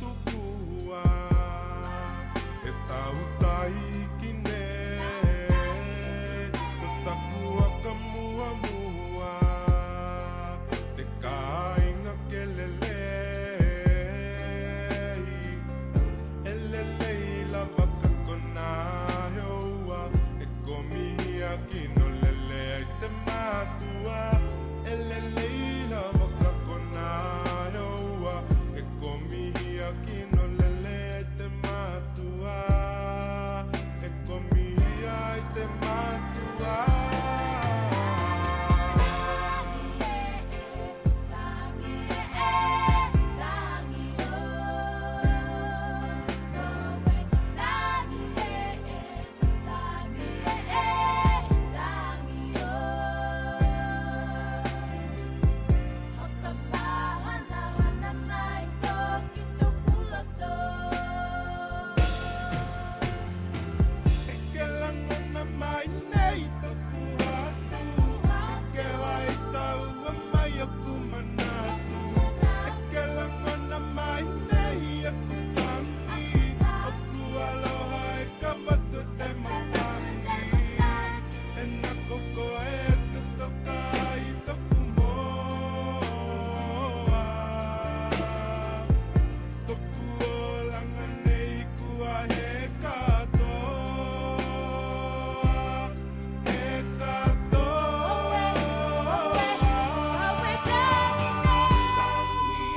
tukua E tautai kine Ko taku waka muamua Te kāinga kelelei E lelei lava ka kona heoua E komihia kino lele ai te matua E lelei lava ka kona heoua E komihia kino lele ai te matua E komihia ai te matua. E ke langona mai nei toku atu E ke wai taua mai oku manatu E ke langona mai nei aku tangi Oku aloha e ka watu te matangi E na koko e tutoka i toku moa Toku olanga nei kua he katoa He katoa Tangi e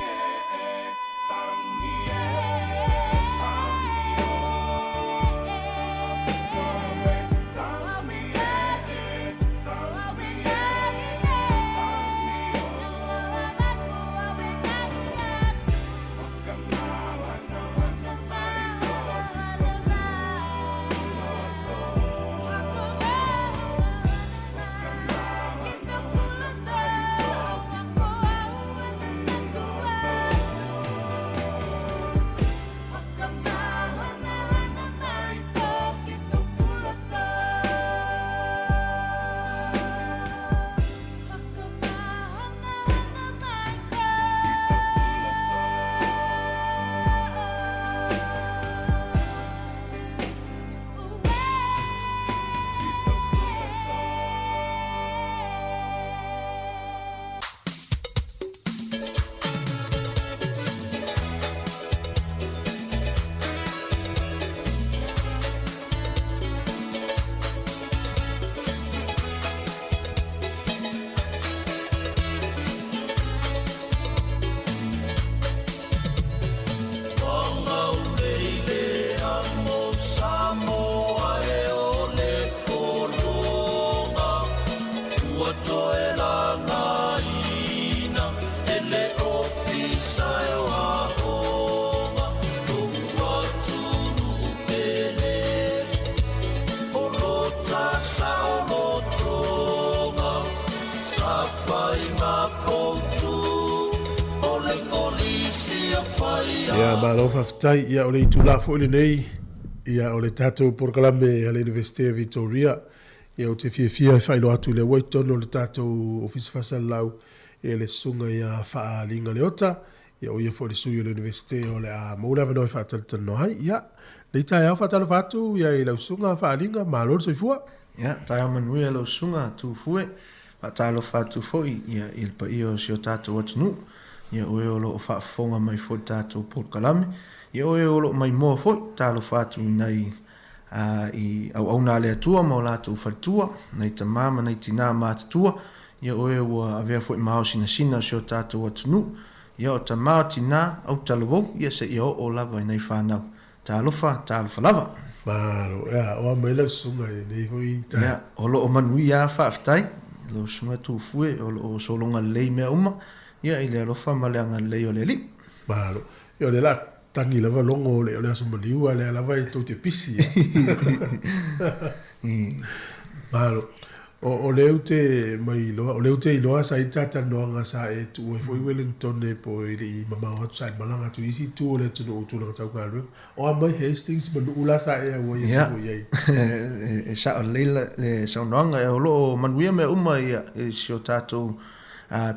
e, tangi e, tangi o Wawe, tangi e e, tangi e, tangi o Whakamāwanawana mai hoki toku loto Whakamāwanawana mai hoki toku loto Whakamāwanawana mai hoki toku loto Ia, malo faafetai. Ia, o le itulā foi lenei, ia, o le tatou polokalame a le Universite o Vitoria. Ia, ou te fiafia e faailoa atu i le ua i totonu o le tatou Ofisa Faasalalau, ia, le Susuga ia Faaliga Leota, ia, o ia foi le sui o le Universite o le a maua le avanoa e faatalatalanoa ai. Ia, lenei taeao faatalofa atu ia i lau Susuga Faaliga, malo le soifua. Ia, taeao manuia lau Susuga Tufue. Faatalofa atu foi ia i le paia o si o tatou atunuu, ia o e o lo o faafofoga mai foi i le tatou polokalame, ia o e o lo o maimoa foi, talofa atu i nai i auauna a le Atua ma o latou faletua, nai tama ma nai tinā matutua, ia o e ua avea foi ma ao sinasina o si o tatou atunuu, ia o tama o tinā, autalavou, ia seia oo lava i nai fanau. Talofa, talofa lava. Malo, ea, oa mai lau susuga i lenei foi taeao. Ea, o lo o manuia a, faafetai, lau susuga Tufue, o lo o sologa lelei mea uma, ia, i le alofa ma le agalelei o le Alii. Malo. Ia, o lea la tagi lava logo o le, o le Aso Maliu, a o lea lava e tou te pisi. Malo. O, o lea ou te mai iloa, o lea ou te iloa sa i ai talatalanoaga sa e tuu ai foi Wellington po e le i mamao atu sa e malaga atu i isi itu o le atunuu i tulaga tau galuega. O a mai Hastings ma Nu'u la sa e auai atu foi i ai. E sao lelei le saunoaga, o lo o manuia mea uma i si o tatou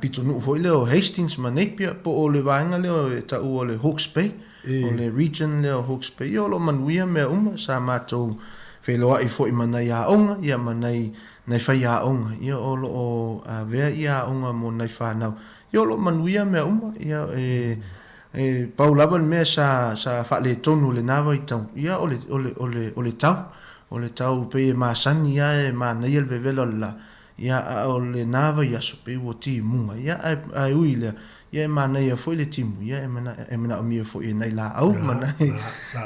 pitonuu foi lea o Hastings ma Napier po o le vaega lea e taua o le Hawke's Bay, o le region lea o Hawke's Bay. Ia o lo o manuia mea uma, sa matou feiloai foi ma nai aoga ia ma nai nai faiaoga, ia o lo o avea ia aoga mo nai fanau. Ia o lo o manuia mea uma, ia e e pau lava le mea sa sa faaletonu i lena vaitau, ia o le o le o le o le tau. O le tau pei e masani lava e manaia le vevela o le la, Ia, a o lena vaiaso, pei ua timuga, ia, ae, ae ui i lea, ia e manaia foi le timu, ia e mana, e manaomia foi e nai laau ma nai,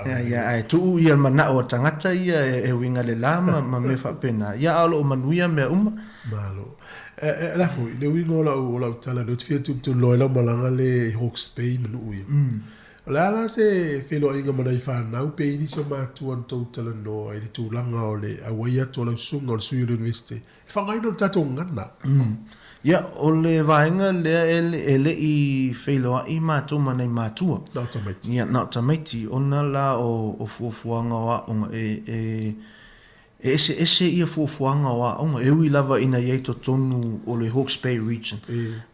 ia, ia, ae tuu ia le manao o le tagata ia e, e uiga le la ma, ma mea faapena, ia, a o lo o manuia mea uma. Malo. E, e, la foi, le uiga o lau, o lau tala, lea ou te fia tulituliloa ai lau malaga le i Hawke's Bay ma Nuu ia. O le a la se feiloaiga ma nai fanau pe i nisi o matua na tou talanoa i le tulaga o le auai atu o lau susuga o le sui o le Universite e faaaogaina o le tatou gagana? Ia, o le vaega lea e, e le i feiloai matou ma nai matua. Na o tamaiti. Ia, na o tamaiti, ona la o, o fuafuaga o aoga e, e, E eseese ia fuafuaga o aoga, e ui lava ina i ai totonu o le Hawke's Bay Region,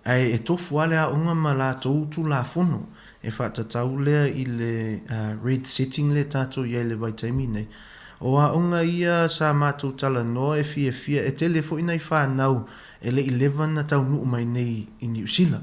ae e tofu lava le aoga ma latou Tulafono e faatatau lea i le Red Setting lea tatou i ai i le vaitaimi nei. O aoga ia sa matou talanoa e fiafia, e tele foi nai fanau e le i leva na taunuu mai nei i Niu Sila,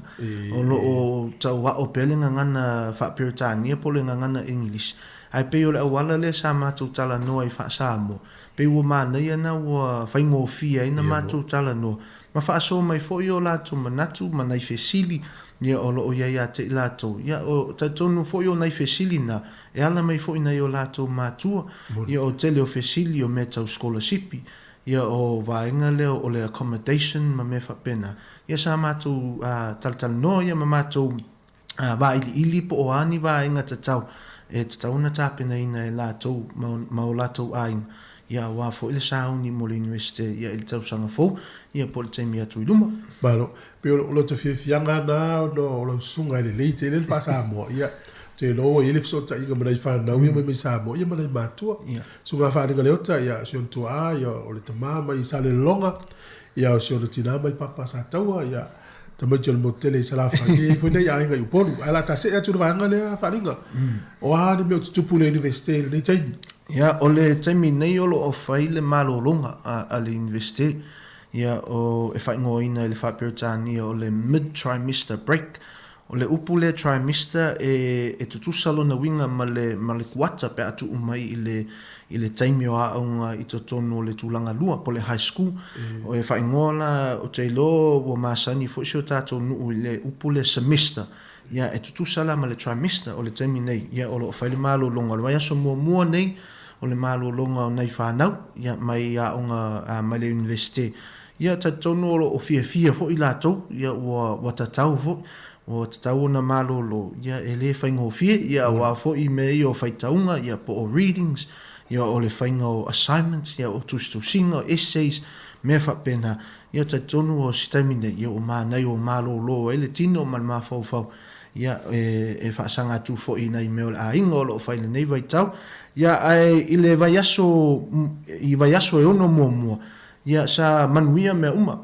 o lo o tau ao pea le gagana faa-Peretania po o le gagana English, Ae pei o le auala lea sa matou talanoa ai faa-Samoa, pei ua manaia na ua faigofie ai na matou talanoa, ma faasoa mai foi o latou manatu ma nai fesili, ia o lo o i ai ia te i latou. Ia o talitonu foi o nai fesili na, e ala mai foi nai o latou matua, ia o tele o fesili o mea tau sikolasipi, ia o vaega lea o le accommodation ma mea faapena. Ia sa matou talatalanoa ia ma matou vailiili po o a ni vaega tatau e tatau ona tapenaina e latou ma o latou aiga, ia aua foi le sauni mo le Iunivesite ia i le tausaga fou, ia po o le taimi atu i luma. Malo. Pei o lota fiafiaga lena ona o lau susuga e lelei tele le faa-Samoa, ia, ou te iloa ua i ai le fesootaiga ma nai fanau ia mai mai Samoa, ia ma nai matua. Susuga Faalegaleuta, ia, si ona tuaa, ia, o le tama mai Salelologa, ia, o si ona tina mai Papa Sataua, ia, Tamaiti o le motu tele i Salafai, e i ai foi nai aiga i Upolu. Ae o le a ta see atu i le vaega lea Faaliga. O a ni mea o tutupu i le Iunivesite i lenei taimi? Ia, o le taimi nei o lo o fai le malologa a le Iunivesite, ia, o, e faaigoaina i le Faa-Peretania o le mid-trimester break. O le upu lea trimester e, e tutusa lona uiga ma le, ma le kuata pe a tuu mai i le, i le taimi o aoga i totonu o le tulaga lua po o le high school. O e faaigoa la, ou te iloa ua masani foi si o tatou nuu i le upu lea semester, ia e tutusa la ma le trimester o le taimi nei, ia o lo o fai le malologa. O le vaiaso muamua nei o le malologa o nai fanau, ia mai aoga mai le Iunivesite. Ia talitonu o lo o fiafia foi latou, ia ua ua tatau foi, ua tatau ona malolo, ia e le faigofie, ia aua foi mea ia o faitauga, ia po o readings, ia o le faiga o assignments, ia o tusitusiga, o essays, mea faapena. Ia talitonu o se taimi nei, ia ua manaia ua malolo ai le tino ma le mafaufau, ia e e faasaga atu foi i nai mea o le aiga o lo o fai i lenei vaitau. Ia ae i le vaiaso i vaiaso e ono muamua, Ia, sa manuia mea uma.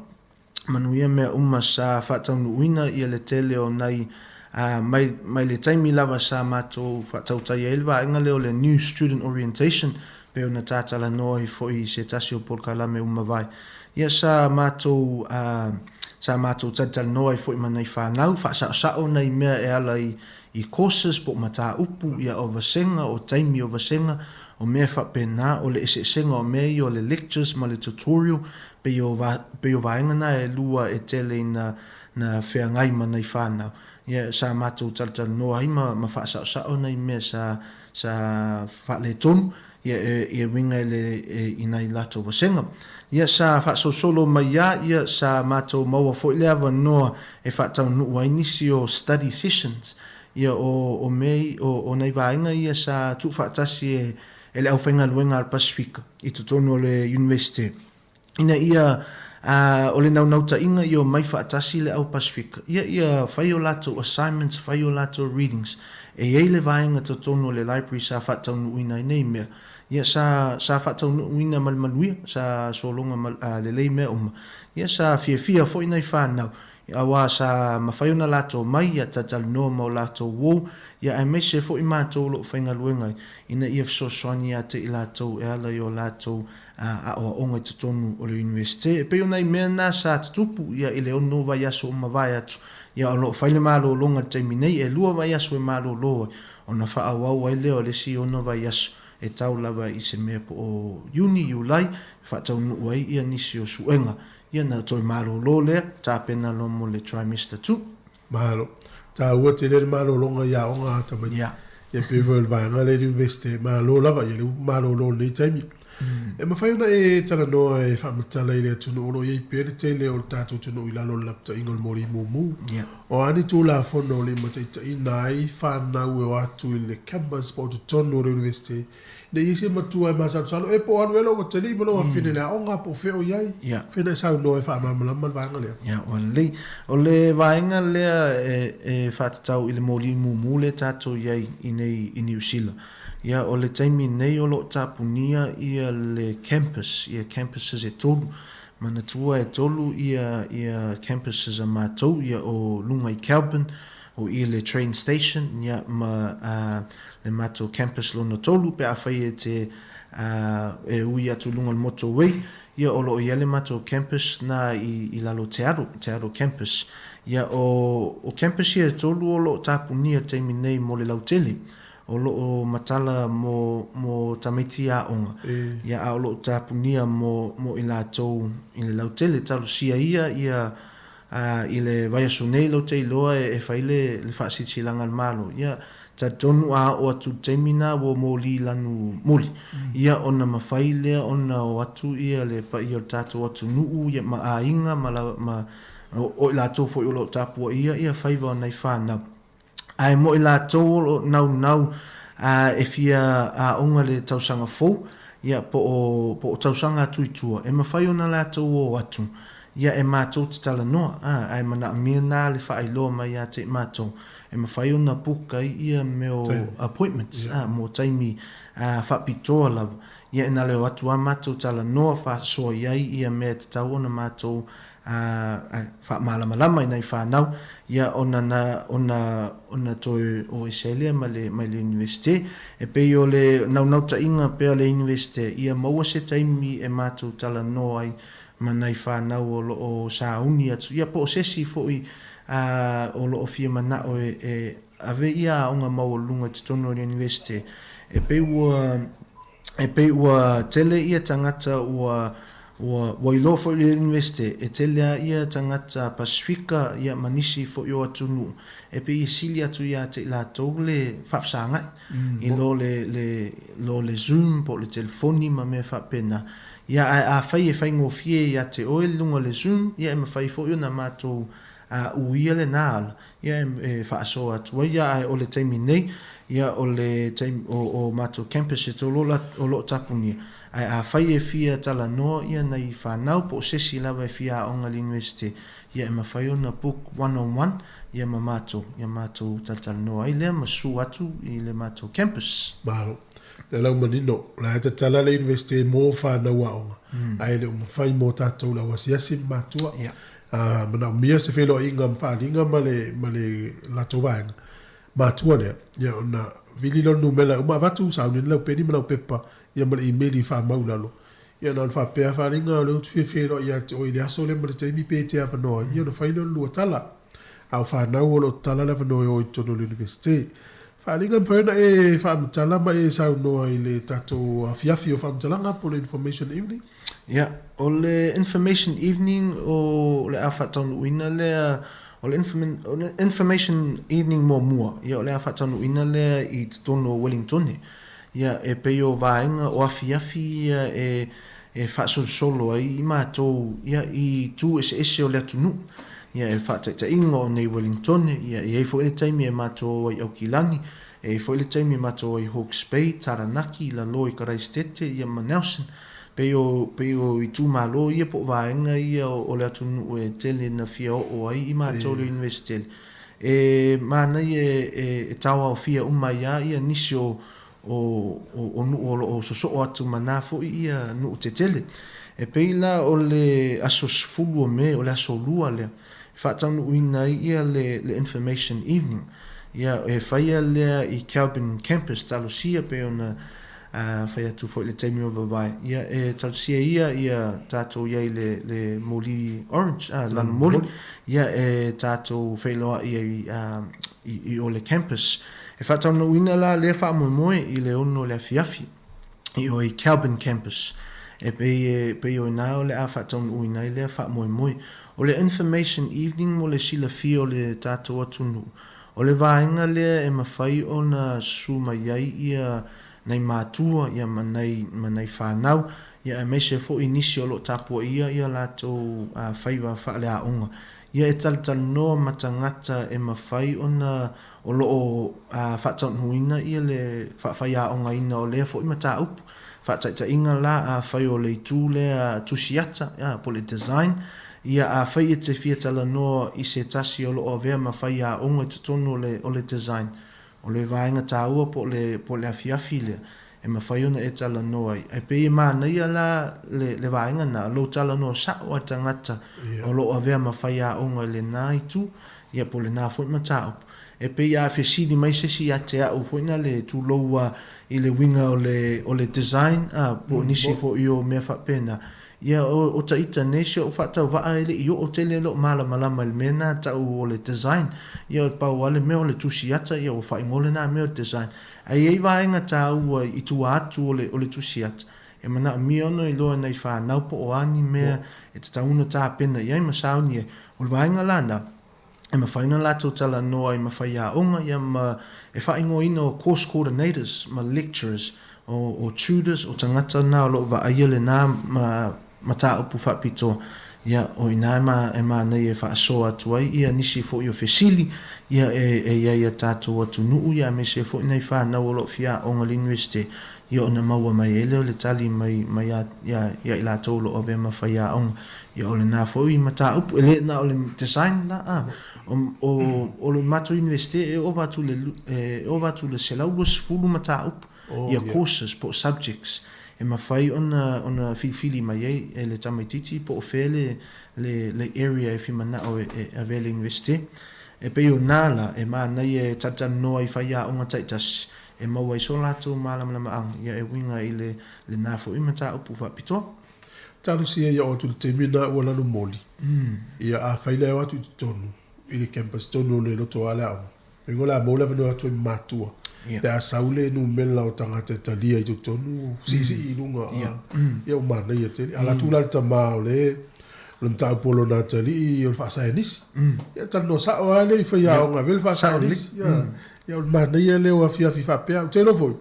Manuia mea uma sa faataunuuina ia le tele o nai, ā, mai, mai le taimi lava sa matou faatautai ai le vaega lea o le New Student Orientation, pei ona tatalanoa ai foi i se tasi o polokalame ua mavae. Ia, sa matou, ā, sa matou talitalanoa ai foi ma nai fanau, faasaosao nai mea e ala i, i courses po o mataupu, ia o vasega, o taimi o vasega, o mea faapena, o le eseesega o mea ia o le lectures ma le tutorial, pei o pei o vaega na e lua e tele ina na feagai ma nai fanau. Ia sa matou talatalanoa ai ma ma faasaosao nai mea sa sa faaletonu, ia e e uiga i le i nai latou vasega. Ia sa faasolosolo mai a ia sa matou maua foi le avanoa e faataunuu ai nisi o study sessions, ia o o mea o o nai vaega ia sa tuufaatasi e e le aufaigaluega a le Pasifika i totonu o le Iunivesite. Ina ia, ā, o le naunautaiga ia omai faatasi le au Pasifika, ia, ia fai o latou assignments, fai o latou readings. E i ai le vaega totonu o le library sa faataunuuina ai nei mea. Ia, sa, sa faataunuuina ma le manuia, sa sologa ma, ā, lelei mea uma. Ia, sa fiafia foi nai fanau. Aua sa mafai ona latou omai, ia talatalanoa ma o latou uo, ia aemaise foi matou o lo o faigaluega ai, ina ia fesoasoani ia te i latou e ala i o latou aoaoga i totonu o le Iunivesite. E pei o nai mea na sa tutupu ia i le ono vaiaso ua mavae atu, ia o lo o fai le malologa i le taimi nei, e lua vaiaso e malolo ai, ona faaauau ai lea o le isi ono vaiaso e tau lava i se mea po o Iuni, Iulai, e faataunuu ai ia nisi o suega. Ia ona toe malolo lea, tapena loa mo le trimester ii. Malo. Taua tele le malologa i aoga a tamaiti. Ia. Ia pei foi o le vaega lea i le Iunivesite, malo lava, ia lea ua malolo i lenei taimi. E mafai ona e talanoa e faamatala i le atunuu o lo o i ai pea le tele o le tatou atunuu i lalo o le lapataiga o le moli mumu. Ia. O a ni Tulafono o limataitaiina ai fanau e o atu i le campus po o totonu o le Iunivesite Ne i se matua e masalosalo, e po o alu ea lou atalii ma lou afine i le aoga, po o fea o i ai. Ia. Fea na e saunoa e faamalamalama le vaega lea? Ia, ua lelei. O le vaega lea e, e faatatau i le moli mumu lea tatou i ai i nei i Niu Sila. Ia, o le taimi nei o lo o tapunia ia le campus, ia campuses e tolu. Manatua e tolu ia, ia campuses a matou, ia o luga i Kelburn, o i le train station, ia, ma le matou campus lona tolu pe afai e te e ui atu i luga o le motorway, ia o lo o i ai le matou campus na i i lalo o Te Aro, Te Aro campus. Ia o o campus ia e tolu o lo o tapunia i le taimi nei mo le lautele. O lo o matala mo mo tamaiti aoga, ia a o lo o tapunia mo mo i latou i le lautele. Talosia ia ia Ā, i le vaiaso nei lau te iloa e fai le, le faasilasilaga a le Malo, ia, talitonu a oo atu i le taimi na ua moli lanu moli, ia ona mafai lea ona o atu ia le paia o le tatou atunuu ia ma aiga ma la, ma o i latou foi o lo o tapuaia ia faiva o nai fanau. Ae mo i latou o lo o naunau e fia aoga le tausaga fou, ia, po o, po o tausaga atu i tua, e mafai ona latou o atu, ia, e matou te talanoa, a, ae manaomia na le faailoa mai ia te i matou, e mafai ona book ai ia mea o appointments, a, mo taimi faapitoa lava, ia, e na le o atu lava matou talanoa faasoa i ai ia mea e tatau ona matou a faamalamalama i nai fanau, ia ona na ona ona toe o ese ai lea ma le mai le Iunivesite. E pei o le naunautaiga pea o le Iunivesite ia maua se taimi e matou talanoa ai ma nai fanau o lo o sauni atu, ia po o se isi foi a o lo o fia manao e e ave ia aoga maualuluga i totonu o le Iunivesite. E pei ua E pei ua tele ia tagata ua, ua, ua iloa foi i le Iunivesite, e tele a ia tagata Pasifika ia ma nisi foi o atunuu, e pei e sili atu ia te i latou le faafesagai i lo le, le, lo le Zoom po o le telefoni ma mea faapena. Ia ae afai e faigofie ia te oe i luga o le Zoom, ia e mafai foi ona matou uia lena ala. Ia e faasoa atu ai ia ae o le taimi nei, ia o le taimi o o matou campus e tolu o lo o tapunia. Ae afai e fia talanoa ia nai fanau po o sesi lava e fia aoga i le Universite, ia e mafai ona book one on one ia ma matou, ia matou talatalanoa ai lea ma susu atu i le matou campus. Malo. Le lau manino, o la e tatala le Universite mo fanau aoga, ae le o mafai mo tatou le au asiasi ma matua. Ia. A manaomia se feiloaiga ma faaaliga ma le, ma le latou vaega matua lea, ia ona vili lea o le numera e uma avatu, sauni ai lau peni ma lau pepa, ia ma le imeli e faamau i lalo. Ia na ona faapea faaaliga o lea ou te fia feiloai ia te oe i le aso lea ma le taimi pe e te avanoa ai, ia ona fai lea o le lua tala. A o fanau o lo o tatala le avanoa e o i totonu o le Iunivesite. Faaaliga e mafai ona e faamatala ma e saunoa i le tatou afiafi o faamatalaga po o le information evening? Ia, o le information evening o le a faataunuuina lea, o le information evening muamua, ia o le a faataunuuina lea i totonu o Wellingtone. Ia, e pei o vaega, o afiafi ia e e faasolosolo ai i matou ia i itu eseese o le atunuu. Ia, e faataitaiga o nei Wellingtone, ia e i ai foi le taimi e matou o ai i Aukilani, E i ai foi le taimi e matou ai Hawke's Bay, Taranaki, Lalo i Karaisitete, ia ma Nelson. Pei o, pei o itumalo ia po o vaega ia o, o le atunuu e tele na fia oo ai i matou le Iunivesitele. E manaia e, e, e taoaofia uma ai lava ia nisi o, o, o, o nuu o lo o sosoo atu ma na foi ia nuu tetele. E pei la o le aso 10 o Me, o le aso Lua lea. E faataunuuina ai ia le le information evening. Ia, e faia lea i Kelburn Campus, talosia pei ona fai atu foi i le taimi o vavae. Ia, e talosia ia ia tatou i ai le le moli orange, a, lanu moli, ia e tatou feiloai ai i i o le campus. E faataunuuina la lea faamoemoe i le 6 o le afiafi. I o i Kelburn Campus. E pei e pei o ina o le a faataunuuina ai lea faamoemoe. O le Information Evening mo le silafia o le tatou atunuu, o le vaega lea e mafai ona susu mai ai ia nai matua ia ma nai ma nai fanau ia aemaise foi nisi o lo o tapuaia ia latou faiva faaleaoga ia e talatalanoa ma tagata e mafai ona O lo o faataunuuina le faafaiaogaina o lea foi mataupu. Faataitaiga la, afai o le itu lea tusiata, po o le design, ia afai e te fia talanoa i se tasi o lo o avea ma faiaoga i totonu o le design, o le vaega taua po o le afiafi lea e mafai ona e talanoa ai. Ae pei e manaia la le vaega lena, lou talanoa sao a le tagata o lo o avea ma faiaoga i lena itu, Ia po o lena foi mataupu. E pei a fesili mai se isi ia te au foi na le tulou a i le uiga o le o le design a po o nisi foi o mea faapena. Ia o o ta ita nei si ou faatauvaa e le i oo tele lou malamalama i le mea na tau o le design. Ia pau a le mea o le tusi ata ia ua faaigoa lena mea o le design. Ae i ai vaega taua i tua atu o le o le tusi ata e manaomia ona iloa e nai fanau po o a ni mea e tatau ona tapena i ai ma sauni ai. O le vaega la na, e mafai ona latou talanoa ai ma faiaoga ia ma e faaigoaina o course coordinators ma lecturers, o tutors, o tagata na o lo o vaaia lena mataupu faapitoa, ia o i ina e manaia e faasoa atu ai ia nisi foi o fesili ia e i ai a tatou atunuu ia aemaise foi nai fanau o lo o fia aoga i le Iunivesite ia ona maua mai ai lea o le tali mai mai ia i latou o lo o avea ma faiaoga. Ia o lena foi mataupu, e le na o le design la, a. O, o, o le matou Iunivesite e ova atu le, e ova atu le 120 mataupu, oh, ia courses po o subjects, e mafai ona, ona filifili mai ai e le tamaitiiti po o fea le, le, le area e fia manao e, e avea le Iunivesite. E pei o na la, e manaia e talatalanoa i faiaoga taitasi, e maua ai so latou malamalamaaga, ia e uiga i le, lena foi mataupu faapitoa. Talosia ia o atu i le taimi lena ua lanu moli. Ia afai la e o atu i totonu i le campus tonu o le loto a le aoga, lona uiga o le a maua le avanoa atu ai ma matua pe a sau le numera o tagata e talia i totonu siisii i luga. Ia ua manaia tele. Ala atu la le tama o le o le mataupu o lona atalii o le faasaenisi. Ia talanoa sao lava lea i faiaoga ave le faasaenisi. Ia o le manaia lea o afiafi faapea. Ou te iloa foi,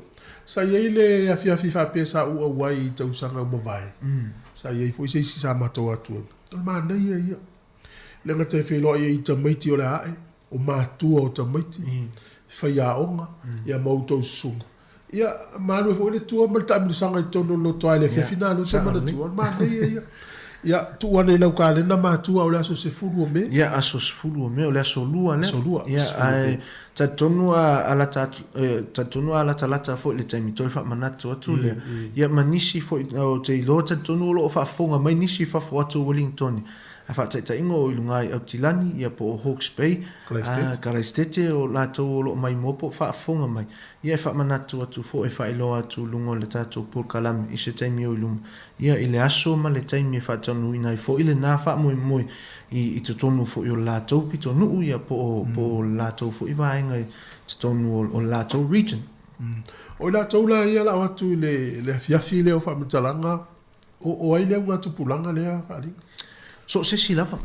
sa i ai le afiafi faapea sa ou auai i tausaga ua mavae, sa i ai foi se isi sa matou atu ai. O le manaia ia. Leaga te feiloai ai i tamaiti o le a ae, o matua o tamaiti, faiaoga, ia ma outou susuga. Ia, ma alu ai foi le tua ma le taamilosaga i totonu o le lotoa i le afiafi na alu te manatua, o le manaia ia. Ia, tuu ane i lau kalena matua o le aso 10 o Me. Ia, aso 10 o Me, o le aso lua lea. Aso lua. Ia, ae talitonu a lata atu, talitonu a latalata foi le taimi toe faamanatu atu lea. Ia, ma nisi foi, ou te iloa talitonu o lo o faafofoga mai nisi i fafo atu o Wellington. A faataitaiga o i luga i Aotilani, ia po o Hawke's Bay, Karaistete, o latou o lo o maimoa po o faafofoga mai. Ia e faamanatu atu foi, e faailoa atu i luga o le tatou polokalame i se taimi o i luma. Ia, i le aso ma le taimi e faataunuuina ai foi lena faamoemoe i, i totonu foi o le latou pitonuu, ia, po o, po o le latou foi vaega i totonu o, o le latou region. O i latou la ia o le a o atu i le, le afiafi lea o faamatalaga, O, o ai le augatupulaga lea, Faaliga? So o se isi lava,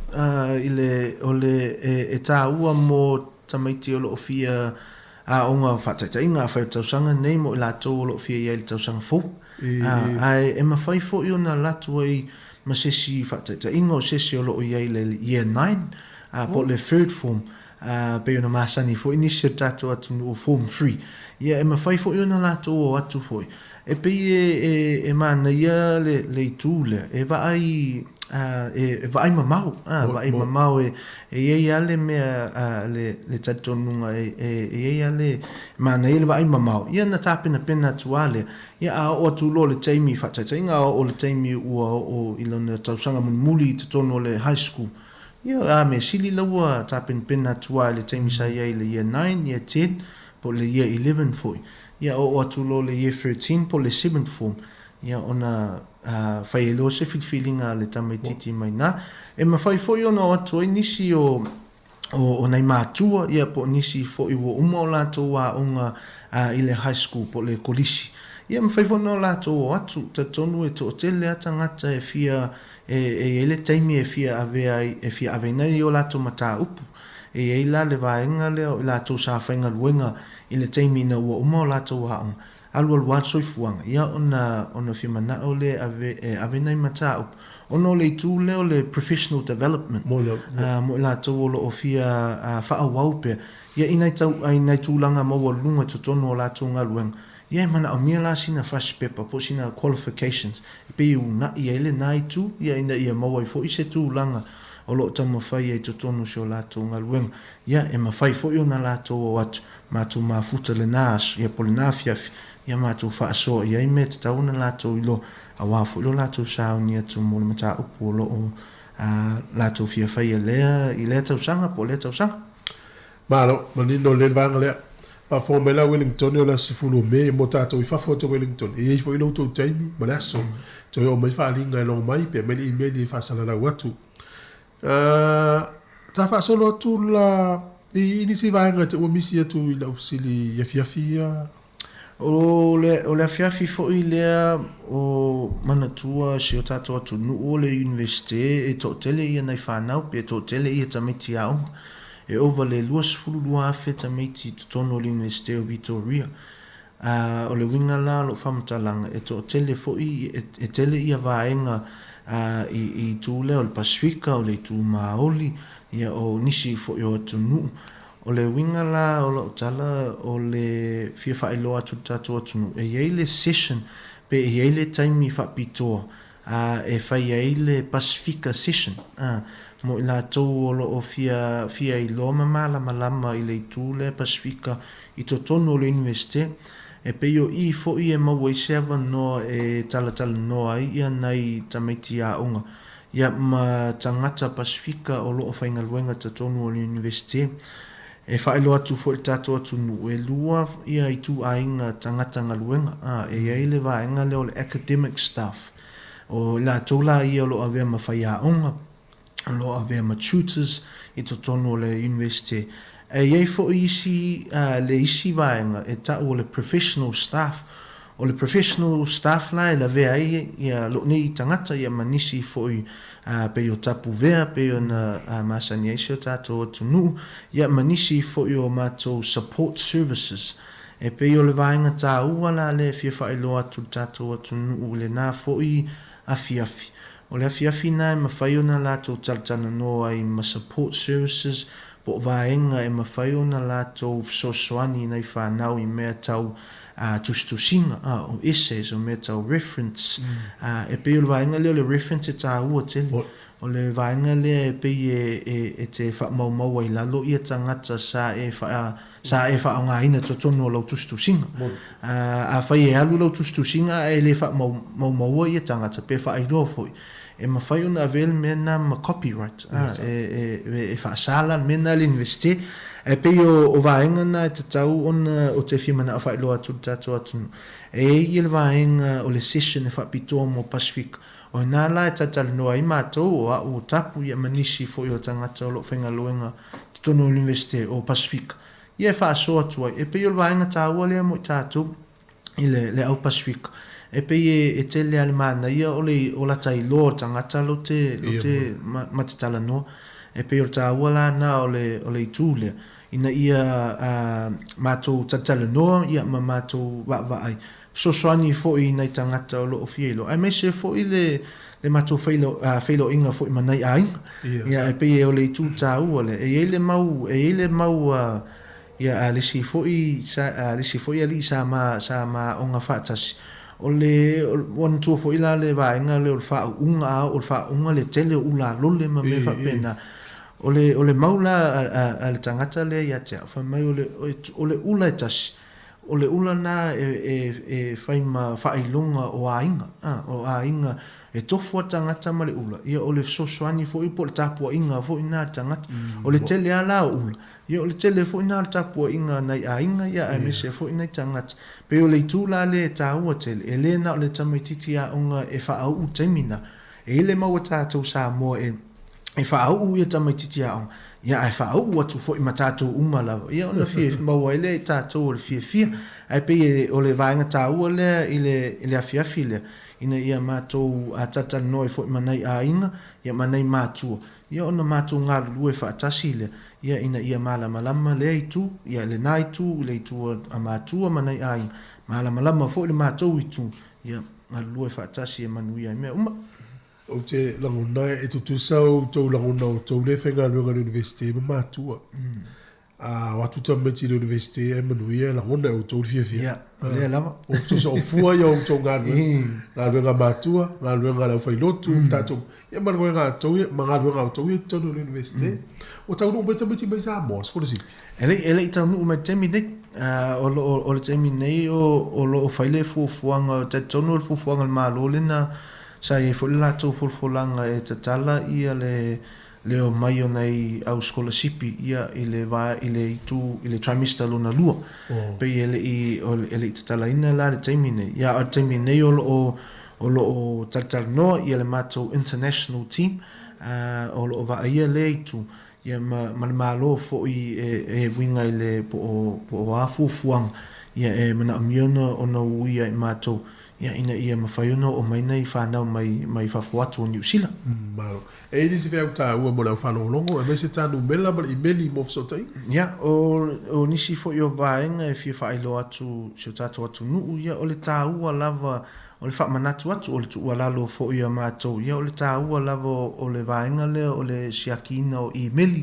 i le, o le, e, e tāua mō tamaiti o lo o fia aoga faataitaiga, afai o le tausaga nei mo i latou o lo o fia i ai i le tausaga fou. Ae e mafai foi ona alu atu ai ma se isi faataitaiga o se isi o lo o i ai i le Year 9, po o le third form, pei ona masani foi nisi o le tatou atunuu o Form 3. Ia e mafai foi ona latou o atu foi. E pei e, e manaia le, le itu lea, e vaai, e, e vaai mamao, a, vaai mamao e, e i ai lava le mea, a, le, le talitonuga e, e, e i ai lava le, e manaia le vaai mamao. Ia na tapenapena atu lava lea. Ia a oo atu loa le taimi, faataitaiga a oo le taimi ua oo i lona tausaga mulimuli i totonu o le high school, Ia, a mea sili la ua tapenapena atu lava i le taimi sa i ai i le Year 9, Year 10, po o le Year 11 foi. Ia, oo atu loa i le Year 13 po o le Seventh Form, ia ona fai ai loa se filifiliga a le tamaitiiti mai ina. E mafai foi ona o atu ai nisi o o nai matua, ia po o nisi foi ua uma o latou aoga i le high school po o le kolisi. Ia e mafai foi ona latou o atu, talitonu e toatele lava tagata e fia, e i ai le taimi e fia avea ai, e fia aveina ai o latou mataupu. E i ai la le vaega lea o i latou sa faigaluega i le taimi ina ua uma o latou aoga, alualu lava le soifuaga, ia ona, ona fia manao lea e ave, e ave nai mataupu, ona o le itu lea o le professional development, mo i latou o lo o fia faaauau pea, ia i nai tau, i nai tulaga maualuluga i totonu o latou galuega, ia e manaomia la sina fasipepa po o sina qualifications e pei e uunai ai lena itu, ia ina ia maua ai foi se tulaga o lo o taumafai ai i totonu o si o latou galuega. Ia, e mafai foi ona latou o atu, matou mafuta lena aso, ia po o lena afiafi, ia matou faasoa i ai mea e tatau ona latou iloa, aua foi lo latou sauni atu mo le mataupu o lo o latou fia faia lea, i lea tausaga po o lea tausaga. Malo, manino lelei le vaega lea. Faafofoga mai la Wellington o le aso 10 o Me mo tatou i fafo atu o Wellington. E i ai foi lo outou taimi ma le aso. Toe oo mai faaaliga e logo mai pe aumai le email e faasalalau atu. Sa faasolo atu la i nisi vaega te ua misi atu i lau fesili i afiafi ia. O le, o le afiafi foi lea o manatua si o tatou atunuu o le Iunivesite e toatele ia nai fanau pe toatele ia tamaiti aoga. E ova le 22,000 tamaiti i totonu o le Iunivesite o Vitoria. Ā, o le uiga la o lou faamatalaga, e toatele foi, e tele ia vaega i i itu lea o le Pasefika, o le itu Māoli, ia o nisi foi o atunuu. O le uiga la o lau tala, o le fia faailoa atu i le tatou atunuu, e i ai le session, pe e i ai le taimi faapitoa ā, e fai ai le Pasefika session, ā, mo i latou o lo o fia, fia iloa ma malamalama i le itu lea Pasefika i totonu o le Iunivesite. E pei o i foi e maua ai se avanoa e talatalanoa ai ia nai tamaiti aoga, ia ma tagata Pasefika o lo o faigaluega i totonu o le Iunivesite. E faailoa atu foi i le tatou atunuu, e lua ia ituaiga tagata galuega, ā, e i ai le vaega lea o le academic staff, o i latou la ia o lo o avea ma faiaoga, o lo o avea ma tutors i totonu o le Iunivesite. E i ai foi isi, ā, le isi vaega e tau o le professional staff, O le professional staff la e lavea ai ia lou nei tagata ia ma nisi foi pei o Tapuvea pei ona masani ai si o tatou atunuu ia ma nisi foi o matou support services. E pei o le vaega taua la lea e fia faailoa atu i le tatou atunuu i lena foi afiafi. O le afiafi na e mafai ona latou talatalanoa ai ma support services po o vaega e mafai ona latou fesoasoani i nai fanau i mea tau a tusitusiga, a o essays, o mea tau reference. A, e pei o le vaega lea o le reference e tāua tele. O le vaega lea e pei e, e, e te faamaumau ai lalo ia tagata sa e wha, sa e faaaogaina totonu o lau tusitusiga. A, afai e alu lau tusitusiga ae le faamaumaua ia tagata pe faailoa foi, E mafai ona avea le mea lena ma copyright, ā, e, e, e faasa la le mea lena e le Iunivesite. Ae pei o, o vaega na e tatau ona o te fia manao faailoa atu i le tatou atunuu. E i ai ia le vaega o le session e faapitoa mo Pasefika. O ina la e talatalanoa ai matou, o au, o Tapu, ia ma nisi foi o tagata o lo o faigaluega i totonu o le Iunivesite o Pasefika. Ia e faasoa atu ai. E pei o le vaega taua lea mo i tatou. i le, le au Pasifika. E pei e, e tele a le manaia o le o lata iloa o le tagata lo te, lo te ma, ma te talanoa. E pei o le tāua la na o le, o le itu lea, ina ia uh, mātou talatalanoa ia ma mātou vaavaai. Fesoasoani foi i nai tagata o lo o fia iloa. Aemaise foi le, le matou feilo, uh, feiloaiga foi ma nai aiga. Ia, e pei o le itu tāua lea. E i ai le mau, e i ai le mau uh, Ia, a le isi foi, a le isi foi alii sa ma, sa ma aoga faatasi, o le, ua manatua foi la le vaega lea o le faauuga, a oo i le faauuga le tele o ulalole ma mea faapena. O le, o le mau la a, a, a le tagata lea ia te au, fai mai o le, o le ula e tasi, O le ula lena e fai ma faailoga o aiga, o aiga e tofu a tagata ma le ula, ia o le fesoasoani foi po o le tapuaiga foi lena a le tagata. O le tele lava la o ula, ia o le tele foi lena o le tapuaiga a nai aiga ia aemaise foi nai tagata. Pei o le itu la lea e taua tele, e le na o le tamaitiiti aoga e faauu le taimi lena. E i ai le mau a tatou Samoa e e faauu ia tamaititi aoga, ia ae faauu atu foi ma tatou uma lava, ia ona fia maua ai lea i tatou o le fiafia. Ae pei e, o le vaega taua lea i le, i le afiafi lea, ina ia matou talatalanoa ai foi ma nai aiga, ia ma nai matua, ia ona matou galulue faatasi lea, ia ina ia malamalama lea itu, ia lena itu, le itu a matua ma nai aiga, malamalama foi le matou itu, ia galulue faatasi e manuia ai mea uma. Ou te lagona e tutusa outou lagona o outou lea e faigaluega i le Universite ma matua. A o atu tamaiti i le Universite ae manuia e lagona e outou le fiafia. Ia, o lea lava. O tutusa o fua ia o outou galuega. Galuega a matua, galuega a le aufailotu, tatou, ia ma galuega a outou ia, ma galuega a outou ia i totonu o le Universite. Ua taunuu mai tamaiti mai Samoa, sikolasipi? E le, e le i taunuu mai i le taimi nei. O lo o, o le taimi nei o, o lo o fai le fuafuaga, talitonu o le fuafuaga a le Malo lena, Sa i ai foi le latou folafolaga e tatala ia le le omai o nai au sikolasipi ia i le va i le itu i le trimester lona lua. Pei e le i e le i tatalaina la le taimi nei. Ia a o le taimi nei o lo o o lo o talatalanoa ia le matou international team o lo o vaaia lea itu ia ma ma le Malo foi e e uiga i le po o po o a fuafuaga ia e manaomia ona ona uia e matou Ia, ina ia mafai ona oo mai nai fanau mai, mai fafo atu o Niu Sila. Malo. E i ai nisi feau taua mo le au faalogologo, aemaise ta numela ma le imeli mo fesootaiga? Ia, o, o nisi foi o vaega e fia faailoa atu i si o tatou atunuu, ia, o le taua lava o le faamanatu atu, o le tuualalo foi a matou, ia, o le taua lava o, o le vaega lea o le siakiina o imeli,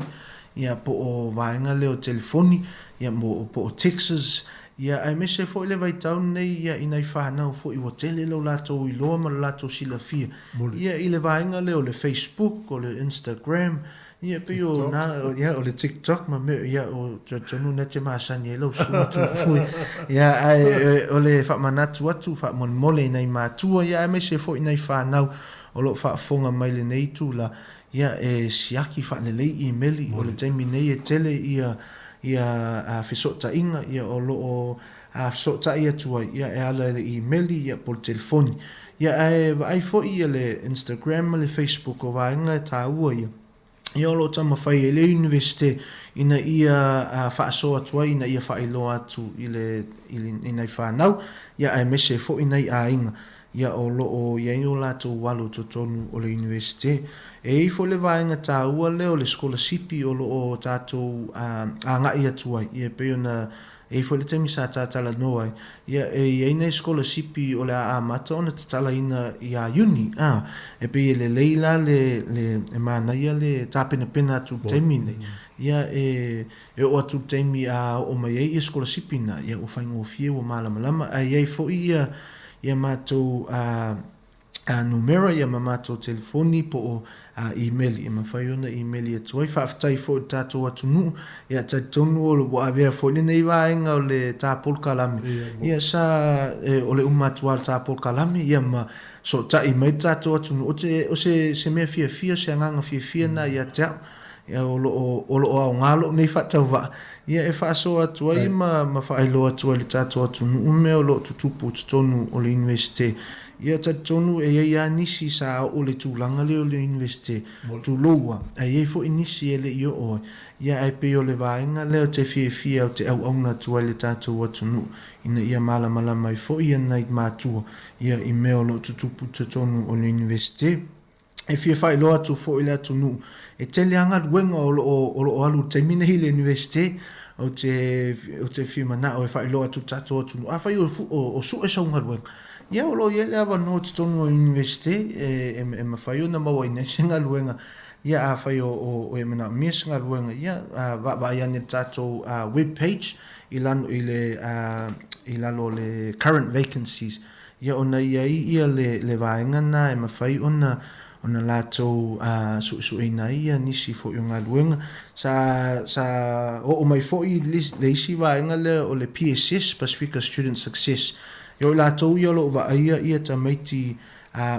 ia, po o vaega lea o telefoni, ia, mo, po o texts, Ia, aemaise foi le vaitau lenei, ia, i nai fanau foi ua tele lo latou iloa ma lo latou silafia, ia, i le vaega lea o le Facebook, o le Instagram, ia, pei o na, ia, o le TikTok ma mea, ia, o talitonu na te masani ai lau susuga Tufue. Ia, ae o le faamanatu atu faamolemole i nai matua, ia, aemaise foi nai fanau o lo o faafofoga mai i lenei itula, ia, e siaki faalelei imeli, o le taimi nei e tele ia ia fesootaiga ia o lo o fesootai atu ai ia e ala i le imeli ia po o le telefoni. Ia ae vaai foi ia le Instagram ma le Facebook o vaega e taua ia ia o lo o taumafai ai le Iunivesite ina ia faasoa atu ai ina ia faailoa atu i le i nai fanau ia aemaise foi nai aiga ia o lo o i ai o latou alo i totonu o le Iunivesite. E i ai foi le vaega taua lea o le sikolasipi o lo o tatou agai atu ai, ia e pei ona i ai foi le taimi sa tatalanoa ai, ia e i ai nai sikolasipi o le a amata ona tatalaina ia Iuni, a, e pei e lelei la le, le, e manaia le tapenapena atu i le taimi nei, ia e, E oo atu i le taimi a oo mai ai ia sikolasipi na, ia ua faigofie ua malamalama, ae i ai foi ia ia matou a a numera ia ma matou telefoni po o a imeli e mafai ona imeli atu ai. Faafetai foi i le tatou atunuu, ia talitonu o ua avea foi lenei vaega o le ta polokalame, ia sa e, o le uma atu lava o le ta polokalame ia ma sootai mai le tatou atunuu. O te, o se, se mea fiafia, o se agaga fiafia na ia te au. Ia, o lo o, o lo o aoga lou nei faatauvaa, ia e faasoa atu ai ma, ma faailoa atu ai i le tatou atunuu mea o lo o tutupu i totonu o le Iunivesite. Ia, talitonu e i ai lava nisi sa oo i le tulaga lea o le Iunivesite, tulou lava, ae i ai foi nisi e le i oo ai. Ia, ae pei o le vaega lea ou te fiafia ou te auauna atu ai i le tatou atunuu, ina ia malamalama ai foi nai matua, ia, i mea o lo o tutupu i totonu o le Iunivesite. E fia faailoa atu foi i le atunuu, e tele lava galuega o lo o, o lo o alu i le taimi nei i le Iunivesite. Ou te, ou te fia manao e faailoa atu i le tatou atunuu, afai o, o, o sue sau galuega, ia o lo o i ai le avanoa i totonu o le Iunivesite e, e, e mafai ona mauaina ai se galuega. Ia afai o, o, o e manaomia se galuega, ia vaavaai ane i le tatou web page i lalo, i le, i lalo o le current vacancies. Ia ona i ai ia le, le vaega na e mafai ona, ona latou suesueina ai ia nisi foi o galuega. Sa sa oo mai foi le isi vaega lea o le PSS, Pasifika Student Success. Ia o i latou ia o lo o vaaia ia tamaiti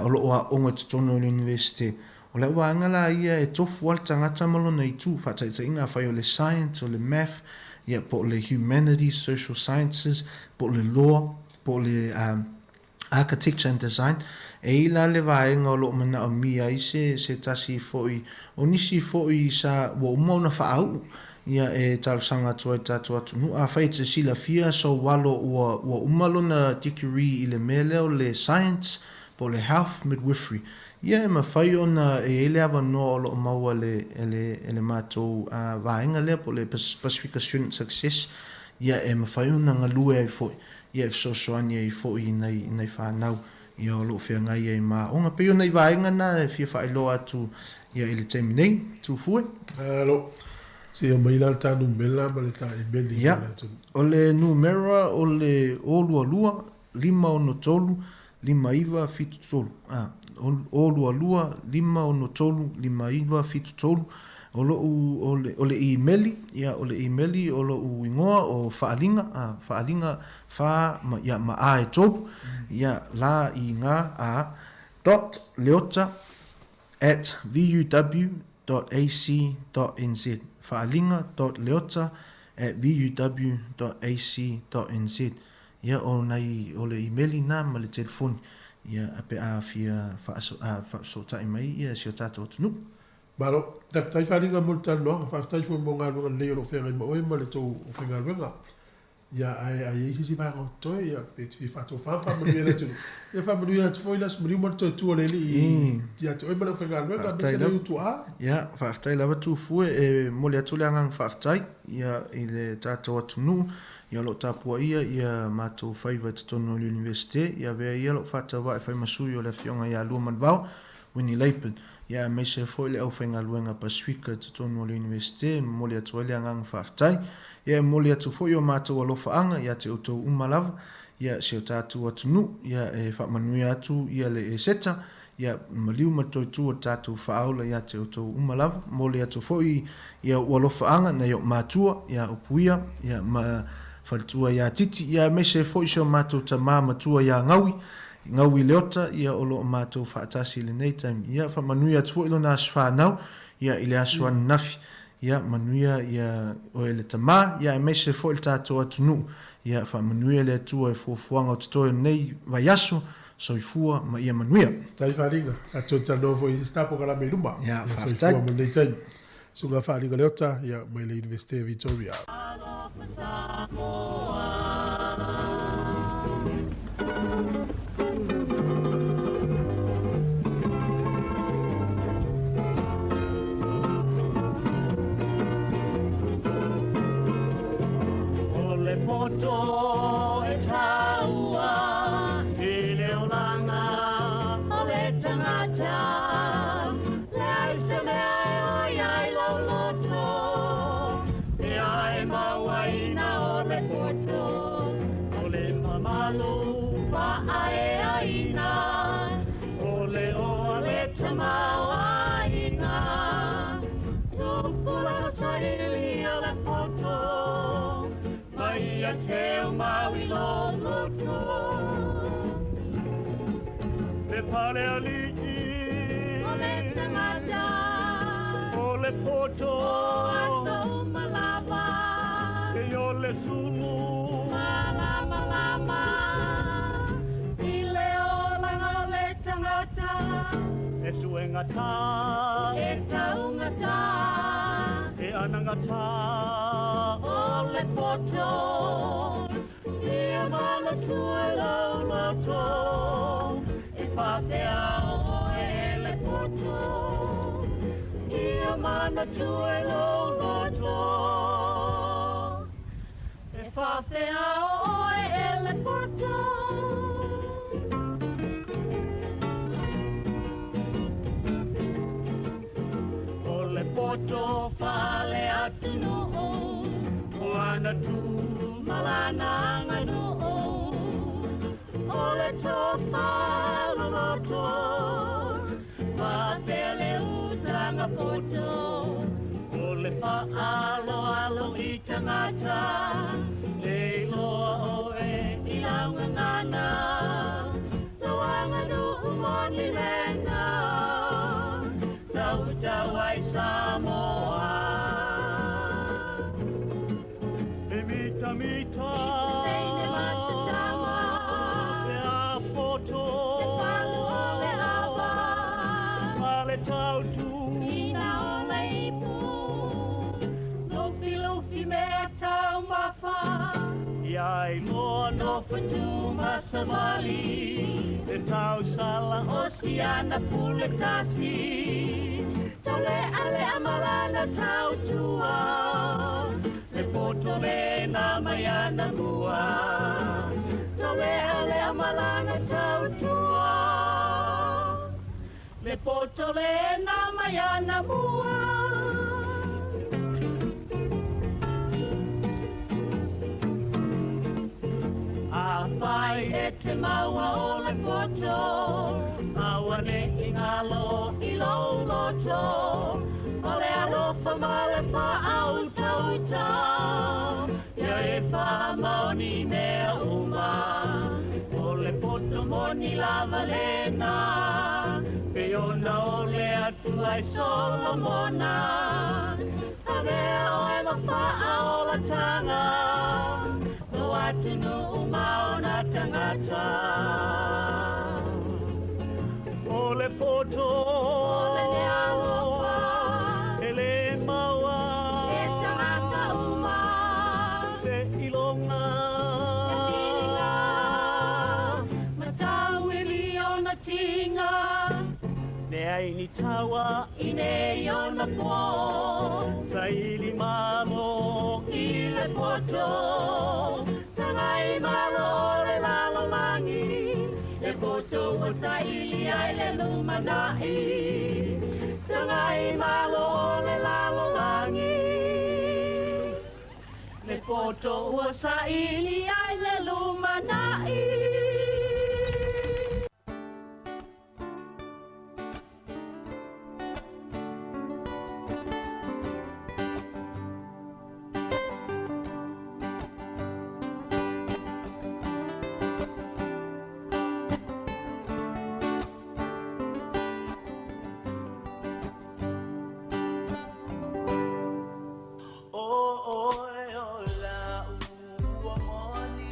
o lo o aooga i totonu o le Iunivesite. O lau vaega la ia e tofu lava le tagata ma lona itu, faataitaiga afai o le Science, o le Math, ia po o le Humanities, Social Sciences, po o le Law, po o le Architecture and Design, e i ai la le vaega o lo o manaomia ai se se tasi foi o nisi foi sa ua uma ona faauu ia e talosaga atu ai i le tatou atunuu. Afai e te silafia sou alo ua ua uma lona degree i le mea lea o le Science po o le Health Midwifery, ia e mafai ona e i ai le avanoa o lo o maua e le e le e le matou vaega lea po o le Pasifika Student Success ia e mafai ona galue ai foi. Ia e fesoasoani ai foi i nai, i nai fanau ia o lo o feagai ai ma aoga. Pei o nai vaega na e fia faailoa atu ia i le taimi nei. Tufue. Alo. Se i aumai la le ta numera ma le ta imeli mo le atunuu. O le numera o le 022 563 5973. A, 022 563 5973. O loʻu, o le, o le imeli, ia, o le imeli o loʻu igoa o Faaliga, a, Faaliga, fa, ma, ia, ma a e tolu, ia, la, i, ga, a, dot, leota, at vuw dot ac dot nz, Faaliga dot leota at vuw dot ac dot nz. Ia, o nai, o le imeli na ma le telefoni, ia, pe a fia faafesootai mai ia si o tatou atunuu. Malo, faafetai Faliga mo le talanoaga, faafetai foi mo galuega lelei o lo o feagai ma oe ma le tou aufaigaluega. Ia, ae a i ai se isi vaega o totoe, ia, pe te fia faatofa ma faamanuia le atunuu, ia faamanuia atu foi le Aso Maliu ma le toe tu a le Alii ia te oe ma le aufaigaluega, aemaise le Utuā. Ia, faafetai lava Tufue, e momoli atu le agaga faafetai ia i le tatou atunuu, ia o lo o tapuaia ia matou faiva i totonu o le Iunivesite, ia avea ia lou faatauvaa e fai ma sui o le Afioga ia Luamanuvao, Winnie Laban, ia aemaise ai foi le aufaigaluega Pasifika i totonu o le Iunivesite e momoli atu ai le agaga faafetai. Ia e momoli atu foi o matou alofaaga ia te outou uma lava, ia si o tatou atunuu, ia e faamanuia atu ia le Eseta, ia maliu ma le toitu o le tatou faaola ia te outou uma lava. Momoli atu foi ia ou alofaaga nai ou matua, ia Upuia, ia ma faletua ia Titi, ia aemaise ai foi si o matou tama matua ia Gaui, Gaui Leota, ia o lo o matou faatasi i lenei taimi. Ia faamanuia atu foi lona aso fanau, ia i le aso ananafi. Ia manuia ia oe le tama, ia aemaise foi le tatou atunuu. Ia faamanuia le Atua i fuafuaga o totoe o lenei vaiaso. Soifua ma ia manuia. Faafetai Faaaliga, tatou te talanoa foi i isi polokalame i luma. Ia, faafetai. Soifua mo lenei taimi. Susuga Faaaliga Leota, ia, mai le Iunivesite o Victoria. O le poto e taua i le olaga o le tagata, leai se mea e oi ai lou loto, pe a e mauaina o le poto, o le mamalu faaeaina, o le oa le tamaoaiga. Tupulaga sailia le poto, ma ia teu mau i lou loto. Le pale alii. O le tagata. O le poto. O aso uma lava. E o le sulu. Malamalama. I le olaga o le tagata. E suegata. E taugata. E anagata. O le poto. Ia manatua i lou loto, e faapea oe e le poto. Ia manatua i lou loto, e faapea oe e le poto. O le poto faale-atunuu, o ana tu ma lana aganuu, o le tofa loloto. Aloalo i tagata le iloa oe i lau gagana Lau aganuu moni lena Tautau ai Samoa E mitamita I se teine ma se tama Pe a poto Se palu o le ava Ma le tautu Ina o le ipu Lufilufi mea taumafa Ia iloa nofo tu ma savali E tausala o siana pule tasi Taulealea ma lana tautua Le poto lena mai ana mua Taulealea ma lana tautua Le poto lena mai ana mua Afai e te maua o le poto Aua ne i galo i lou loto O le alofa ma le faautautau Ia e faamaoni i mea uma O le poto moni lava lena Pei ona o le Atua i Solomona Avea oe ma faaolataga Lou atunuu ma ona tagata O le poto O le alofa E le maua E tagata uma Seiloga E filiga Matau i ona tiga Leai ni taua I nei ona po Saili malo I le poto Tagai malo o le lalolagi Le poto ua saili ai le lumanai Tagai malo o le lalolagi Le poto ua saili ai le lumanai O oe o lau ua moni.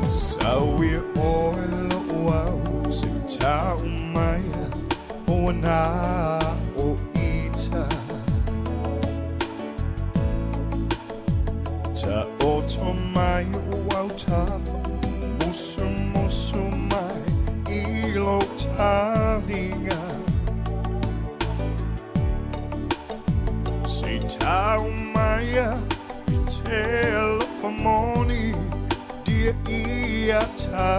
Sauia oe lo'u au se i tau mai o ana o ita Taoto mai o au tafa Musumusu mai i lou talinga Se i tau mai i te alofa moni Dia ia ta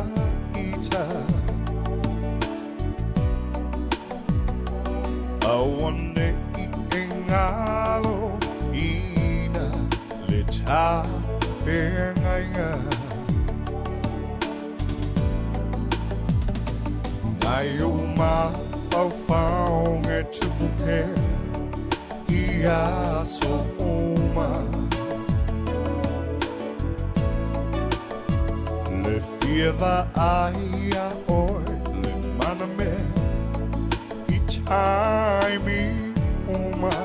ita Auane'i e ngalo ina le tafeagaiga. Nai ou mafaufauga e tupu pea i aso uma. Le fia vaai ia oe le manamea i taimi uma.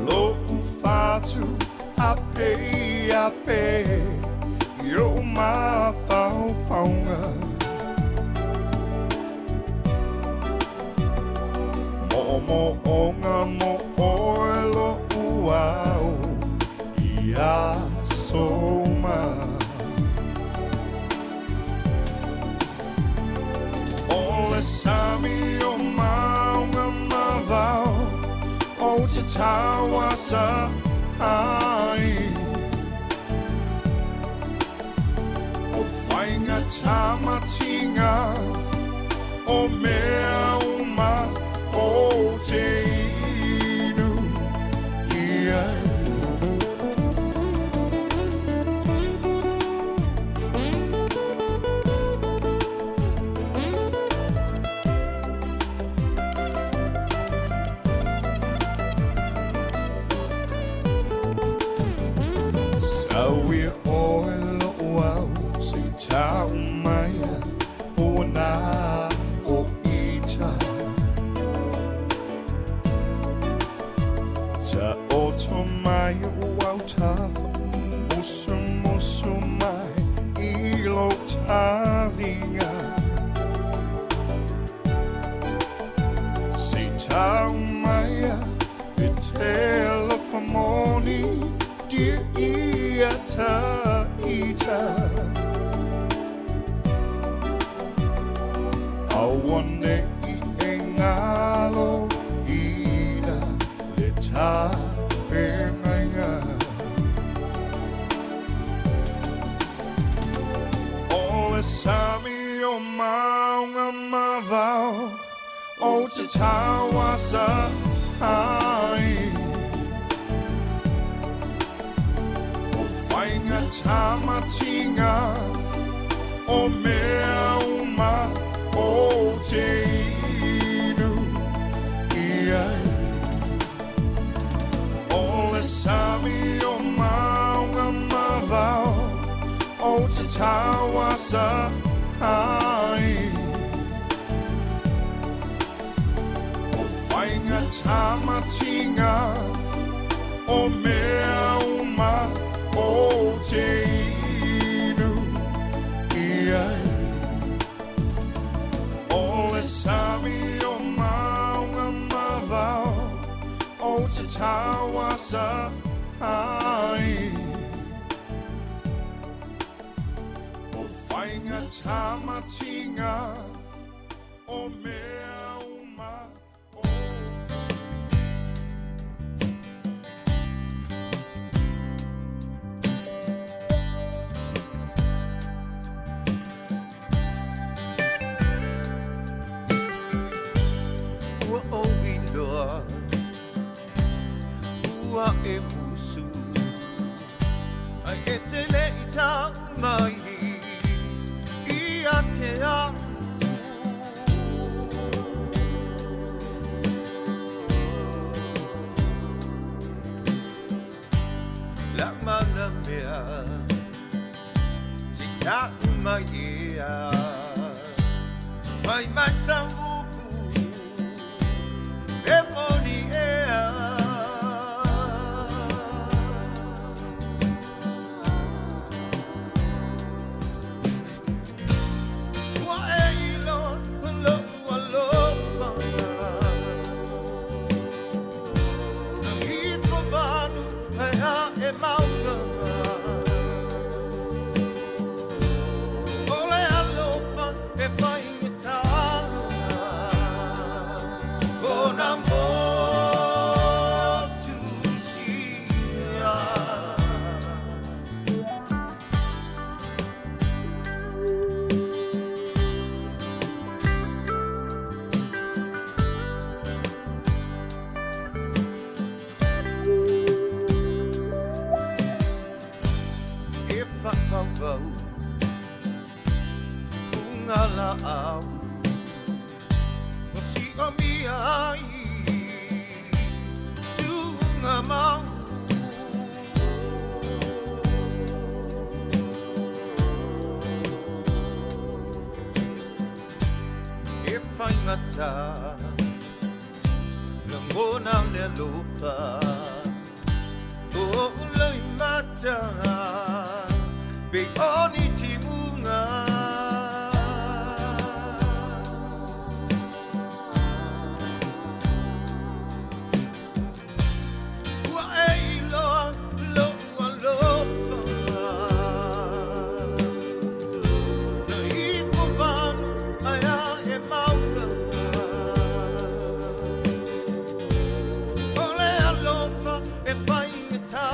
Lo'u fatu a pei a pe i o'u mafaufauga. Mo'omo'oga mo oe lo'u au i aso uma. O le sami o mauga ma vao ou te tauasa ai. O faiga tamatiga o mea uma ou te inu i ai. Sauia oe lo'u au se i tau mai o ana o ita. Taoto mai o au tafa, musumusu mai i lou talinga. Se i tau mai i te alofa moni, dia ia ta ita. Auane'i e ngalo ina le tafeagaiga. O le sami o mauga ma vao ou te tauasa ai. O faiga tamatiga o mea uma ou te inu i ai. O le sami o mauga ma vao ou te tauasa ai. O faiga tamatiga o mea uma ou te inu i ai. O le sami o mauga ma vao ou te tauasa ai. O faiga tamatiga mea uma o Ua ou iloa Ua e musu Ai e te le i tau mai Ia te au. La mana mea Si tau mai ea Mai mai sa upu E moni ea. Ua e iloa lo'u alofa Na ifo manu ae ae mauga O le alofa e faigata Ona motu sia. E whakaupau Funga la au O si o mia ai Tunga mau. E whaingata Langona le alofa O ulai mata Pe oni timunga. Ua e iloa lo'u alofa Na ifo manu ae ae mauga O le alofa e faigata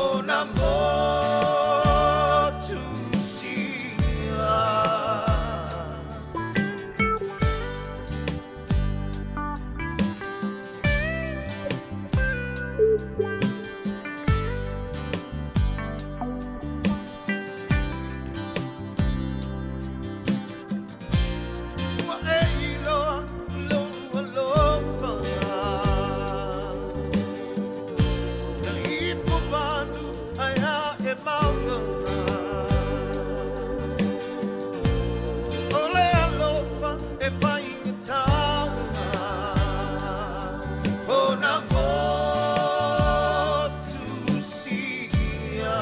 Ona motu sia. Ua e iloa lo'u alofa Na ifo manu ae ae mauga O le alofa e faigata Ona motu sia.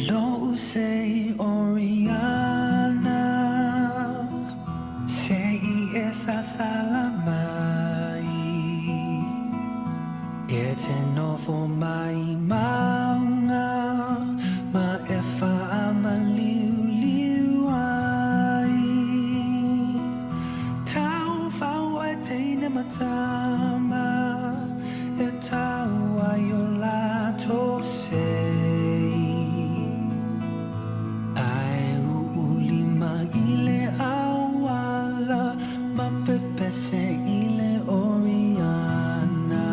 Lo'u sei Oriana Se i e sasala mai E te nofo mai maunga Ma e whaamaliuliu ai Tau whau e teine matama E tau ai o lato sei Ai uulima i le auala Ma pepese i le Oriana.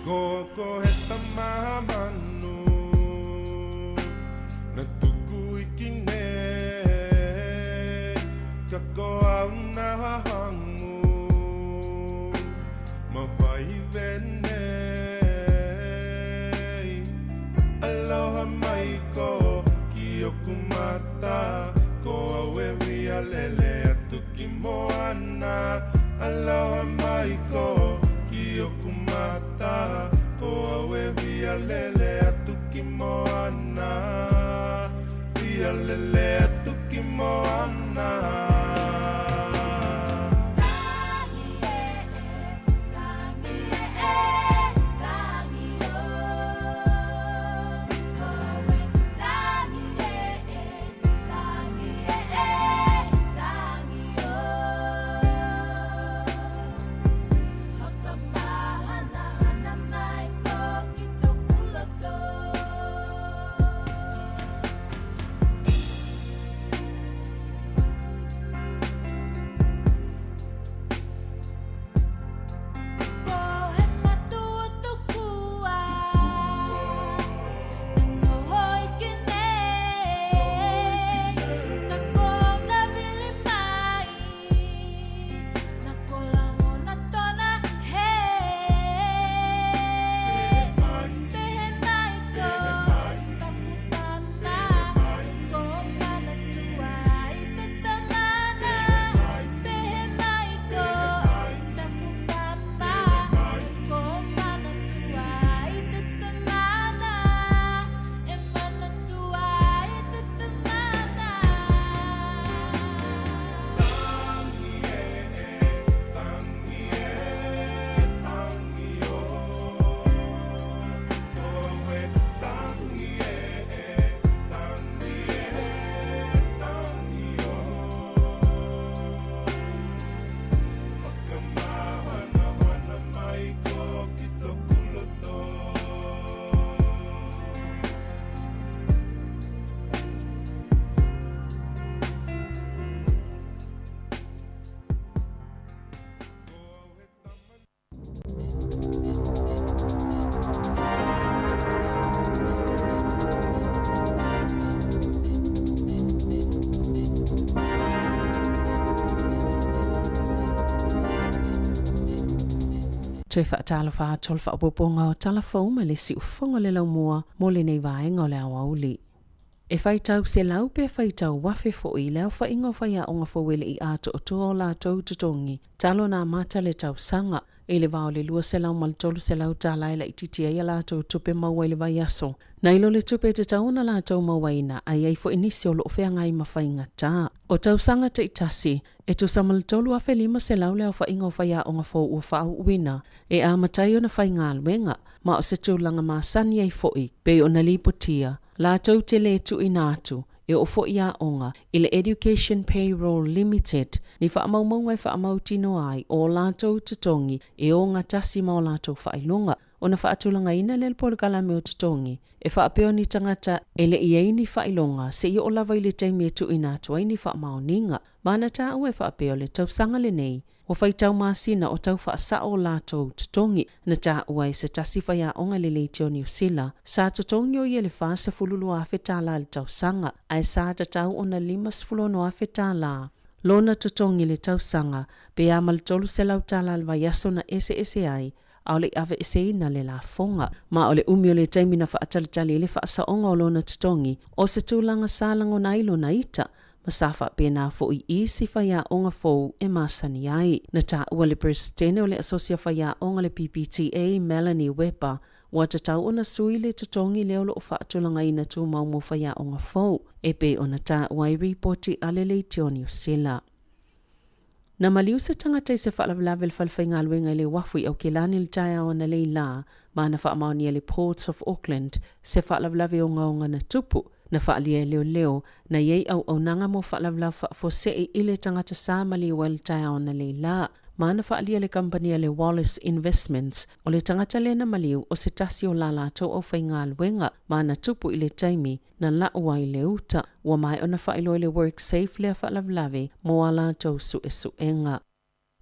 Ko he tama manu Na tuku iki nei Ka ko au na hangu Ma whai venei Aloha mai ko ki oku mata Ko au e huia lele atu ki moana Aloha mai ko ki oku mata Ko au e huia lele atu ki moana Huia lele atu ki moana. Toe faatalofa atu le faaopoopoga o tala fou ma le siufofoga o le laumua mo lenei vaega o le aoauli. E faitau selau pe faitau afe foi le aofaiga o faiaoga fou e le i atoatoa o latou totogi talu ona amata le tausaga i le va o le 200 ma le 300 tala e laitiiti ai a latou tupe maua i le vaiaso nai lo le tupe e tatau ona latou mauaina, a i ai foi nisi o lo o feagai ma faigata. O tausaga taitasi, e tusa ma le 3,500 le aofaiga o faiaoga fou ua faaauuina e amata ai ona faigaluega, ma o se tulaga masani ai foi pei ona lipotia latou te le tuuina atu e oo foi aoga i le Education Payroll Limited ni faamaumauga e faamautinoa ai o latou totogi e ogatasi ma o latou faailoga ona faatulagaina lea le polokalame o totogi e faapea o ni tagata e le i ai ni faailoga seia oo lava i le taimi e tuuina atu ai ni faamaoniga. Ma na taua e faapea o le tausaga lenei Ua faitau masina o tau faasao o latou totogi na taua e se tasi faiaoga le Leitio o Niu Sila. Sa totogi o ia le 42,000 tala i le tausaga, ae sa tatau ona 56,000 tala lona totogi i le tausaga, pe a ma le 300 tala i le vaiaso na eseese ai, a o le i aveeseina le lafoga. Ma o le umi o le taimi na faatalitali ai le faasaoga o lona totogi, o se tulaga sa lagona ai lona ita, ma sa faapena foi i isi faiaoga fou e masani ai. Na taua le Peresetene o le Asosi a Faiaoga le PPTA, Melanie Weber, ua tatau ona sui le totogi lea o lo o faatulagaina tumau mo faiaoga fou, e pei ona taua ai ripoti a le Leitio Niu Sila. Na maliu se tagata i se faalavelave i le falefaigaluega i le uafu i Aukilani i le taeao analeila lā, ma na faamaonia e le Ports of Auckland se faalavelave ogaoga na tupu, na faaalia e leoleo, na i ai auaunaga mo faalavelave faafuasei i le tagata sa maliu ai le taeao analeila lā, ma na faaalia e le kamupani a le Wallace Investments o le tagata lea na maliu o se tasi o la latou aufaigaluega, ma na tupu i le taimi na lau ai le uta. Ua maea ona faailoa e le WorkSafe lea faalavelave mo a latou suesuega.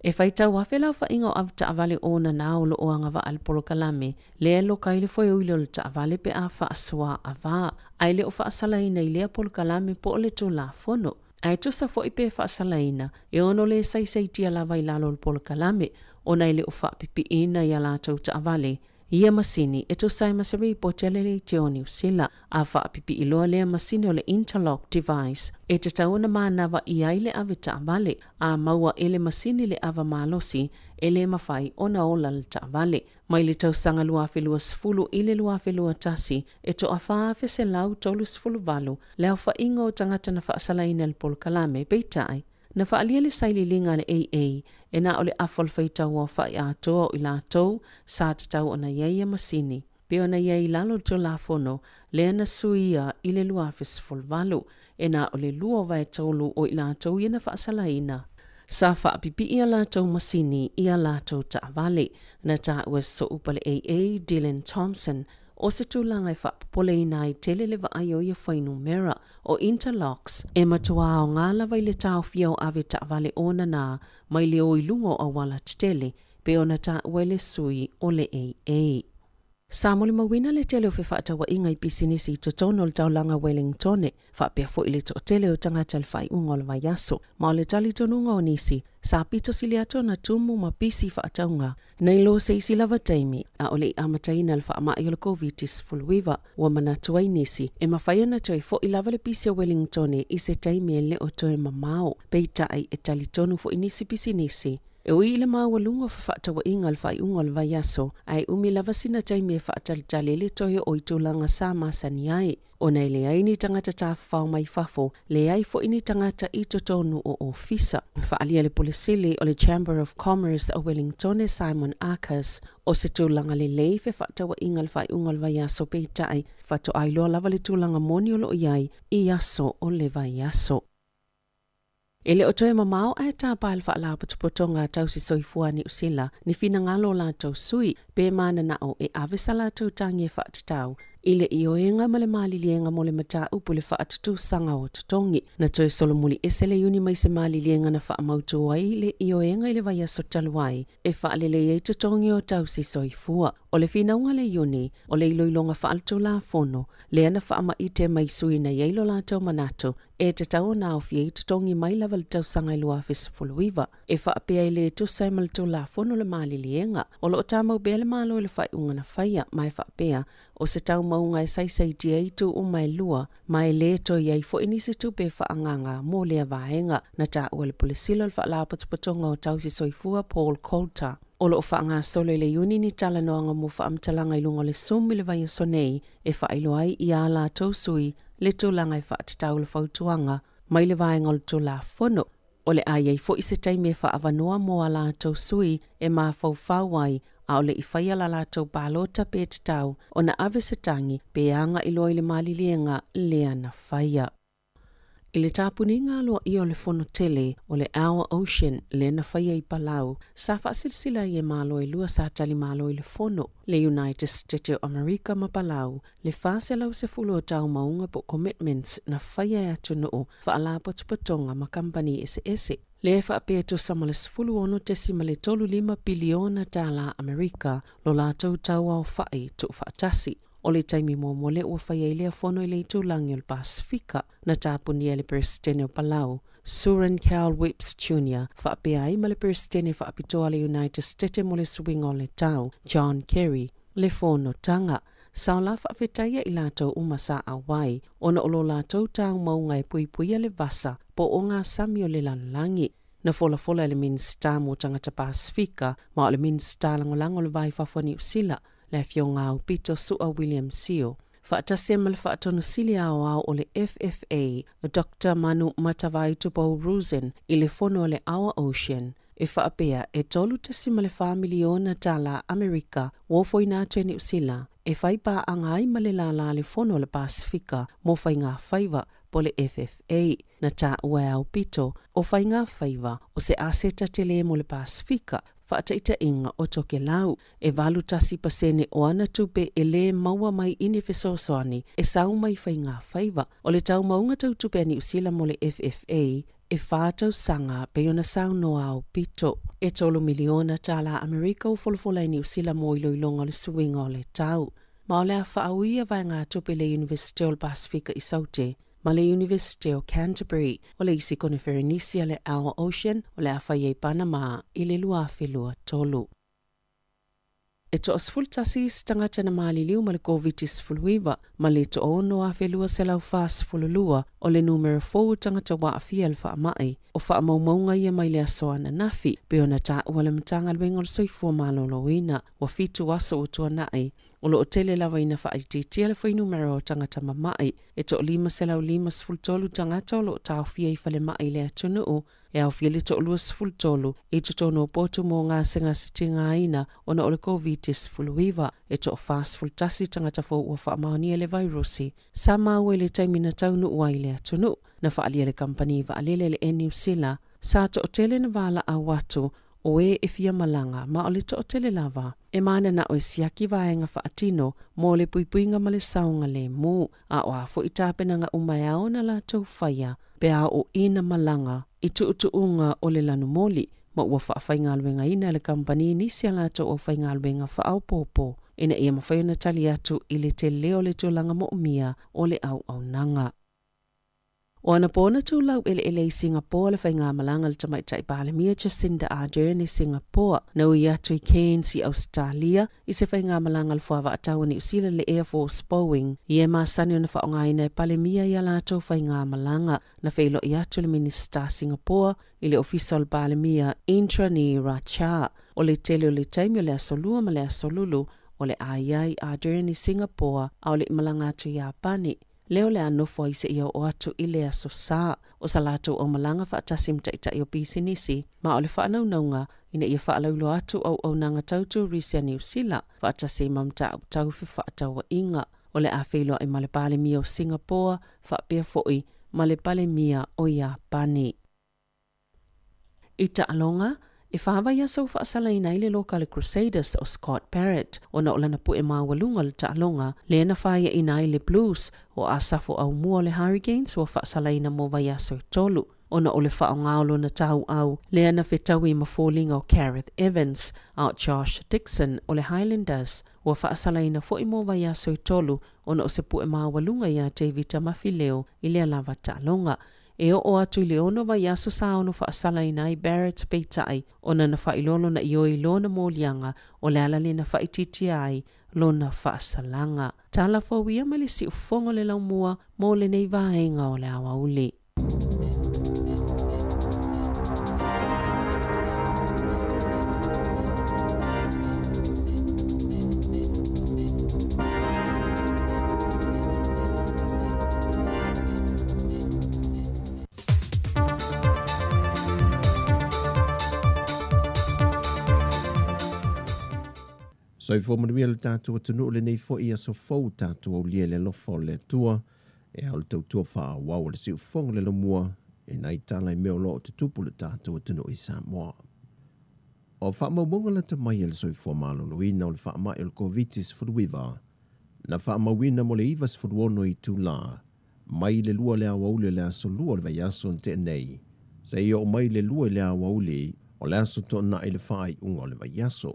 E faitau afe le aofaiga o avetaavale onana o lo o agavaa i le polokalame lea e loka ai le foe uili o le taavale pe a faasoa avā, ae le o faasalaina i lea polokalame po o le Tulafono. Ae tusa foi pe faasalaina, e ono le saisaitia lava i lalo o le polokalame, ona e le o faapipiina i a latou taavale ia masini e tusa ai ma se ripoti a le Leitio o Niu Sila. A faapipii loa lea masini o le interlock device e tatau ona manava i ai le ave taavale, a maua e le masini le ava malosi, e le mafai ona ola le taavale. Mai le tausaga 2020 i le 2021, e toa 4,138 le aofaiga o tagata na faasalaina i le polokalame, peitai, na faaalia le sailiiliga a le AA e na o le afa o le faitau aofai atoa o i latou sa tatau ona i ai ia masini, pei ona i ai i lalo o le Tulafono lea na suia i le 2018, e na o le lua vaetolu o i latou ia na faasalaina. Sa faapipii a latou masini i a latou taavale. Na taua e Soopa le AA, Dylan Thompson, o se tulaga e faapopoleina ai tele le vaai o ia fuainumera o interlocks e matua aoga lava i le taofia o ave taavale onana mai le o i luga o auala tetele pei ona taua e le sui o le AA. Sa molimauina le tele o fefaatauaiga i pisinisi i totonu o le taulaga Wellingtone, faapea foi le toatele o tagata i le faaiuga o le vaiaso, ma o le talitonuga o nisi, sa pito sili atu ona tumu ma pisi faatauga nai lo se isi lava taimi a o le i amataina le faamai o le Koviti-19. Ua manatu ai nisi, e mafai ona toe fo'i lava le pisi o Wellingtone i se taimi e le o toe mamao, peitai e talitonu foi nisi pisinisi, E ui i le maualuga o fefaatauaiga i le faaiuga o le vaiaso, ae umi lava sina taimi e faatalitali ai le toe oo i tulaga sa masani ai. Ona e leai ni tagata tafafao mai fafo, leai foi ni tagata i totonu o ofisa. Faaalia le Pule Sili o le Chamber of Commerce a Wellingtone Simon Arcus, o se tulaga lelei fefaatauaiga i le faaiuga o le vaiaso peitai, faatoa iloa lava le tulaga moni o lo o i ai i aso o le vaiaso. E le o toe mamao ae tapa le Faalapotopotoga a Tausi Soifua a Niu Sila ni finagalo o latou sui pe mananao e ave sa latou tagi e faatatau i le ioega ma le maliliega mo le mataupu i le faatutusaga o totogi. Na toe solomuli ese le Iuni mai se maliliega na faamautu ai le ioega i le vaiaso talu ai e faalelei ai totogi o tausi soifua. O le finauga a le Iuni o le iloiloga faaletulafono lea na faamaite mai sui na i ai lo latou manatu E tatau ona aofia ai totogi mai lava i le tausaga e 2019, e faapea e le tusa ai ma le Tulafono le maliliega. O lo o tamau pea le Malo i le faaiuga na faia, ma e faapea, o se taumauga e saisaitia ai itu uma e lua, ma e le toe i ai foi nisi tupe e faaagaaga mo lea vaega. Na taua e le Pule Sili o le Faalapotopotoga o Tausi Soifua Paul Coulter, o lo o faagasolo i le Iuni ni talanoaga mo faamatalaga i luga o le Zoom i le vaiaso nei e faailoa ai i ā latou sui le tulaga e faatatau le fautuaga mai le vaega o le Tulafono. O le a i ai foi se taimi e faaavanoa mo a latou sui e mafaufau ai a o le i faia la latou palota pe tatau ona ave se tagi pe agai loa i le maliliega lea na faia. I le tapuniga aloaia o le fono tele o le Our Ocean lea na faia i Palau, sa faasilasila ai e Malo e lua sa tali malo i le fono, le United State o Amerika ma Palau, le 410 o taumauga po o commitments na faia e atunuu, faalapotopotoga ma kamupani eseese, lea e faapea e tusa ma le 16.35 piliona tala Amerika lo latou tauaofai tuufaatasi. O le taimi muamua lea ua fai ai lea fono i le itulagi o le Pasefika, na tapunia e le Peresetene o Palau, Surin Cal Whipps Jr. faapea ai ma le Peresetene faapitoa a le United Stete mo le suiga o le tau, John Kerry, le fonotaga. Sa ola faafetaia i latou uma sa auai ona o lo latou taumauga e puipuia le vasa po o ngā sami o le lalolagi. Na folafola e le Minisita mo Tagata Pasefika ma o le Minisita Lagolago o le Va i Fafo a Niu Sila, le Afioga Aupito Su'a William Sio, faatasi ai ma le Faatonu Sili Aoao o le FFA, Doctor Manu Matavai Tupou Rosen i le fono a le Our Ocean, e faapea e $3.4 miliona tala Amerika ua ofoina atu e Niu Sila e whai pāanga ai ma le lālā le fono a le Pasifika mō Faigāfaiva po le FFA. Na tāua e Aupito o Faigāfaiva o se aseta tele mo le Pasifika, faataitaiga o Tokelau, e 81% o ana tupe e lē maua mai i ni fesoasoani e sau mai faigāfaiva. O le taumauga tau tupe a Niu Sila mo le FFA e whā tausaga pei ona saunoa Aupito. E $3 miliona tālā Amerika ua folafola e Niu Sila mo iloiloga o le suiga o le tau. Ma o le a faaui ia vaegatupe i le Iunivesite o le Pasefika i Saute ma le Iunivesite o Canterbury. O le isi koneferenisi a le Our Ocean o le a fai ai Panama i le 2023. E toa-11 isi tagata na maliliu ma le Koviti-19 ma le 6,242 o le numera fou o tagata ua aafia i le faamai. O faamaumauga ia mai le aso ananafi, pei ona taua le Matagaluega o le Soifua Maloloina. Ua fitu aso ua tuanai, o lo o tele lava ina faaitiitia le fuainumera o tagata mama'i. E toa-553 tagata o lo o taofia i falemai i le atunuu, e aofia le toa-23 i totonu o potu mo gasegase tigaina ona o le Koviti-19. E toa-41 tagata fou ua faamaonia le vairusi sa maua i le taimi na taunuu ai i le atunuu. Na faaalia e le kamupani vaalele le Air New Sila sa toatele na valaau atu o e e fia malaga ma o le toatele lava e mananao e siaki vaega faatino mo le puipuiga ma le saogalemu, a o a foi tapenaga uma e ao ona latou faia pe a oo ina malaga i tuutuuga o le lanumoli, ma ua faafaigaluegaina e le kamupani nisi a latou aufaigaluega faaopoopo ina ia mafai ona tali atu i le tele o le tulaga moomia o le auaunaga. O anapo na tulau eleele i Singapoa le faigamalaga a le Tamaitai Palemia Jacinda Ardern i Singapoa, na ui atu i Cairns i Ausetalia i se faigamalaga a le fuavaa tau a Niu Sila le Air Force Boeing ia e masani ona faaaogaina e Palemia i a latou faigamalaga. Na feiloai atu le Minisita Singapoa i le Ofisa o le Palemia Indranee Rajah. O le tele o le taimi o le Aso Lua ma le Aso Lulu o le a i ai Ardern i Singapoa a o le i malaga atu i Iapani. Lea o le a nofo ai seia oo atu i le Aso Sa. O sa latou aumalaga faatasi ma taitai o pisinisi, ma o le faanaunauga ina ia faalauiloa atu auaunaga tau turisi a Niu Sila faatasi ai ma mataupu tau fefaatauaiga. O le a feiloai ma le Palemia o Singapoa faapea foi ma le Palemia o Iapani. I taaloga, e fa vaiaso ua faasalaina ai le loka a le Crusaders o Scott Barrett ona o lana pu'e maualuga o le taaloga lea na faiaina ai le Blues o Asafo Aumua o le Hurricanes ua faasalaina mo vaiaso e tolu ona o le faaaoga o lona tauau lea na fetaui ma foliga o Gareth Evans a o Josh Dickson o le Highlanders ua faasalaina foi mo vaiaso e tolu ona o se pu'e maualuga iā Tevita Mafileo i lea lava taaloga. E oo atu i le ono vaiaso sa ono faasalaina ai Barrett peitai ona na faailoa lona ioe i lona moliaga o le ala lea na faaitiitia ai lona faasalaga. Tala fou ia mai le siufofoga o le laumua mo lenei vaega o le aoauli. Soifua manuia le tatou atunuu lenei foi aso fou tatou aulia i le alofa o le Atua e ao le tautua faaauau o le siufofoga le lomua i nai tala i mea o lo o tutupu le tatou atunuu i Samoa. O faamaumauga lata mai a le Soifua Maloloina o le faamai o le Koviti-19 na faamauina mo le 96 itulā mai le 2 i le aoauli o le aso Lua o le vaiaso na tea nei seia oo mai le 2 i le aoauli o le aso Toonai i le faaiuga o le vaiaso.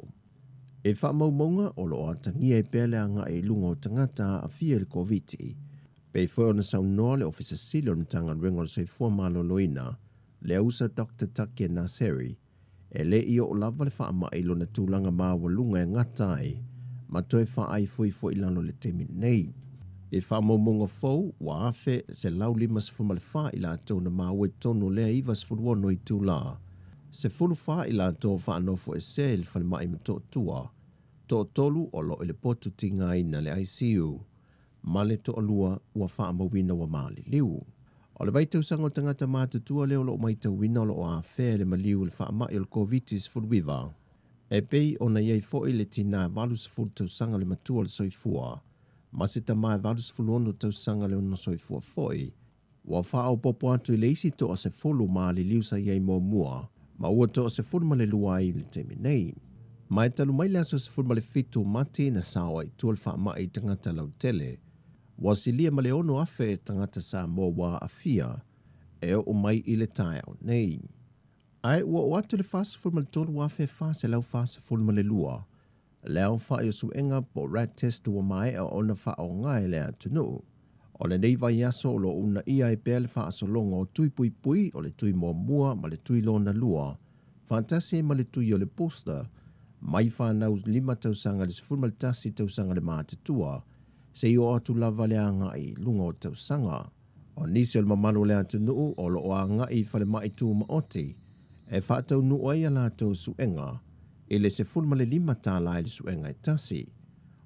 E faamaumauga o lo o atagia ai pea le agai i luga o tagata aafia i le Koviti, pei foi ona saunoa le Ofisa Sili o le Matagaluega o le Soifua Maloloina, le Ausa Doctor Take Naseri, E le i oo lava le faamai i lona tulaga maualuga e gata ai ma toe faaifoifo i lalo i le taimi nei. I faamaumauga fou, ua 1,154 i latou na maua i totonu o lea 96 itulā, 14 i latou o faanofoesea i le falemai Motootua, toatolu o lo o i le potu tigaina le ICU, ma le toalua ua faamauina ua maliliu. O le vaitausaga o tagata matutua lea o lo o matauina o lo o afea e le maliu i le faamai o le Koviti-19, e pei ona i ai foi le tinā 80 tausaga le matua o le soifua ma se tama e 86 tausaga le ona soifua foi, ua faaopoopo atu i le isi toa-10 maliliu sa i ai muamua ma ua toa-12 ai i le taimi nei. Ma e talu mai le aso 17 o Mati na sao ai i tua le faamai i tagata lautele, ua silia ma le 6,000 tagata Samoa ua aafia e oo mai i le taeao nei. Ae ua oo atu i le 43,442 le aofai o suega po o rat test ua maea ona faaaoga e le atunuu. O lenei vaiaso o lo o uunaia ai pea le faasologa o tui puipui o le tui muamua ma le tui lona lua, faatasi ai ma le tui o le booster, mai fanau 5 tausaga i le 11 tausaga le matutua, seia oo atu lava le agai i luga o tausaga. O nisi o le mamalu o le atunuu o lo o agai i falemai tumaoti e faataunuu ai a latou suega i le $15 i le suega e tasi.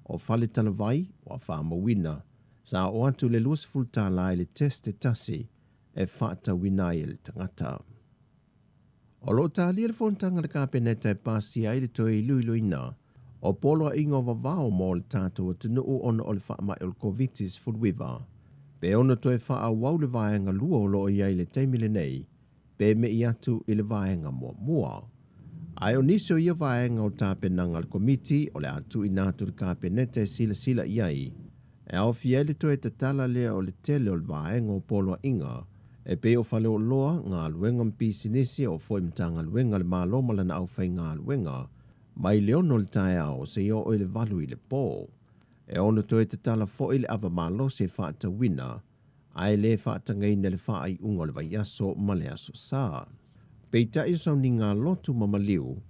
O fale talavai ua faamauina sa oo atu i le $20 i le test e tasi e faatauina ai e le tagata. O lo o talia le fonotaga a le Kapeneta e pasia ai le toe iloiloina o poloaiga o vavao mo le tatou atunuu ona o le faamai o le Koviti-19, pe ono toe faaauau le vaega lua o lo o i ai i le taimi lenei pe me'i atu i le vaega muamua. Ae o nisi o ia vaega o tapenaga a le Komiti o le a tuuina atu i le Kapeneta e silasila i ai, e aofia ai le toe tatala lea o le tele o le vaega o poloaiga e pei o faleoloa, galuega ma pisinisi, o foi Matagaluega a le Malo ma lana aufaigaluega, mai le 6 i le taeao seia oo i le 8 i le po. E ono toe tatala foi le ava malosi e faatauina ae le faatagaina le faaiuga o le vaiaso ma le Aso Sa. Peitai o sauniga lotu ma maliu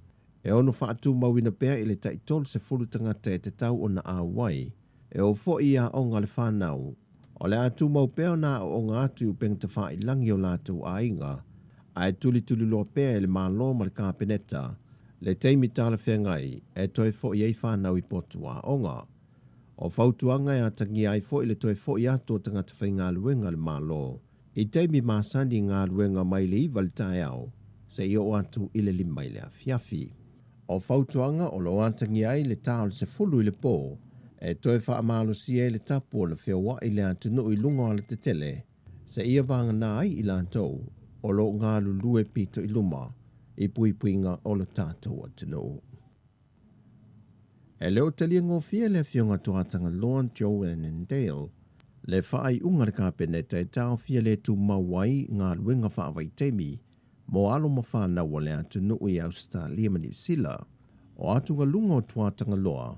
e ono faatumauina pea i le tai 30 tagata e tatau ona auai, e oo foi i aoga a le fanau, o le a tumau pea ona aooga atu i upega tafailagi o latou aiga, ae tulituliloa pea e le Malo ma le Kapeneta le taimi talafeagai e toe foi ai fanau i potu aoga. O fautuaga e atagia ai foi le toe foi atu o tagata faigaluega a le Malo i taimi masani i galuega mai le 9 i le taeao seia oo atu i le 5 i le afiafi. O fautuaga o lo o atagia ai le ta o le 10 i le po e toe faamalosia ai le tapu ona feoai le atunuu i luga o alatetele seia vagana ai i latou o lo o galulue pito i luma i puipuiga o lo tatou atunuu. E le o talia gofie e le Afioga Tuatagaloa Joe Annandale le faaiuga a le Kapeneta e taofia le tumau ai galuega faavaitaimi mo alo ma fanau a le atunuu i Ausetalia ma Niu Sila. O atugaluga o Tuatagaloa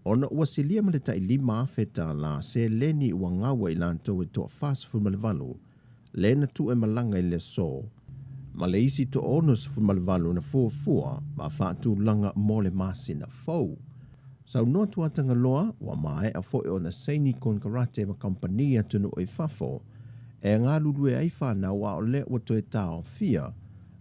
ona ua silia ma le tai $5,000 seleni ua gaua i latou e toa-48 lea na tuu e malaga i le aso ma le isi toa-68 na fuafua ma faatulaga mo le masina fou. Saunoa Tuatagaloa ua maea foi ona saini konekarate ma kamupani atunuu i fafo e galulue ai fanau a o lea ua toe taofia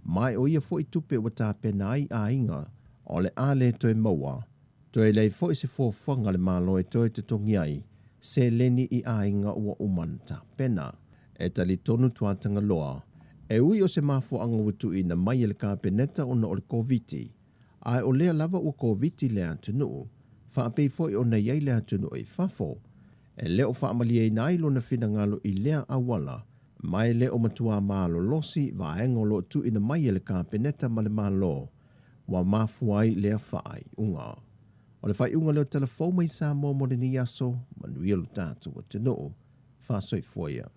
mai o ia foi tupe ua tapena ai aiga o le a le toe maua. Toe leai foi se fuafuaga a le Malo e toe totogi ai seleni i aiga ua uma ona tapena. E talitonu Tuatagaloa, e ui o se mafuaaga ua tuuina mai e le Kapeneta ona o le Koviti, ae o lea lava ua Koviti le atunuu, faapei foi ona i ai le atunuu i fafo, e le o faamalieina ai lona finagalo i lea auala, ma e le o matuā malolosi vaega o lo o tuuina mai e le Kapeneta ma le Malo ua mafua ai lea faaiuga. O le faaiuga lea o Tala Fou mai Samoa mo lenei aso, manuia lo tatou atunuu. Faasoifua ia.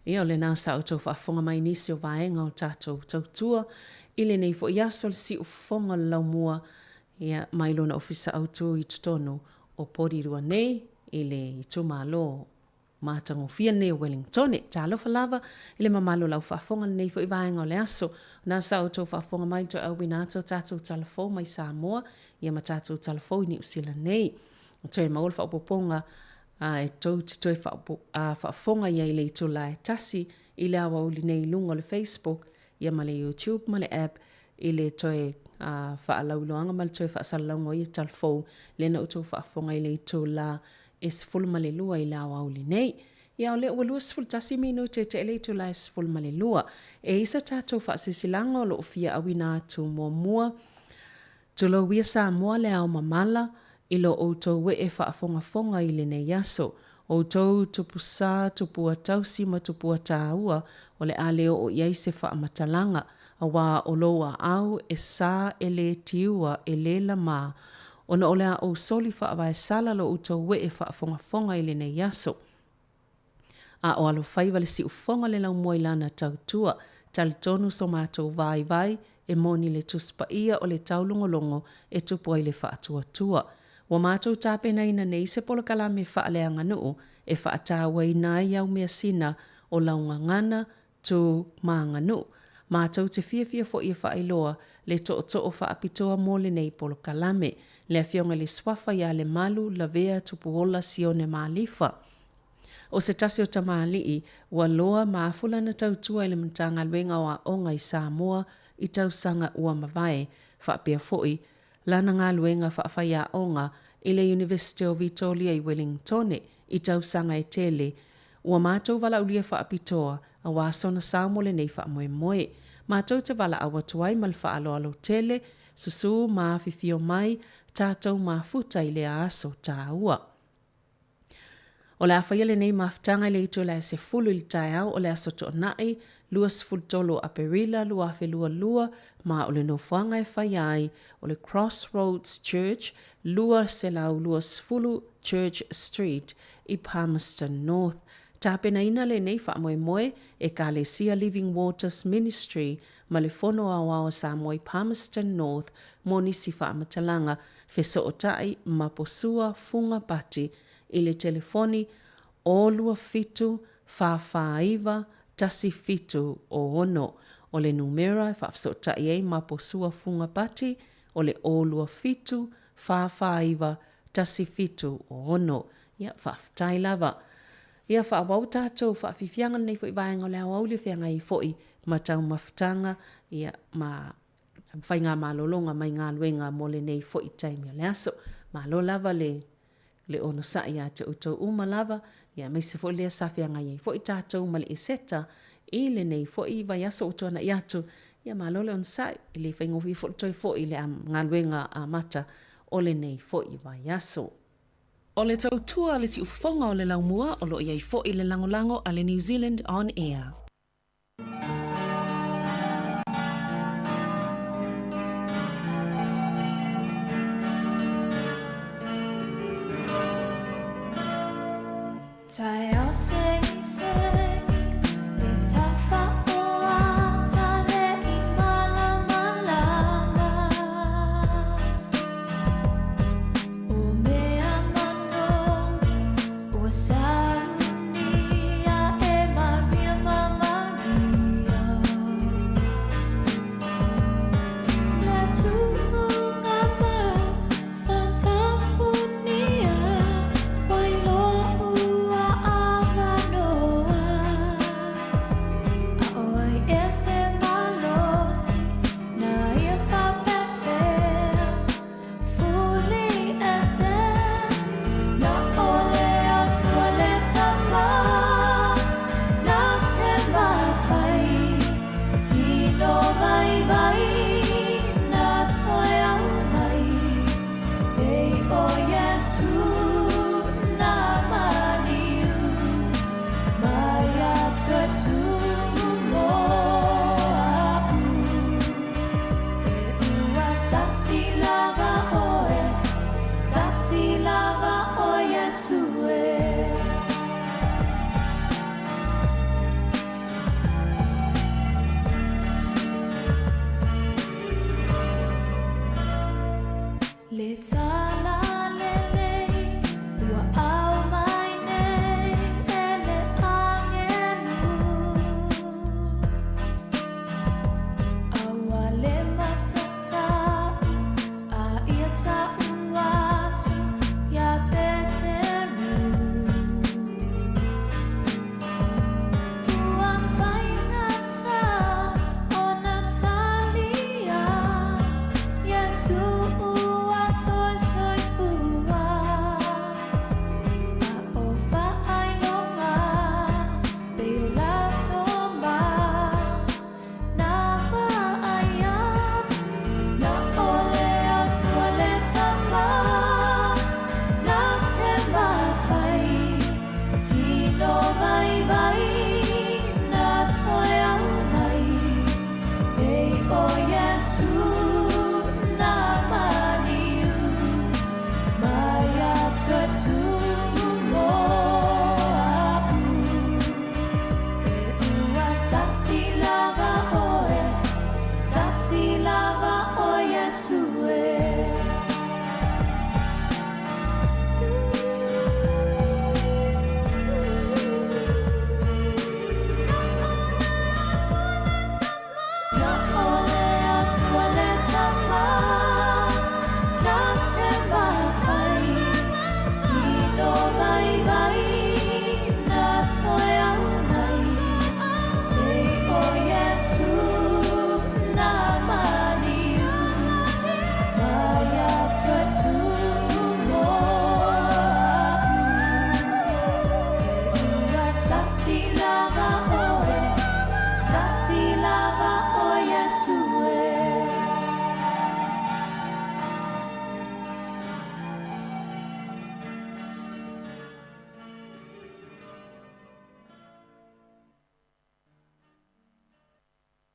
Ia, o lena sa outou faafofoga mai i nisi o vaega o tatou tautua i lenei foi aso le siufofoga o le laumua, ia, mai lona ofisa autu i totonu o Porirua nei i le itumalo matagofie lenei o Wellingtone. Talofa lava i le mamalu o lau faafofoga i lenei foi vaega o le aso. O lena sa outou faafofoga mai i le toe auina atu o tatou tala fou mai Samoa, ia ma tatou tala fou i Niu Sila nei. Toe maua le faaopoopoga a e tou te toe faafofoga i ai i le itula e tasi i le aoauli nei i luga o le Facebook ia ma le YouTube ma le app i le toe faalauiloaga ma le toe faasalalauga o ia tala fou lea na outou faafofoga i le itula e 12 i le aoauli nei. Ia o lea ua 21 minute e tea le itula e 12. E i ai se tatou faasilasilaga o lo o fia auina atu muamua. Tulou ia Samoa le ao mamala i lo outou ee faafogafoga i lenei aso. Outou tupusa, tupua tausi ma tupua tāua o le a le oo i ai se faamatalaga, auā o lou aao e sa e lē tiua e lē lamā, ona o le a ou soli faavaesala lo outou ee faafogafoga i lenei aso. A o alofaiva le siufofoga le laumua i lana tautua. Talitonu so matou vaivai e moni le Tusi Paia o le taulogologo e tupu ai le faatuatua. Ua matou tapenaina nei se polokalame faaleaganuu e faatauaina ai au measina o laugagana, tu ma aganuu. Matou te fiafia foi e faailoa le tootoo faapitoa mo lenei polokalame, le Afioga i le Suafa ia Lemalu Lavea Tupuola Sione Malifa. O se tasi o tamalii ua loa ma afu lana tautua i le Matagaluega o Aoga i Samoa i tausaga ua mavae, faapea foi lana galuega faafaiaoga i le Iunivesite o Vitolia i Welingtone i tausaga e tele. Ua matou valaaulia faapitoa aua sona sao mo lenei faamoemoe. Matou te valaau atu ai ma le faaaloalo tele, susu ma afifio mai tatou mafuta i lea aso taua. O le a faia lenei mafutaga i le itula e 10 i le taeao o le Aso Toonai, 23 o Aperila 2022, ma o le nofoaga e faia ai o le Crossroads Church, 220 Church Street i Palmerston North. Tapenaina lenei faamoemoe e Ekalesia Living Waters Ministry ma le Fono Aoao a Samoa i Palmerston North mo nisi faamatalaga Fesootai ma Posua Fuga Pati i le telefoni o 27 449 1706. O le numera e faafesootai ai ma Posua Fuga Pati o le o 27 449 1706. Ia, faafetai lava. Ia, faaauau tatou faafiafiaga lenei foi vaega o le aoauli e feagai ai foi ma taumafataga, ia, ma faigamalologa mai galuega mo lenei foi taimi o le aso. Malo lava le le onosai ia te outou uma lava, ia aemaise foi lea sa feagai ai foi tatou ma le Eseta i lenei foi vaiaso ua tuanai atu. Ia malo le onosai, e le faigofie foi le toe foi i le galuega amata o lenei foi vaiaso. O le tautua a le siufofoga o le laumua o lo o i ai foi le lagolago a le New Zealand On Air. lava oe, tasi lava o Iesu e.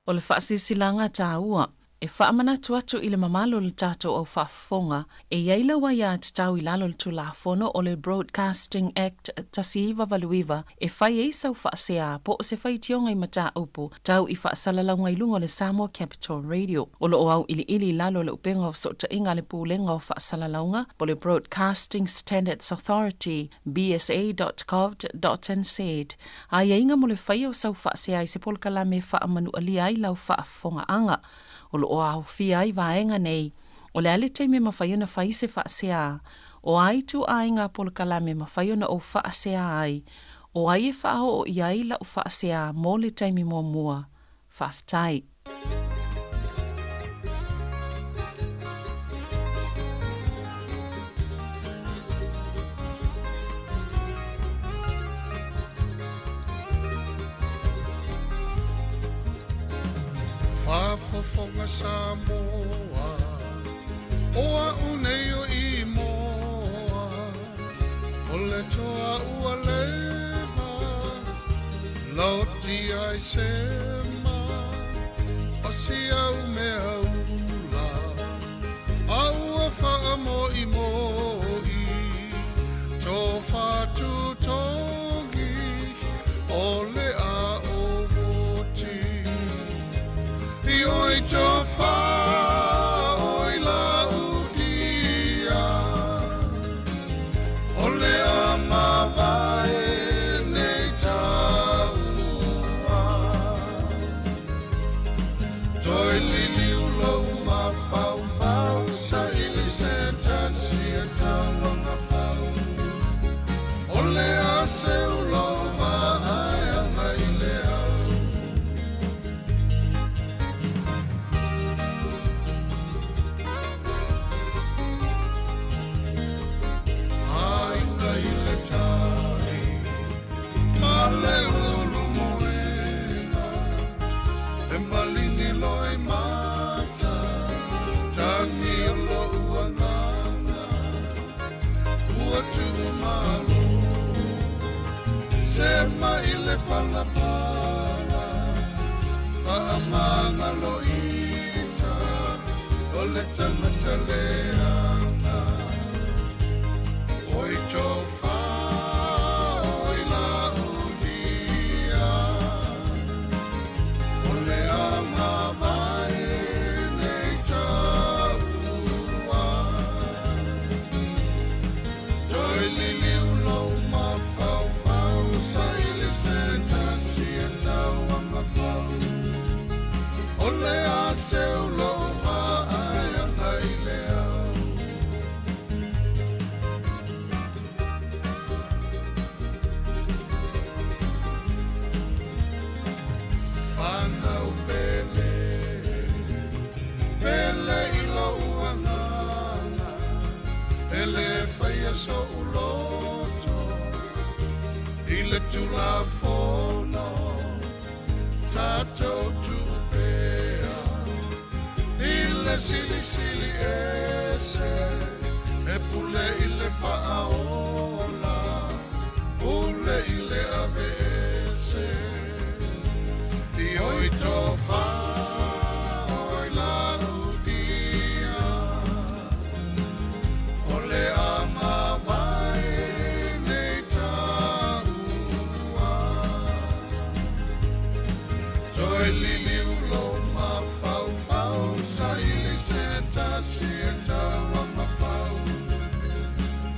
O le faasilasilaga taua e faamanatu atu i le mamalu o le tatou au faafofoga e i ai lau aiatatau i lalo o le Tulafono o le Broadcasting Act 1989 e fai ai sau faasea po o se faitioga i mataupu tau i faasalalauga i luga o le Samoa Capital Radio. O lo o auiliili i lalo o le Upega o Fesootaiga a le Pulega o Faasalalauga po o le Broadcasting Standards Authority, bsa.govt.nz, Aiaiga mo le faia o sau faasea i se polokalame e faamanualia ai lau faafofogaaga. O lo o aofia ai vaega nei, o le a le taimi e mafai ona fai se faasea, o a ituaiga polokalame e mafai ona ou faasea ai, o ai e faaoo i ai lau faasea mo le taimi muamua. Faafetai. Faafofoga Samoa, o a'u nei o Imoa, o le toa ua leva, Loti ai sema, o si au mea ula, a ua faamoʻimoʻi, tofa tutogi, o le a o I oi tofa oi la udia, o le a mavae nei taua. Toi lili ulo mafaufau, sa ili se tasi e tauanga fau. O le a se ulo va ai anga i le au. Aiga i le tai, ma le ulu moena, e malini loa i mata, tangi o lo'u agaga, ua tuumalo, se mai le palapala, faamagaloita, o le tagata leaga. Oi tofa, oi la udia, o le a mavae nei taua. Toi lili ulo mafaufau, sa ili se tasi e tauanga fau. O le a se ulo va ai anga i le au. Whanau pele, pele i lou agaga, e le whaia so uloto, i le tulafono, tātou tupea, i le silisili ese, e pule i le whaaola, pule i le ave ese. I oi tofa, oi la udia, o le a mavae nei taua. Toi lili ulo mafaufau, sa ili se tasi e taua mafau.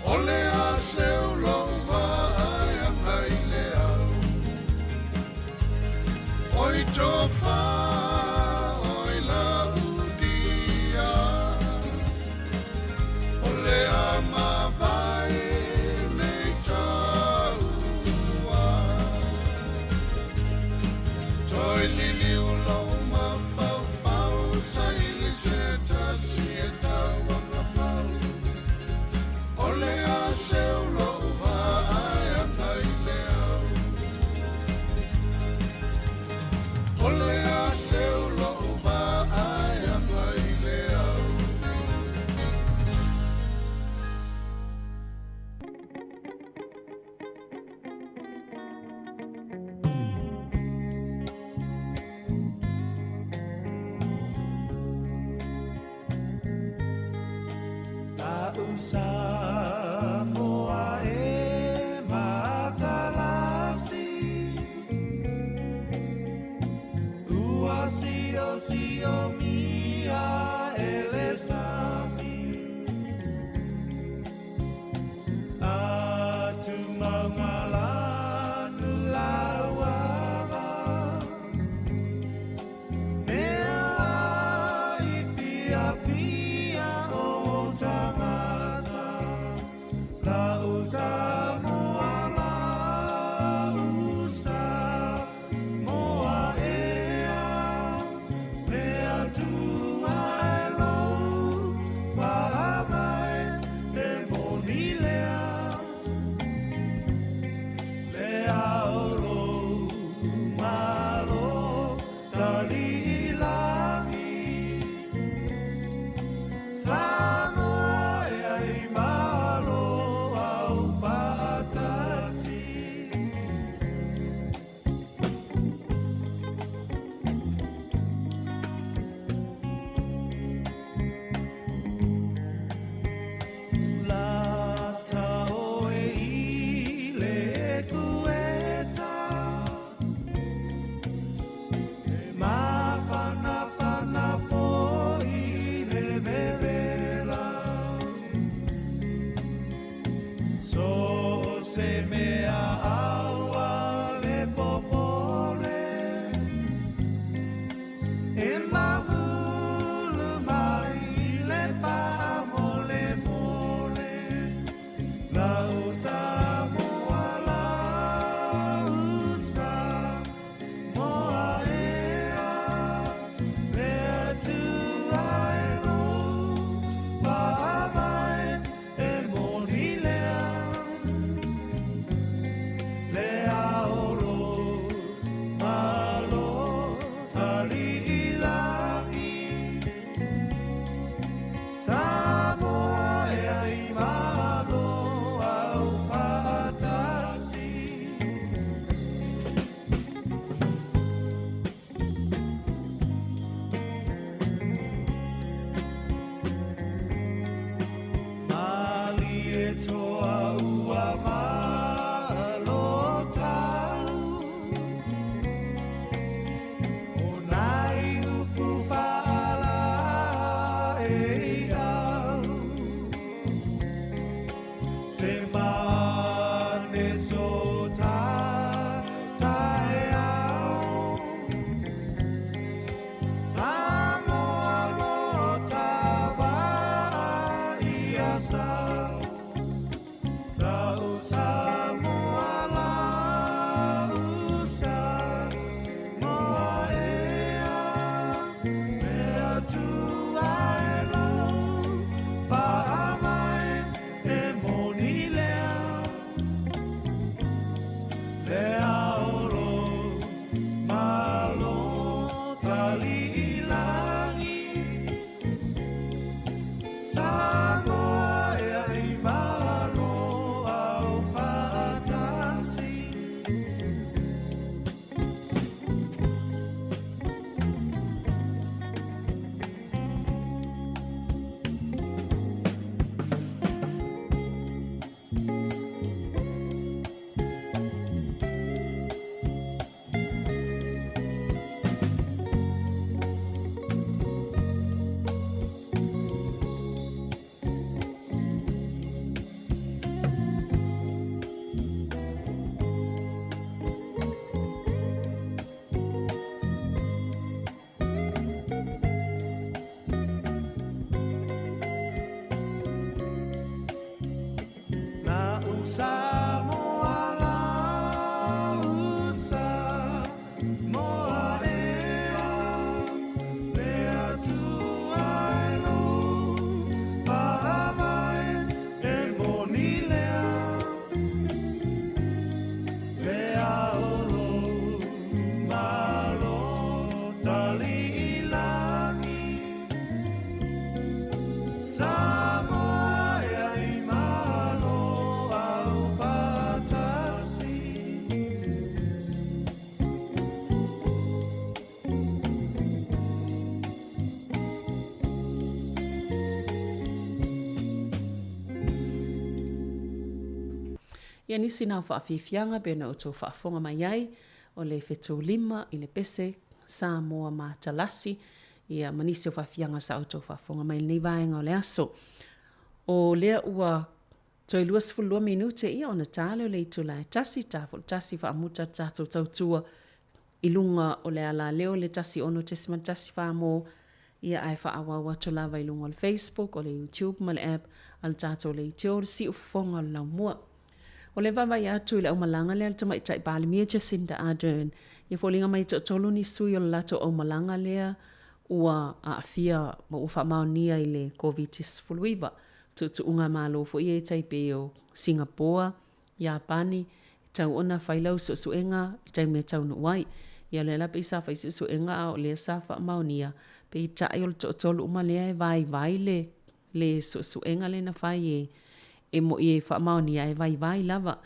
O le a se ulo va ai anga i le au. Oi tofa, oi la udia, o le a mavae nei taua. Toi lili ulo mafaufau, sa ili se tasi e tauanga fau. O le a se ulo va ai anga i le au. Samoa e matalasi Ua siosiomia e le sami Atu maungalanu lauala Mea i fiafia o tagata Lau Samoa lau Samoa ea Le Atua e lou faavae e moni lea Le ao lou malo taliilagi Samoa ea i malo au faatasi. Lata oe i le ekueta, e mafatotoga. Ia nisi na o faafiafiaga pei ona outou faafofoga mai ai, o le fetulima i le pese Samoa Matalasi, ia ma nisi o faafiaga sa outou faafofoga mai i lenei vaega o le aso. O lea ua toe 22 minute ia ona ta lea o le itula e tasi, ta foi le tasi faamuta le tatou tautua i luga o le alaleo le 106.1 mo ia ae faaauau atu lava i luga o le Facebook, o le YouTube ma le app a le tatou leitio, le siufofoga o le laumua. O le vaavaai atu i le aumalaga lea a le Tamaitai Palemia Jacinda Ardern, ia foliga mai e toatolu ni sui o le latou aumalaga lea ua aafia ma ua faamaonia i le Koviti-19. Tuutuuga malo foi ia e tai pei o Singapoa, Iapani, e tatau ona fai lau suesuega i le taimi e taunuu ai. Ia o lea la pei sa fai suesuega a o lea sa faamaonia, peitai o le toatolu uma lea e vaivai le le suesuega lea na fai e e mo'i e faamaonia e vaivai lava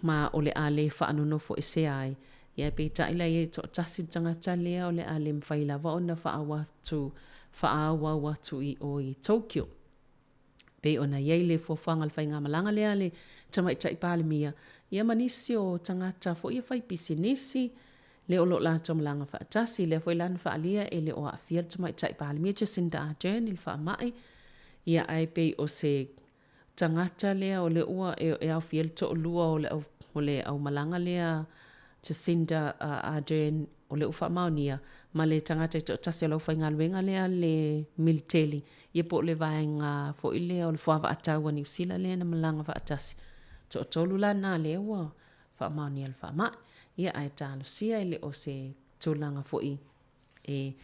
ma o le a le faanonofoesea ai. Ia peitai la e toatasi le tagata lea o le a le mafai lava ona faaauau atu i o i Tokyo. Pei ona i ai le fuafuaga a le faigamalaga lea a le Tamaitai Palemia, ia ma nisi o tagata foi ia fai pisinisi, lea o lo o latou malaga faatasi. Lea foi la na faaalia e le o aafia le Tamaitai Palemia Jacinda Ardern i le faamai, ia ae pei o se tagata lea o lea ua e aofia ai le toalua o le o le aumalaga lea Jacinda Ardern o lea ua faamaonia ma le tagata e toatasi o le aufaigaluega lea a le militeli ia po o le vaega foi lea o le fuavaatau a Niu Sila lea na malaga faatasi. Toatolu la na lea ua faamaonia le faamai. Ia ae talosia e le o se tulaga foi e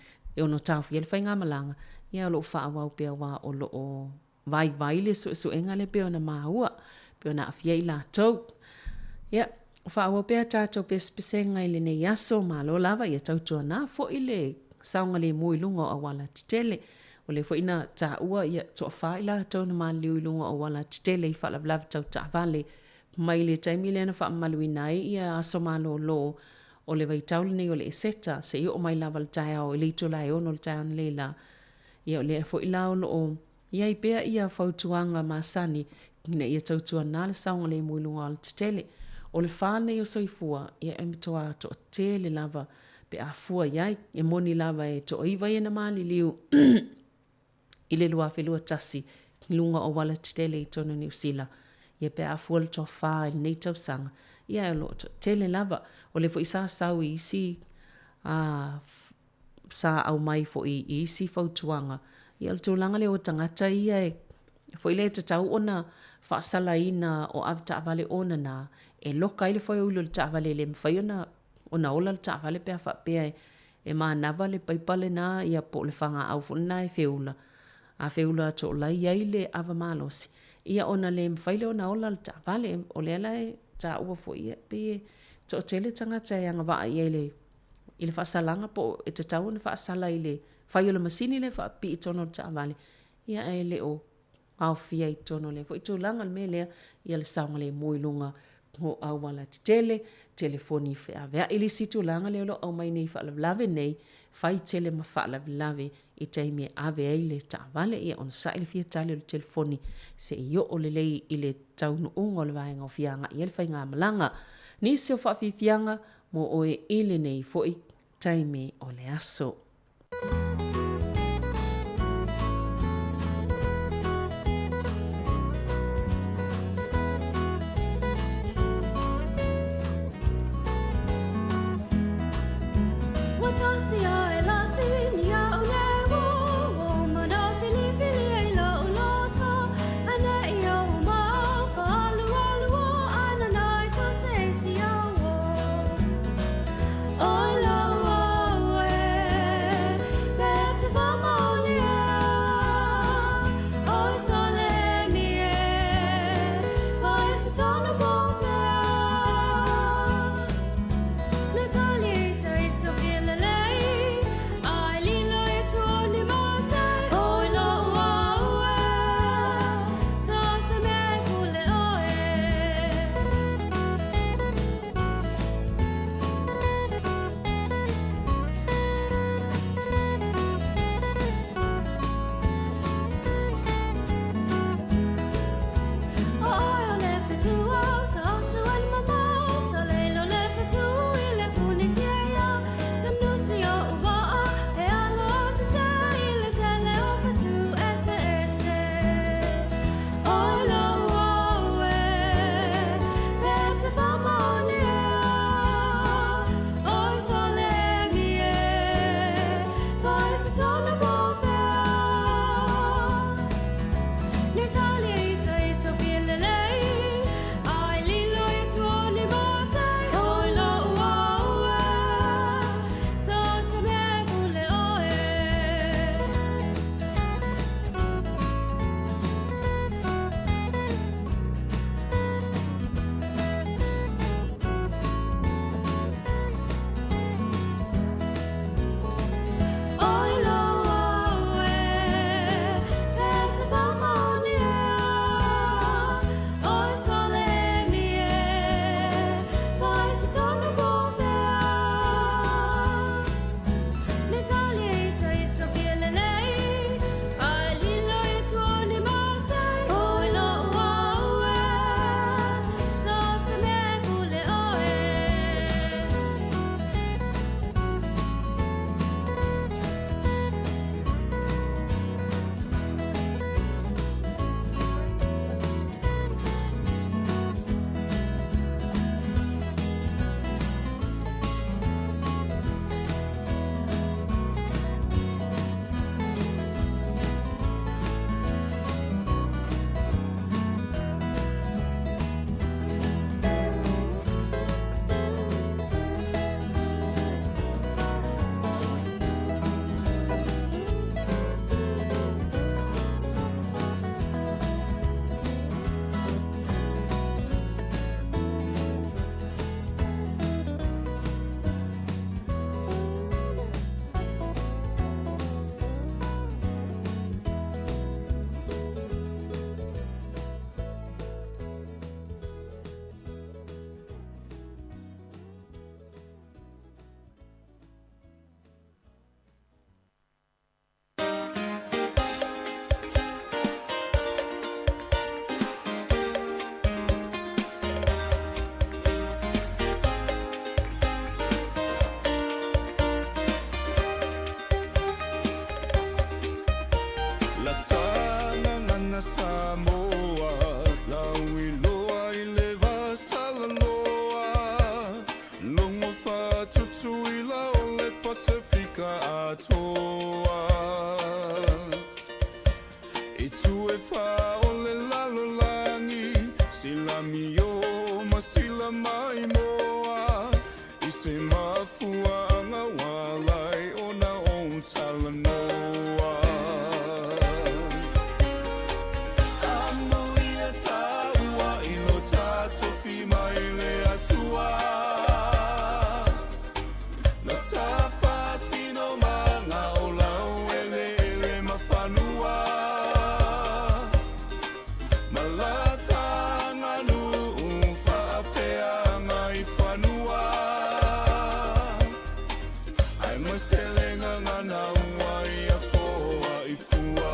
ono taofia ai le faigamalaga, ia o lo o faaauau pea aua o lo o vaivai le suesuega lea pei ona maua, pei ona aafia ai i latou. Ia, faaauau pea tatou pesepesega i lenei aso, malo lava, ia tautuana foi le saogalemu i luga o auala tetele. O lea foi na taua ia toafa i latou na maliliu i luga o auala tetele i faalavelave tau taavale mai le taimi lea na faamamaluina ai ia aso malolo o le vaitau lenei o le Eseta seia oo mai lava i le taeao i le itula e 6 o le taeao nei la. Ia o lea foi la o lo o i ai pea ia fautuaga masani ina ia tautuana le saogalemu i luga o alatetele. O le fa nei o soifua, ia e matua toatele lava pe a fua i ai. E moni lava e toaiva ia na maliliu i le 2021 i luga o auala tetele i totonu o Niu Sila, ia pe a fua le toafa i lenei tausaga, ia o lo o toatele lava. O lea foi sa sau i isi sa aumai foi i isi fautuaga, ia o le tulaga lea o tagata ia e foi lea e tatau ona faasalaina o avetaavale onana e loka ai le foeuli o le taavale e le mafai ona ona ola le taavale pe a faapea e manava le paipa lena ia po o le fagaau foi lena e feula. A feula toolai ai le ava malosi, ia ona le mafai lea ona ola le taavale. O lea la e taua foi, ia pei e toatele tagata e agavaa i ai i le i le faasalaga po o e tatau ona faasala i le fai o le masini lea e faapipii i totonu o le taavale, ia ae le o aofia i totonu o lea foi tulaga. O le mea lea, ia le saogalemu i luga o auala tetele, telefoni feaveai le isi tulaga lea o lo o aumai nei i faalavelave nei, fai tele ma faalavelave i taimi e ave ai le taavale, ia onosai le fia tali o le telefoni se i oo lelei i le taunuuga o le vaega o fia agai i ai le faigamalaga. Nisi o faafiafiaga mo oe i lenei foi taimi o le aso. Pasifika atoa. I tu e whā o le lalolagi, sila mio ma sila mai moa, i se mafuaaga ua alai ona ou talanoa. Amuia tāua i lo tātofi mai le Atua, Na ta faasino maga o laueleele ma fanua, Ma la ta aganuu faapeaga i fanua, Ae ma se le gagana ua ia foa i fua.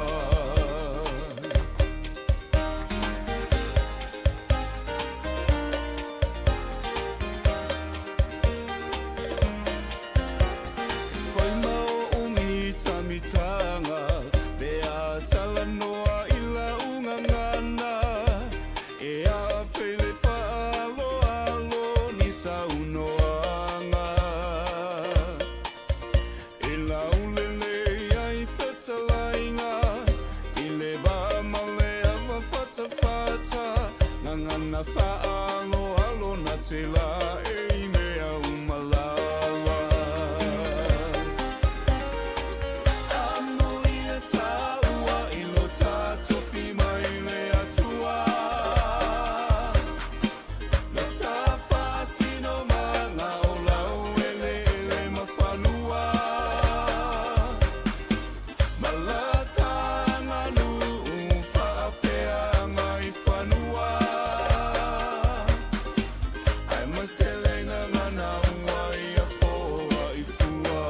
Fai ma oʻu mitamitaga, pe a talanoa i lau gagana, e afe i le faaaloalo ni saunoaga. E laulelei ai fetalaiga i le va ma le ava fatafata, gagana faaaloalo na te laei mea uma lava. Amuia tāua i lo tātofi mai le Atua, Na ta faasino maga o laueleele ma fanua, Ma la ta aganuu faapeaga i fanua, Ae ma se le gagana ua ia foa i fua.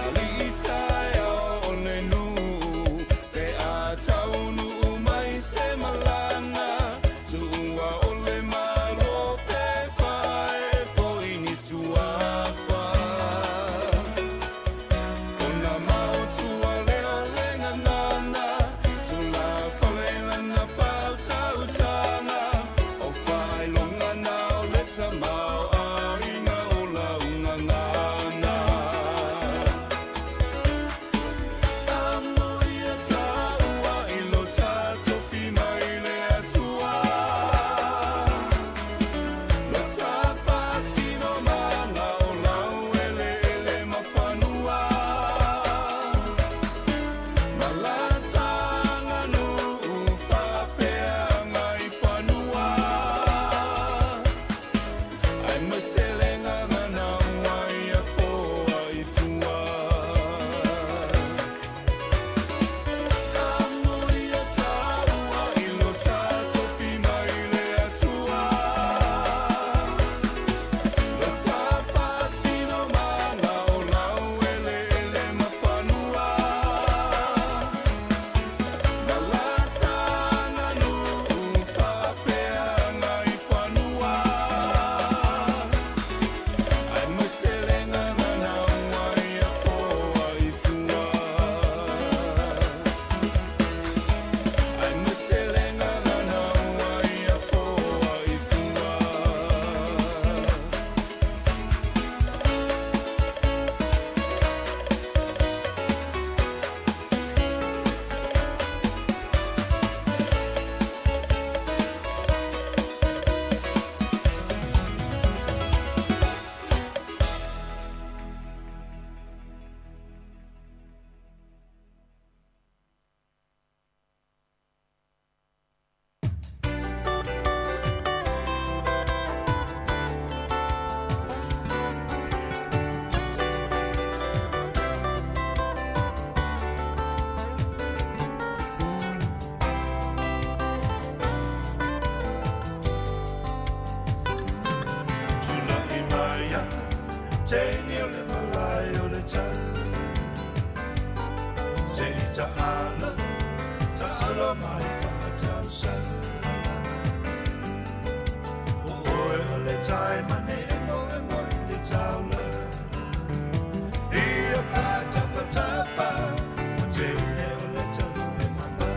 Alii taeao o le nuu, pe a taunuu mai se malaga, tuua o le Malo pe faaee foi ni suafa. Ona maotua lea o le gagana, tulafale lana faautautaga, o faailoga na o le tamaoaiga o lau gagana. Amuia tāua i lo tātofi mai le Atua, Lo ta faasino maga o laueleele ma fanua, Ma la ta aganuu faapeaga i fanua, Ae ma se le gagana ua ia foa i fua. Amuia tāua i lo tātofi mai le Atua, Lo ta faasino maga o laueleele ma fanua, Ma la ta aganuu faapeaga i fanua, Ae ma se le gagana ua ia foa i fua. Ae ma se le gagana ua ia foa i fua. Tula'i mai a teine o le malae o le tau, Se i taalo, taalo mai faatausala. O oe o le taimane e moemoe i le taulaga, Ia faatafatafa, o teine o le tau e mama.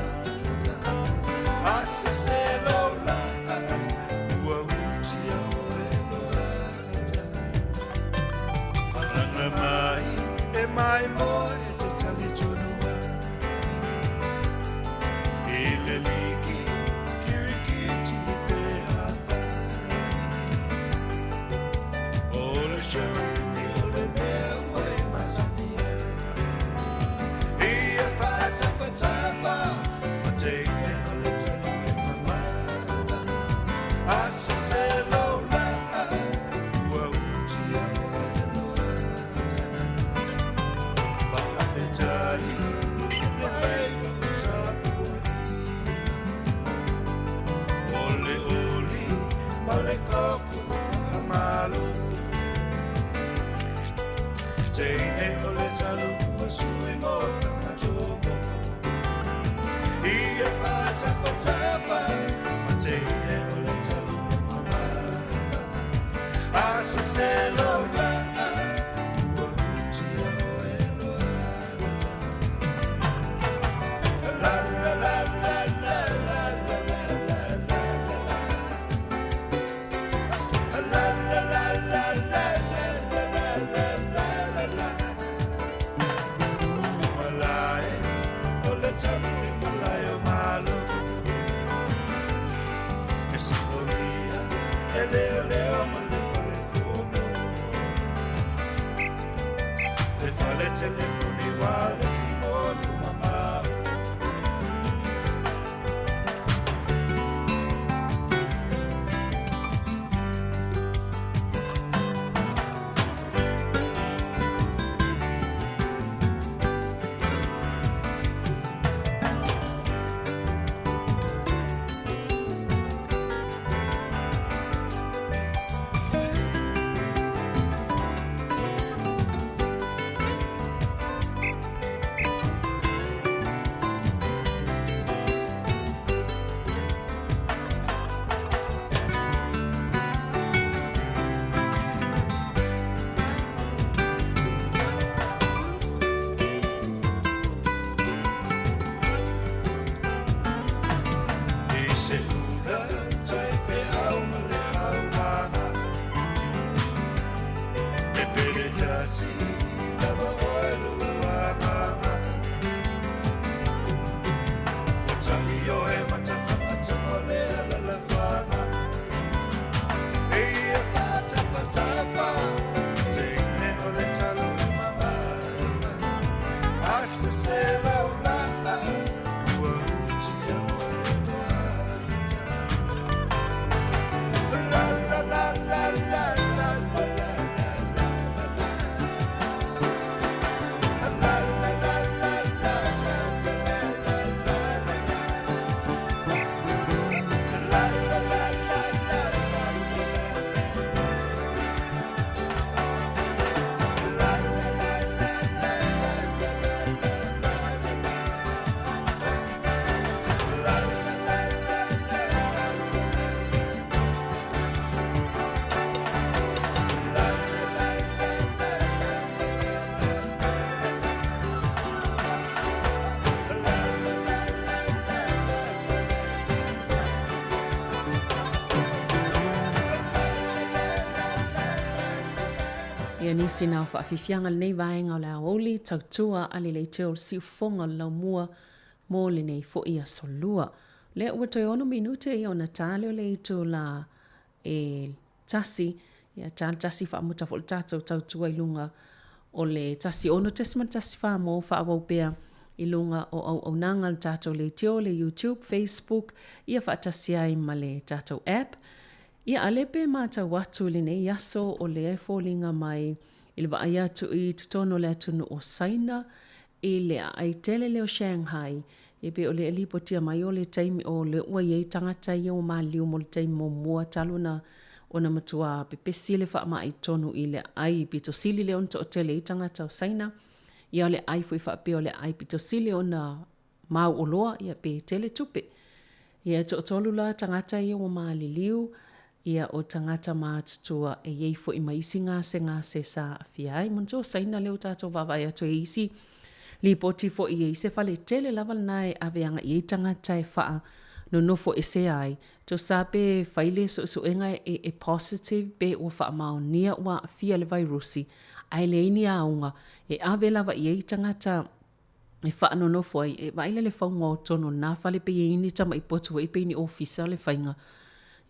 Ia nisi na o faafiafiaga lenei vaega o le aoauli tautua a le leitio o le siufofoga o le laumua mo lenei foi aso lua. Lea ua toe 6 minute ia ona ta lea o le itula e tasi, ia ta le tasi faamuta foi le tatou tautua i luga o le 16.14 mo faaauau pea i luga o auaunaga a le tatou leitio, le YouTube, Facebook, ia faatasi ai ma le tatou app. Ia a lea pe matau atu i lenei aso o lea e foliga mai i le vaai atu i totonu o le atunuu o Saina i le aai tele lea o Shanghai, e pei o lea e lipotia mai o le taimi o lea ua i ai tagata ia ua maliliu mo le taimi muamua talu ona ona matua pepesi le faamai tonu i le aai pito sili lea ona toatele ai tagata o Saina. Ia o le aai foi faapea o le aai pito sili ona mauoloa ia pe tele tupe. Ia e toatolu la tagata ia ua maliliu, ia o tagata matutua e i ai foi ma isi gasegase sa aafia ai. Manatua o Saina lea ua tatou vaavaai atu e isi lipoti foi e i ai se fale tele lava lena e ave agai i ai tagata e faanonofo esea ai. Tusa pe fai le suesuega e, e positive pe ua faamaonia ua aafia le vairusi, ae leai ni auga e ave lava i ai tagata e faanonofo ai, e vaai la le fauga o totonu o lena fale pe i ai ni tamai potu foi pe i ni ofisa le faiga.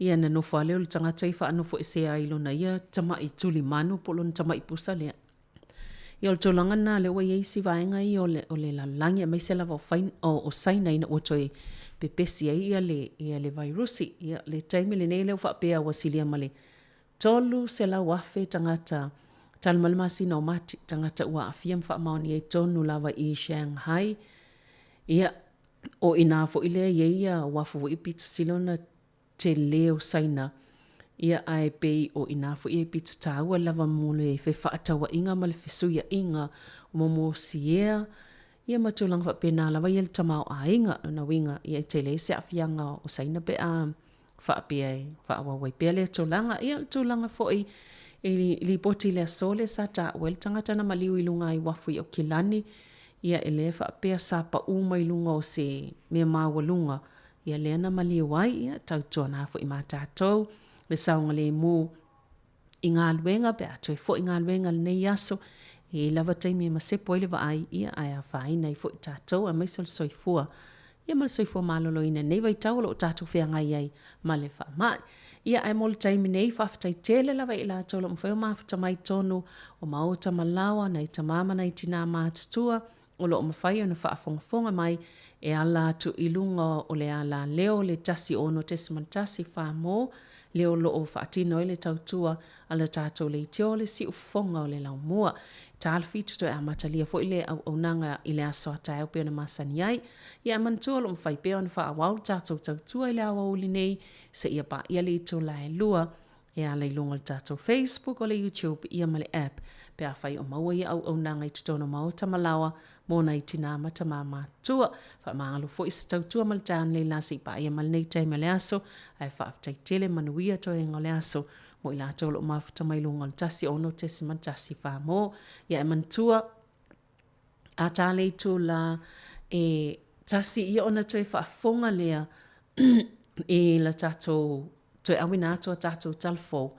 Ia na nofo lava lea o le tagata i faanofoesea ai i lona ia tamai tulimanu po o lona tamai pusa lea. Ia o le tulaga lena lea ua i ai isi vaega ia o le, o le lalolagi aemaise lava o, fai, o, o Saina ina ua toe pepesi ai ia le, ia le vairusi. Ia le taimi lenei lea ua faapea ua silia ma le 300,000 tagata talu mai le masina o Mati, tagata ua aafia ma faamaonia i totonu lava i Shanghai. Ia, o i ina foi lea e i ai ia uafu foi pito sili ona tele o Saina, ia ae pei o i ina foi e pito taua lava mo le fefaatauaiga ma le fesuiaiga o momosi ea, ia ma tulaga faapena lava ia le tamaoaiga. Lona uiga, ia e tele se aafiaga o Saina pe a faapea e faaauau ai pea lea tulaga. Ia o le tulaga foi i lipoti i le aso lea sa taua ai le tagata na maliu i luga i uafu i Aukilani, ia e le faapea sa pau mai luga o se mea maualuga, ia lea na maliu ai, ia tautuana foi ma tatou le saogalemu i galuega pe a toe foi galuega i lenei aso, e i ai lava taimi e masepo ai le vaai, ia ae afaina ai foi tatou aemaise o le soifua ia ma le soifua maloloina i lenei vaitau o lo o tatou feagai ai ma le faamai. Ia ae mo le taimi nei, faafetai tele lava i latou o lo o mafai ona mafuta mai i totonu o maota ma laoa, nai tama ma nai tina matutua o lo o mafai ona faafogafoga mai e ala atu i luga o le alaleo le 106.1 Farmore, lea o lo o faatino ai le tautua a le tatou leitio le siufofoga o le laumua. Talofitu toe amatalia foi le auaunaga i le aso a taeao pei ona masani ai. Ia ae manatua o lo o mafai pea ona faaauau le tatou tautua i le aoauli nei seia paia le itula e 2 e ala i luga o le tatou Facebook, o le YouTube ia ma le app pe afai o maua ia auaunaga i totonu o maota ma laoa mo nai tinā ma tamā matutua. Faamagalo foi se tautua ma le taeao nei la se i paia mai lenei taimi o le aso, ae faafetai tele manuia toega o le aso mo i latou o lo o mafuta mai luga o le 106.1 mo. Ia e manatua, a tā le itula e tasi ia ona toe faafofoga lea i la tatou toe auina atu a tatou tala fou,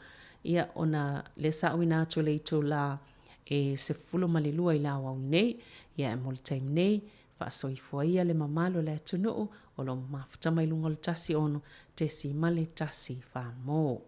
ia ona lea sa auina atu le itula e 12 i le aoauli nei, ia e mo le taimi nei, faasoifua ia le mamalu o le atunuu o lo o mafuta mai luga o le 106.1 Farmore.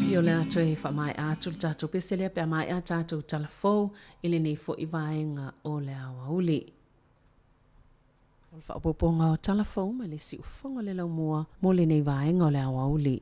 Ia o le a toe faamaea atu le tatou pese lea pe a maea tatou tala fou i lenei foi vaega o le aoauli. O le faaopoopoga o tala fou mai le siufofoga o le laumua mo lenei vaega o le aoauli.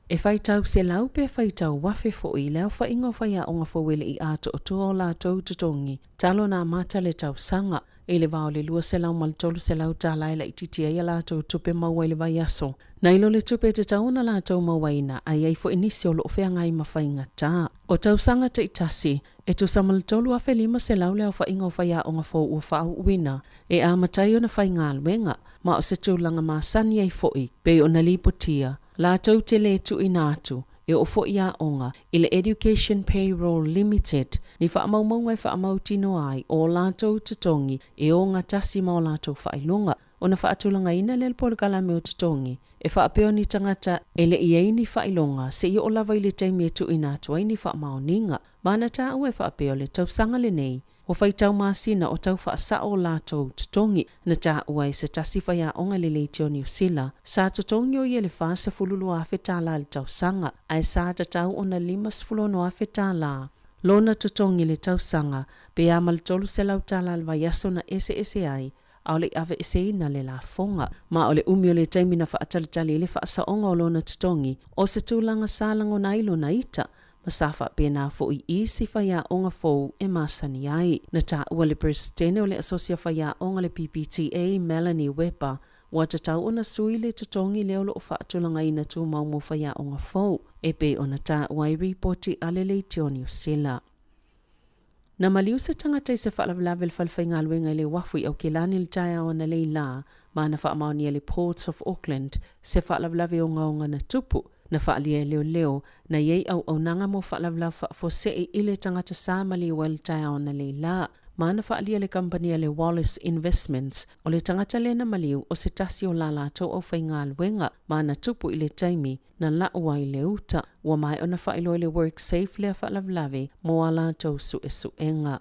E faitau selau pe faitau afe foi le aofaiga o faiaoga fou e le i atoatoa o latou totogi talu ona amata le tausaga. I le va o le 200 ma le 300 tala e laitiiti ai a latou tupe maua i le vaiaso. Nai lo le tupe e tatau ona latou mauaina, a i ai foi nisi o lo o feagai ma faigata. O tausaga taitasi, e tusa ma le 3,500 le aofaiga o faiaoga fou ua faauuina e amata ai ona faigaluega, ma o se tulaga masani ai foi pei ona lipotia latou te le tuuina atu E oo foi i aoga i le Education Payroll Limited ni faamaumauga e faamautinoa ai o latou totogi e ogatasi ma o latou faailoga. Ona faatulagaina lea o le polokalame o totogi e faapea o ni tagata e le i i ai ni faailoga seia oo lava i le taimi e tuuina atu ai ni faamaoniga. Ma na taua e faapea o le tausaga lenei Ua faitau masina o tau faasao o latou totogi. Na taua e se tasi faiaoga i le Leitio Niu Sila, sa totogi o ia i le $42,000 tala i le tausaga, ae sa tatau ona $56,000 tala lona totogi i le tausaga, pe a ma le $300 tala i le vaiaso na eseese ai, a o le i aveeseina le lafoga. Ma o le umi o le taimi na faatalitali ai le faasaoga o lona totogi, o se tulaga sa lagona ai lona ita, ma sa faapena foi i isi faiaoga fou e masani ai. Na taua le Peresetene o le Asosi a Faiaoga le PPTA, Melanie Weber, ua tatau ona sui le totogi lea o lo o faatulagaina tumau mo faiaoga fou, e pei ona taua ai ripoti a le Leitio Niu Sila. Na maliu se tagata i se faalavelave i le fale faigaluega i le uafu i Aukilani i le taeao analeila ma na faamaonia e le Ports of Auckland se faalavelave ogaoga na tupu. Na faaalia e leoleo na i ai auaunaga mo faalavelave faafuasei i le tagata sa maliu ai i le taeao analeila ma na faaalia e le kamupani a le Wallace Investments o le tagata lea na maliu o se tasi o la latou aufaigaluega ma na tupu i le taimi na lau ai le uta. Ua maea ona faailoa i le WorkSafe lea faalavelave mo a latou suesuega.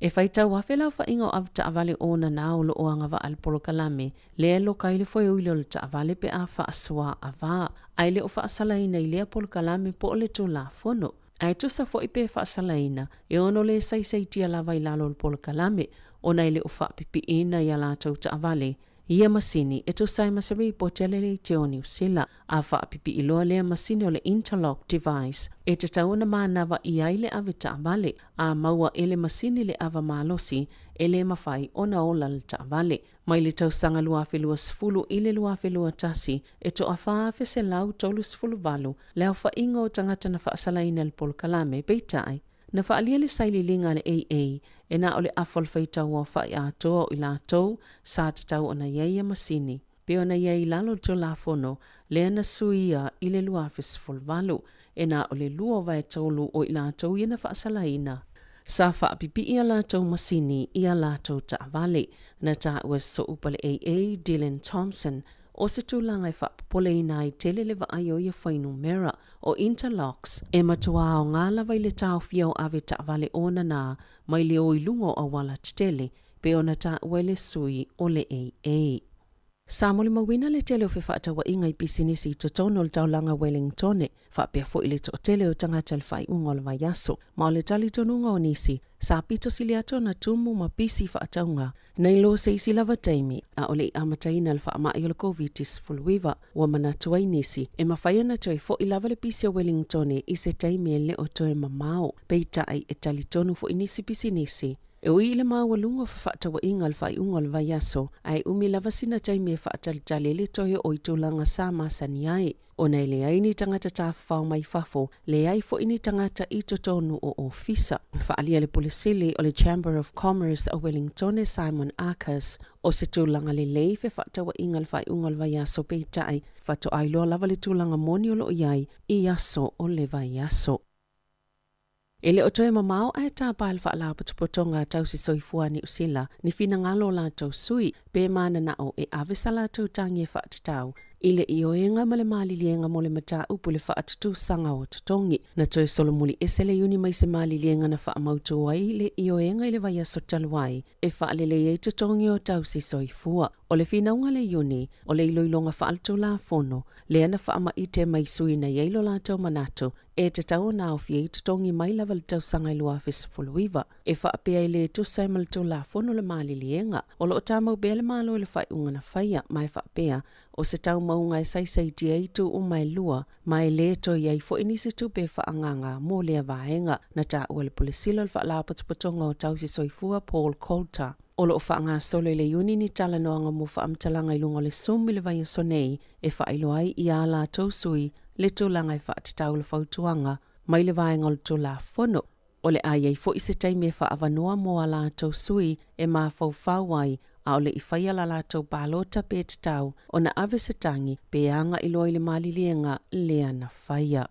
E faitau afe le aofaiga o avetaavale onana o lo o agavaa i le polokalame lea e loka ai le foeuili o le taavale pe a faasoa ava, a e le o faasalaina i lea polokalame po o le Tulafono. A e tusa foi pe faasalaina, e ono le saisaitia lava i lalo o le polokalame, ona e le o faapipiina i a latou taavale Ia masini e tusa ai ma se ripoti a le Leitio o Niu Sila, a faapipii loa lea masini o le interlock device e tatau ona manava i ai le ave taavale. A maua e le masini le ava malosi, e le mafai ona ola le taavale. Mai le tausaga 2020 i le 2021, e toa 4,138 le aofaiga o tagata na faasalaina i le polokalame, peitai, Na faaalia le sailiiliga a le AA e na o le afa o le faitau aofai atoa o i latou sa tatau ona i ai ia masini, pei ona i ai i lalo o le Tulafono lea na suia i le 2018, e na o le 2/3 o i latou ia na faasalaina sa faapipii a latou masini i a latou taavale. Na taua e soopa le AA, Dylan Thompson, o se tulaga e faapopoleina ai tele le vaai o ia fuainumera o interlocks e matua aoga lava i le taofia o ave taavale onana mai le o i luga o auala tetele pei ona taua e le sui o le AA. Sa molimauina le tele o fefaatauaiga i pisinisi i totonu o le taulaga Wellingtone faapea foi le toatele o tagata i le faaiuga o le vaiaso, ma o le talitonuga o nisi, sa pito sili atu ona tumu ma pisi faatauga Nei lo se isi lava taimi, a o le i amataina le faamai o le Koviti-19, ua manatu ai nisi, e mafai ona toe fo'i lava le pisi o Welingtone i se taimi e le o toe mamao. Peitai, e talitonu fo'i nisi pisinisi, e ui i le maualuga o fefaatauaiga i le faaiuga o le vaiaso, ae umi lava sina taimi e faatalitali ai le toe oo i tulaga sa masani ai. Ona e leai ni tagata tafafao mai fafo, leai foi ni tagata i totonu o ofisa. Faaalia le Pule Sili o le Chamber of Commerce a Wellingtone Simon Arcus, o se tulaga lelei fefaatauaiga le faaiuga o le vaiaso peitai, faatoa iloa lava le tulaga moni o lo o i ai i aso o le vaiaso. E le o toe mamao ae tapa le Faalapotopotoga a Tausi Soifua a Niu Sila ni finagalo o latou sui pe mananao e ave sa latou tagi e faatatau i le ioega ma le maliliega mo le mataupu i le faatutusaga o totogi. Na toe solomuli ese le iuni mai se maliliega na faamautu ai le ioega i le vaiaso talu ai e faalelei ai totogi o tausi soifua. O le finauga a le iuni o le iloiloga faaletulafono lea na faamaite mai sui na i ai lo latou manatu E tatau ona aofia ai totogi mai lava i le tausaga e 2019, e faapea e le tusa ai ma le Tulafono le maliliega. O lo o tamau pea le Malo i le faaiuga na faia, ma e faapea, o se taumauga e saisaitia ai itu uma e lua, ma e le toe i ai foi nisi tupe e faaagaaga mo lea vaega. Na taua e le Pule Sili o le Faalapotopotoga o Tausi Soifua Paul Coulter, o lo o faagasolo i le Iuni ni talanoaga mo faamatalaga i luga o le Zoom i le vaiaso nei e faailoa ai i ā latou sui le tulaga e faatatau le fautuaga mai le vaega o le Tulafono. O le a i ai foi se taimi e faaavanoa mo a latou sui e mafaufau ai a o le i faia la latou palota pe tatau ona ave se tagi pe agai loa i le maliliega lea na faia.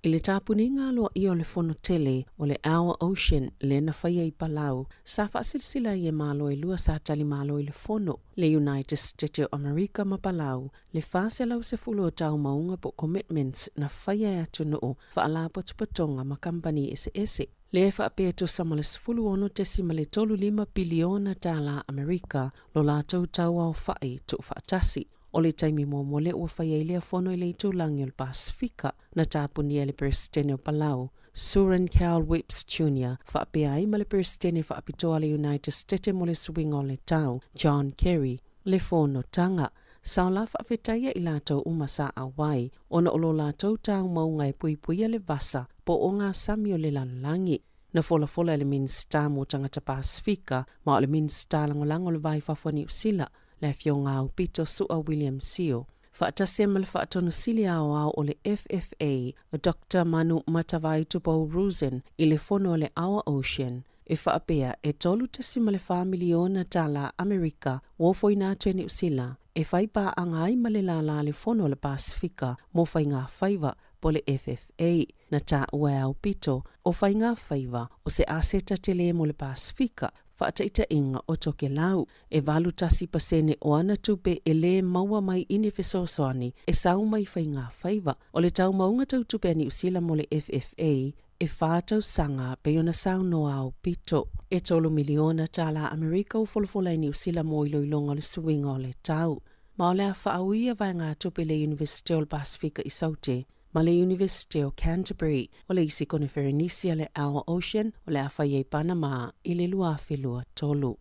I le tapuniga aloaia o le fono tele o le Our Ocean lea na faia i Palau, sa faasilasila ai e Malo e lua sa talimalo i le fono, le United State o Amerika ma Palau, le 410 o taumauga po o commitments na faia e atunuu, faalapotopotoga ma kamupani eseese, lea e faapea e tusa ma le $16.35 piliona tālā Amerika lo latou tauaofa'i tuufaatasi. O le taimi muamua lea ua fai ai lea fono i le itulagi o le Pasefika, na tapunia e le Peresetene o Palau, Surin Cal Whipps Jr. faapea ai ma le Peresetene faapitoa a le United State mo le suiga o le tau, John Kerry, le fonotaga. Sa ola faafetaia i latou uma sa auai ona o lo latou taumauga e puipuia le vasa po o ngā sami o le lalolagi. Na folafola e le Minisita mo Tagata Pasefika ma o le Minisita Lagolago o le Va i Fafo a Niu Sila, le Afioga Aupito Su'a William Sio, faatasi ai ma le Faatonu Sili Aoao o le FFA, Doctor Manu Matavai Tupou Rosen i le fono a le Our Ocean, e faapea e $3.4 miliona tālā Amerika ua ofoina atu e Niu Sila e whai pāanga ai ma le lālā le fono a le Pasefika mō Faigāfaiva po le FFA. Na tāua e Aupito o Faigāfaiva o se aseta tele mo le Pasefika, faataitaiga o Tokelau, e 81% o ana tupe e lē maua mai i ni fesoasoani e sau mai Faigāfaiva. O le taumauga tau tupe a Niu Sila mo le FFA e whā tausaga pei ona saunoa Aupito. E tolu miliona tālā Amerika ua folafola e Niu Sila mō iloiloga o le suiga o le tau. Ma o le a faaui vaegatupe le Iunivesite o le Pasefika i Saute ma le Iunivesite o Canterbury. O le isi koneferenisi a le Our Ocean o le a fai ai Panama i le 2023.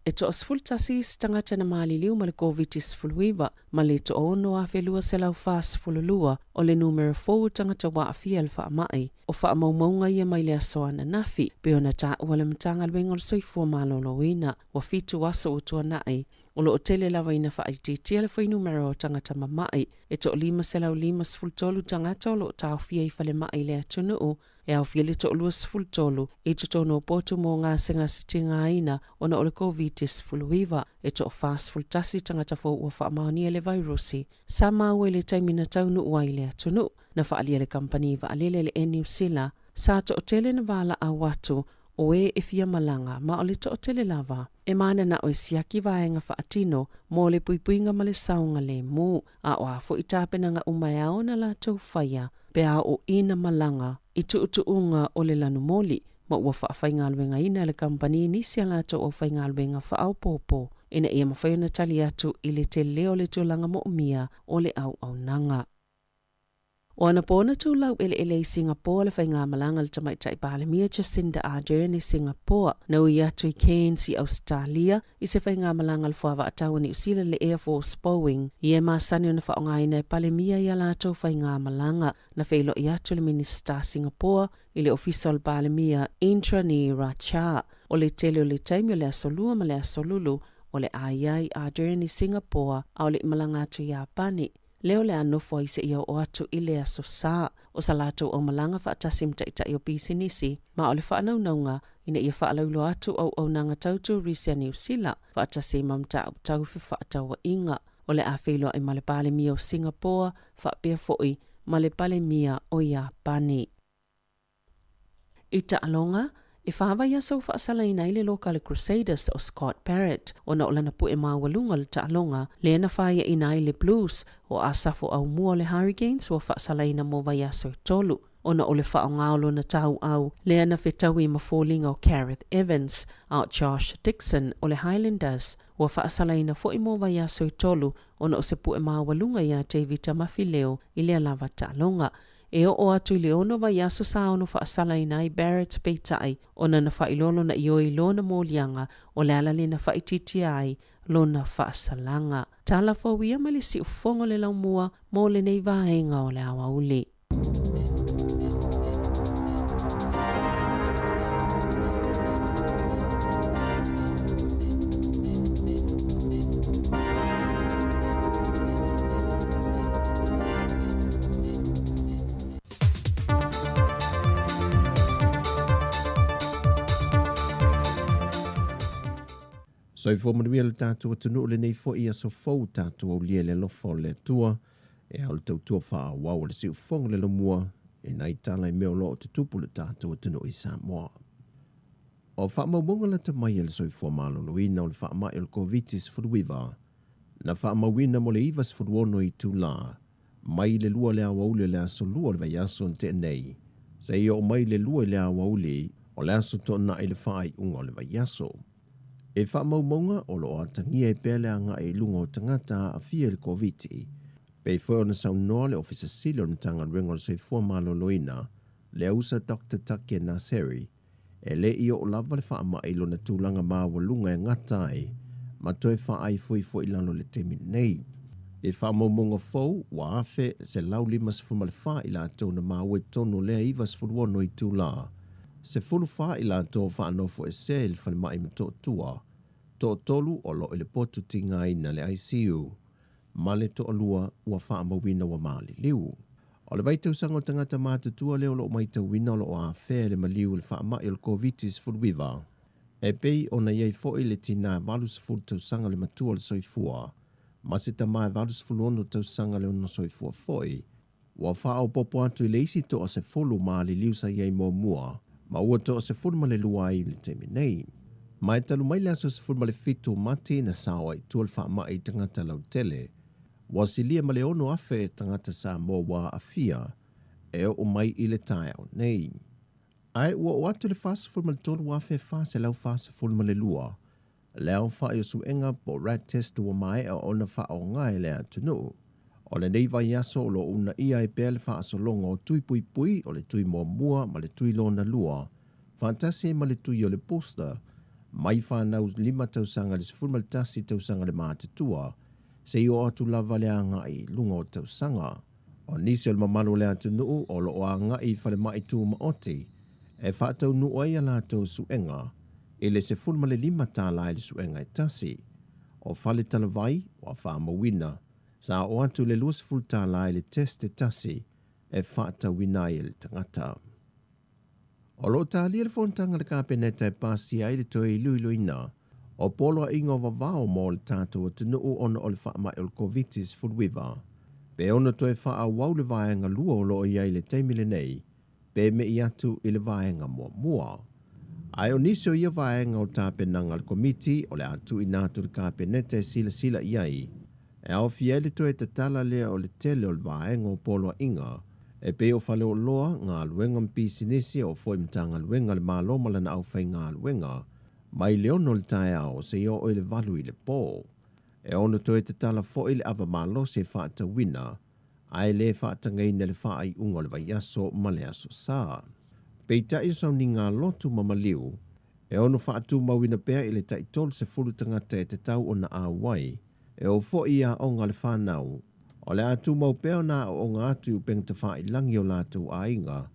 E 11 isi tagata na maliliu ma le Koviti-19 ma le 6,242 o le numera fou o tagata ua aafia i le faamai. O faamaumauga ia mai le aso ananafi, pei ona taua le Matagaluega o le Soifua Maloloina, ua fitu aso ua tuanai. O lo o tele lava ina faaitiitia le fuainumera o tagata mama'i. E 1,553 tagata o lo o taofia i falemai i le atunuu, e aofia le 23 i totonu o potu mo gasegasetigaina ona o le Koviti-19. E 41 tagata fou ua faamaonia le vairusi sa maua i le taimi na taunuu ai i le atunuu. Na faaalia le kamupani vaalele le Air New Sila sa toatele na valaau atu o e e fia malaga ma o le toatele lava e mananao e siaki vaega faatino mo le puipuiga ma le saogalemu, a o a foi tapenaga uma e ao ona latou faia pe a oo ina malaga i tuutuuga o le lanumoli ma ua faafaigaluegaina e le kamupani nisi a latou aufaigaluega faaopoopo ina ia mafai ona tali atu i le tele o le tulaga moomia o le auaunaga. O anapo na tulau eleele i Singapore le faigamalaga a le Tamaitai Palemia Jacinda Ardern i Singapore, na ui atu i Cairns i Ausetalia i se faigamalaga a le fuavaatau a Niu Sila le Air Force Boeing ia e masani ona faaaogaina e Palemia i a latou faigamalaga. Na feiloai atu le Minisita Singapore i le Ofisa o le Palemia Indranee Rajah. O le tele o le taimi o le aso Lua ma le aso Lulu o le a i ai Ardern i Singapore a o le i malaga atu i Iapani. Lea o le a nofo ai seia oo atu i le aso Sa, o sa latou aumalaga faatasi ma taitai o pisinisi, ma o le faanaunauga ina ia faalauiloa atu auaunaga tau turisi a Niu Sila faatasi ai ma mataupu tau fefaatauaiga. O le a feiloai ma le Palemia o Singapoa faapea foi ma le Palemia o Iapani. I taaloga, e whā vaiaso ua faasalaina ai le loka a le Crusaders o Scott Barrett ona o lana pu'e maualuga o le taaloga lea na faiaina ai le Blues o Asafo Aumua o le Hurricanes ua faasalaina mo vaiaso e tolu ona o le faaaoga o lona tauau lea na fetaui ma foliga o Gareth Evans a o Josh Dickson o le Highlanders ua faasalaina foi mo vaiaso e tolu ona o se pu'e maualuga iā Tevita Mafileo i lea lava taaloga. E oo atu i le ono vaiaso sa ono faasalaina ai Barrett peitai ona na faailoa lona ioe i lona moliaga o le ala lea na faaitiitia ai lona faasalaga. Tala fou ia mai le siufofoga o le laumua mo lenei vaega o le aoauli. Soifua manuia le tatou atunuu lenei foi aso fou tatou aulia i le alofa o le Atua. E ao le tautua faaauau a le siufofoga le laumua i nai tala i mea o lo o tutupu i le tatou atunuu i Samoa. O faamaumauga lata mai a le Soifua Maloloina o le faamai o le Koviti-19 na faamauina mo le 96 itulā mai le 2 i le aoauli o le aso Lua o le vaiaso na tea nei seia oo mai le 2 i le aoauli o le aso Toonai i le faaiuga o le vaiaso. I faamaumauga o lo o atagia ai pea le agai i luga o tagata aafia i le Koviti, pei foi ona saunoa le Ofisa Sili o le Matagaluega o le Soifua Maloloina, le Ausa Doctor Take Naseri, e le i oo lava le faamai i lona tulaga maualuga e gata ai ma toe faaifoifo i lalo i le taimi nei. I faamaumauga fou, ua 1,154 i latou na maua i totonu o lea 96 itulā, 14 i latou o faanofoesea i le falemai i Motootua, toatolu o lo o i le potu tigaina le ICU, ma le toalua ua faamauina ua maliliu. O le vaitausaga o tagata matutua lea o lo o matauina o lo o afea e le maliu i le faamai o le Koviti-19, e pei ona i ai foi le tinā 80 tausaga le matua o le soifua ma se tama e 86 tausaga le ono soifua foi, ua faaopoopo atu i le isi toa-10 maliliu sa i ai muamua, ma ua toa-12 ai i le taimi nei. Ma e talu mai le aso 17 o Mati na sao ai i tua le faamai i tagata lautele, ua silia ma le 6,000 tagata Samoa ua aafia e oo mai i le taeao nei. Ae ua oo atu le 43,442 le aofai o suega po o rat test ua maea ona faaaoga e le atunuu. O lenei vaiaso o lo o uunaia ai pea le faasologa o tui puipui o le tui muamua ma le tui lona lua, faatasi ai ma le tui o le booster, mai fanau 5 tausaga i le 11 tausaga le matutua, seia oo atu lava le agai i luga o tausaga. O nisi o le mamalu o le atunuu o lo o agai i falemai tumaoti e faataunuu ai a latou suega i le $15 i le suega e tasi. O fale talavai ua faamauina, sa oo atu i le $20 i le test e tasi e faatauina ai e le tagata. O lo o talia le fonotaga a le Kapeneta e pasia ai le toe iloiloina o poloaiga o vavao mo le tatou atunuu ona o le faamai o le Koviti-19, pe ono toe faaauau le vaega lua o lo o i ai i le taimi lenei pe me'i atu i le vaega muamua. Ae o nisi o ia vaega o tapenaga a le Komiti o le a tuuina atu i le Kapeneta e silasila i ai, e aofia ai le toe tatala lea o le tele o le vaega o poloaiga e pei o faleoloa, galuega ma pisinisi, o foi Matagaluega a le Malo ma lana aufaigaluega, mai le 6 i le taeao seia oo i le 8 i le po. E ono toe tatala foi le ava malosi e faatauina ae le faatagaina le faaiuga o le vaiaso ma le Aso Sa. Peitai o sauniga lotu ma maliu, e ono faatumauina pea i le tai 30 tagata e tatau ona auai, e oo foi i aoga a le fanau, o le a tumau pea ona aooga atu i upegatafailagi o latou aiga,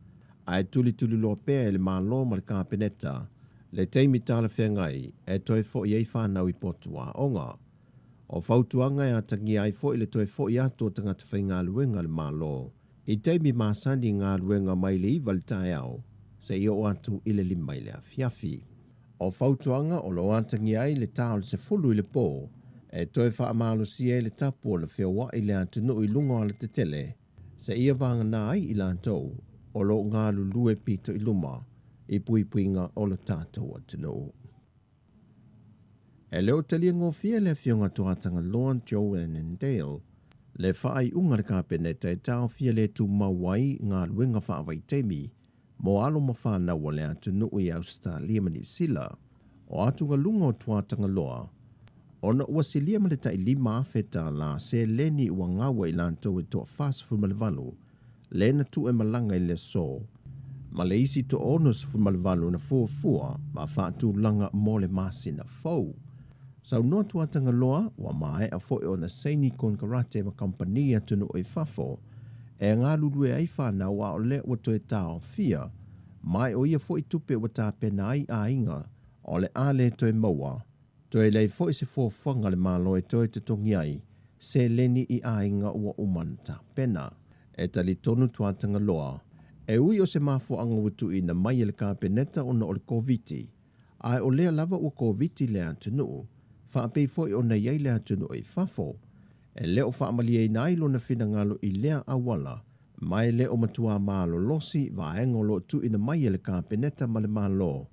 ae tulituliloa pea e le Malo ma le Kapeneta le taimi talafeagai e toe foi ai fanau i potu aoga. O fautuaga e atagia ai foi le toe foi atu o tagata faigaluega a le Malo i taimi masani i galuega mai le 9 i le taeao seia oo atu i le 5 i le afiafi. O fautuaga o lo o atagia ai le ta o le 10 i le po e toe faamalosia ai le tapu ona feoai le atunuu i luga o alatetele seia vagana ai i latou o lo o galulue pito i luma i puipuiga o lo tatou atunuu. E le o talia gofie e le Afioga Tuatagaloa Joe Annandale le faaiuga a le Kapeneta e taofia le tumau ai galuega faavaitaimi mo alo ma fanau a le atunuu i Ausetalia ma Niu Sila. O atugaluga o Tuatagaloa ona ua silia ma le tai $5,000 seleni ua gaua i latou e toa 48 le na tuu e malaga i le aso ma le isi toa 68 na fuafua ma faatulaga mo le masina fou. Saunoa Tuatagaloa ua maea foi ona saini konekarate ma kamupani atunuu i fafo e galulue ai fanau a o lea ua toe taofia mai o ia foi tupe ua tapena ai aiga o le a le toe maua. Toe leai foi se fuafuaga a le Malo e toe totogi ai seleni i aiga ua uma ona tapena. E talitonu Tuatagaloa, e ui o se mafuaaga ua tuuina mai e le Kapeneta ona o le Koviti, ae o lea lava ua Koviti le atunuu, faapei foi ona i ai le atunuu i fafo. e le o faamalieina ai lona finagalo i lea auala, ma e le o matuā malolosi vaega o lo o tuuina mai e le Kapeneta ma le Malo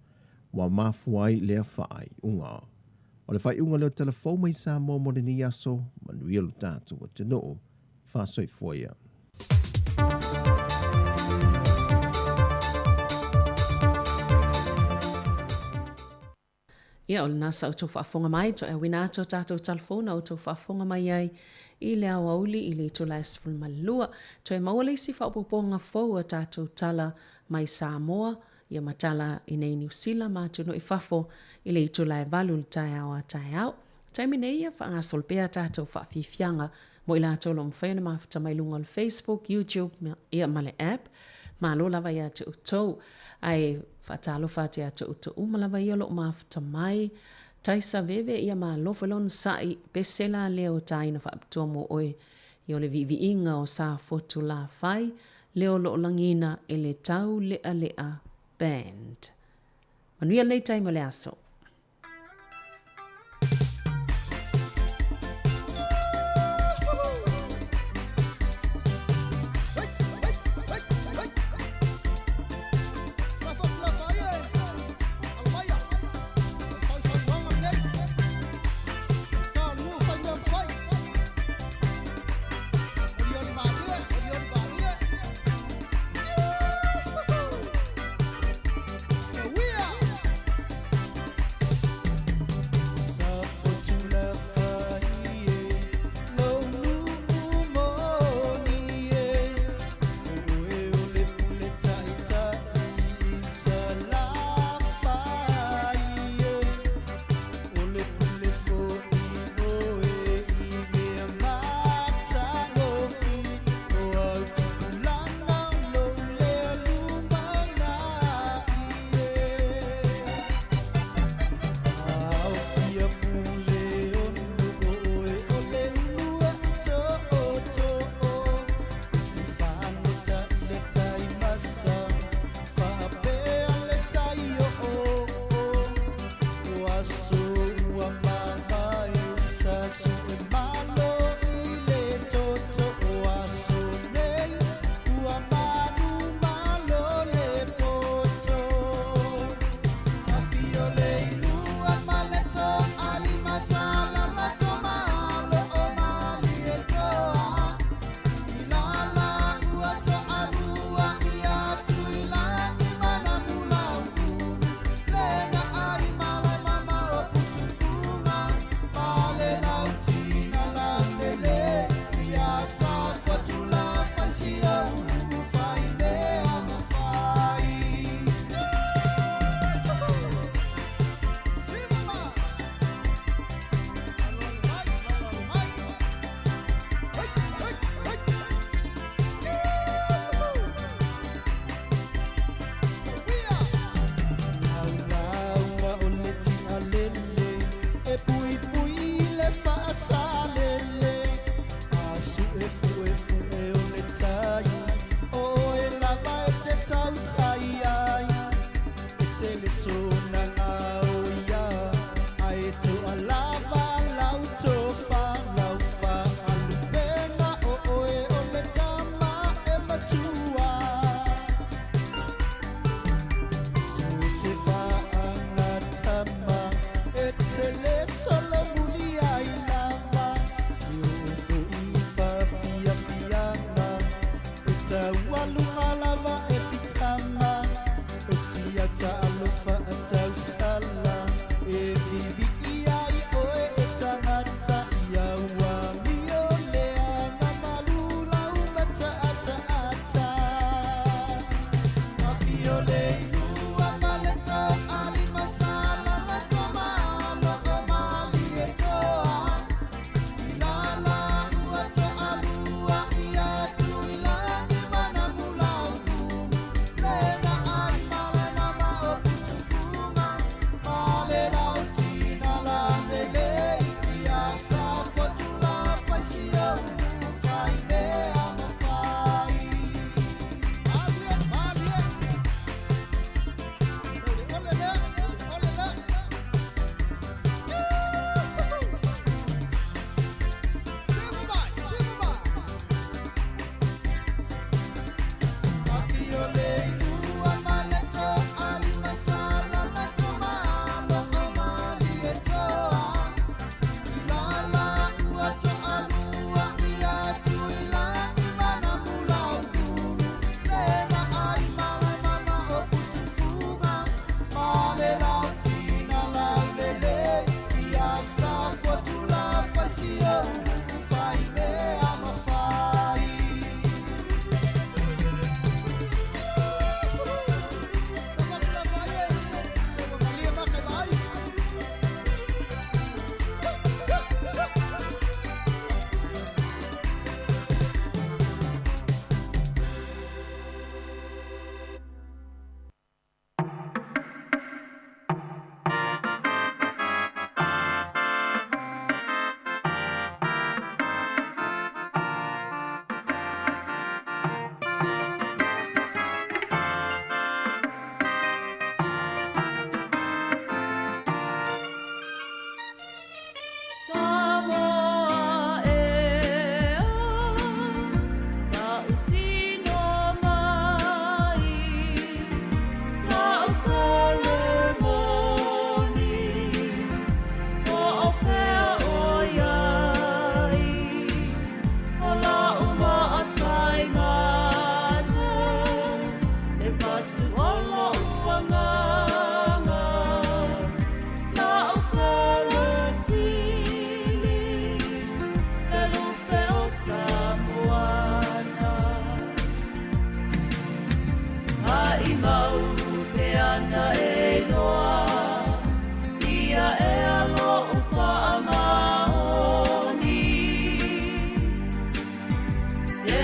ua mafua ai lea faaiuga. O le faaiuga lea o Tala Fou mai Samoa mo lenei aso, manuia lo tatou atunuu. Faasoifua ia. Ia, o lena sa outou faafofoga mai, toe auina atu o tatou talafou na outou faafofoga mai ai i le aoauli i le itula e 12. Toe maua le isi faaopoopoga fou a tatou tala mai Samoa, ia ma tala i nei Niu Sila ma atunuu i fafo i le itula e 8 i le taeao a taeao. Taimi nei ia faagasolo pea a tatou faafiafiaga mo i latou o lo o mafai ona mafuta mai luga o le Facebook, YouTube, ia ma le app. Malo lava ia te outou. Ae faatalofa atu ia te outou uma lava ia o lo o mafuta mai. Taisa veve ia malo foi le onosai pese la lea o taina faapitoa mo oe ia o le viiviiga o Safotu Lafai lea o lo o lagiina e le Taulealea Band. Manuia lenei taimi o le aso.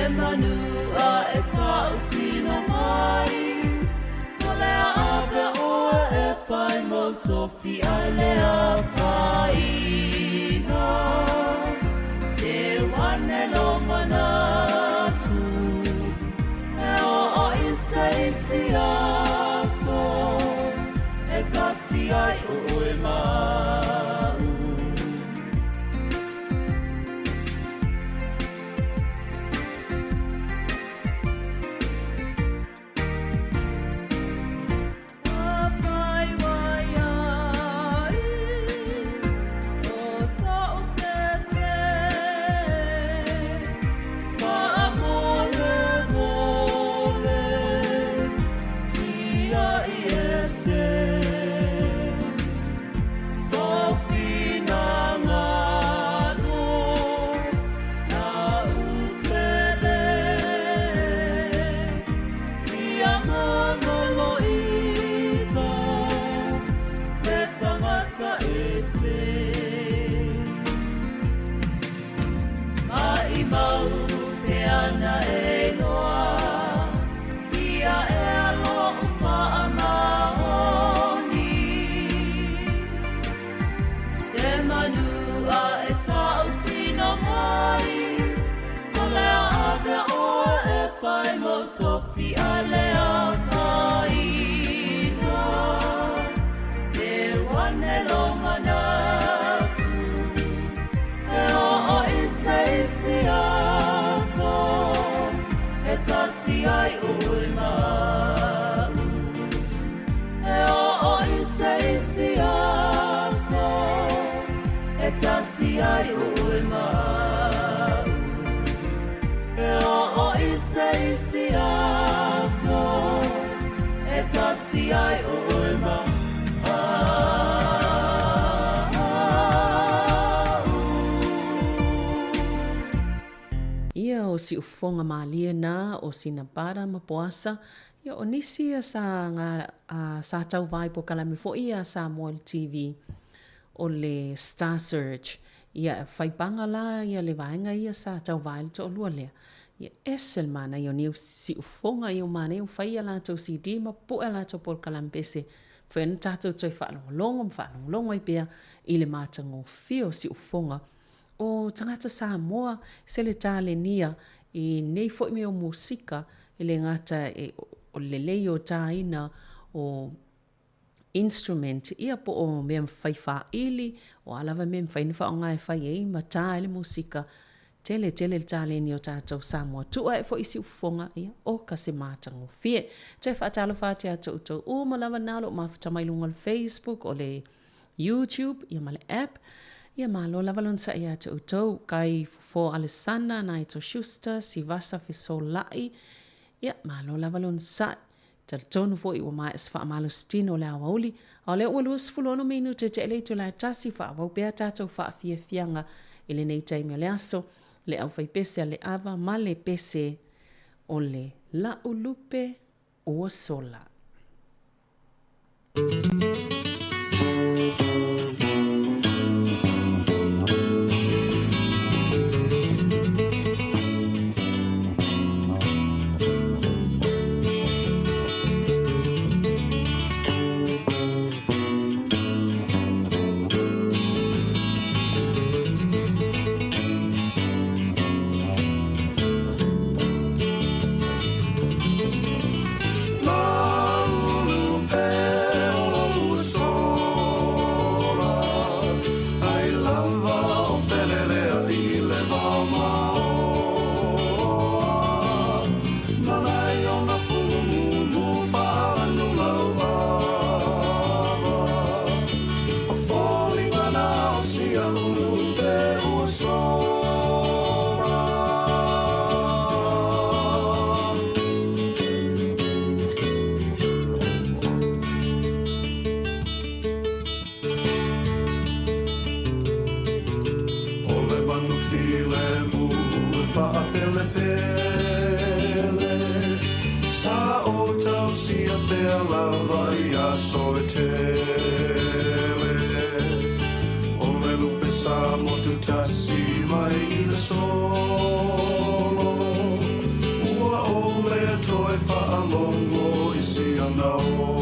Se manu a e tautino mai, O lea ave oe e whai mo tofi ai lea whaina. Te wane lo manatu, E o o i se isi aso, E tasi ai oe mau. Ia o siufoga malie na o Sinapara ma Poasa, ia o nisi ia sa ga sa tauvā i pokalame foʻi ia Samoa i le TV o le Star Search. Ia e faipaga la ia le vaega ia sa tauvā ai le toalua lea. Ia ese le manaia o nei siufoga ia o manaia ua fai a latou CD ma pue a latou polokalame pese. Mafai ona tatou toe faalogologo ma faalogologo ai pea i le matagofie o siufoga o tagata Samoa se le talenia i nei foi mea o musika e le gata e o le lelei o tāina o instrument ia po o mea fai faaili o a lava mea e mafai ona faaaoga e fai ai ma tā ai le musika. Tele tele le taleni o tatou Samoa. Tuu ae foi i siufofoga ia oka se matagofie. Toe faatalofa atu ia te outou uma lava na o lo o mafuta mai luga o le Facebook o le YouTube ia ma le app. Ia malo lava lona saʻi ia te outou, Kai Fofo Alesana, Naito Schuster, Sivasa Fesolaʻi, ia malo lava lona saʻi. Talitonu foi ua maea se faamalositino o le aoauli, a o lea ua 26 minute te le itula e tasi, faaauau pea tatou faafiafiaga i lenei taimi o le aso, le aufaipese a Leava ma le pese o le La'u Lupe Ua Sola. O le manu filemu e faapelepele, sa o tausia pea lava i aso e tele. O le lupe sa motu tasi mai i le solo, ana olo.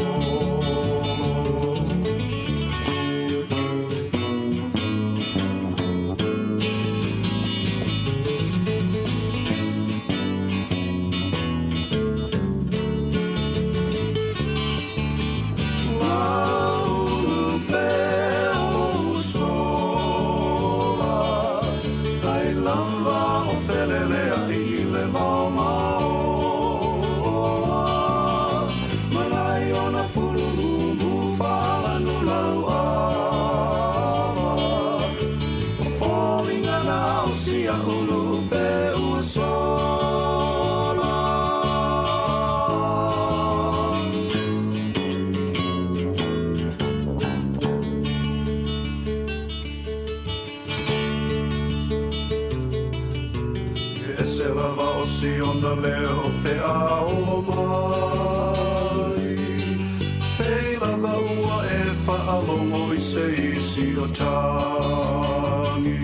E ese lava o si ona leo pe a olo mai. Pei lava ua e whaalogo i se isi o tangi.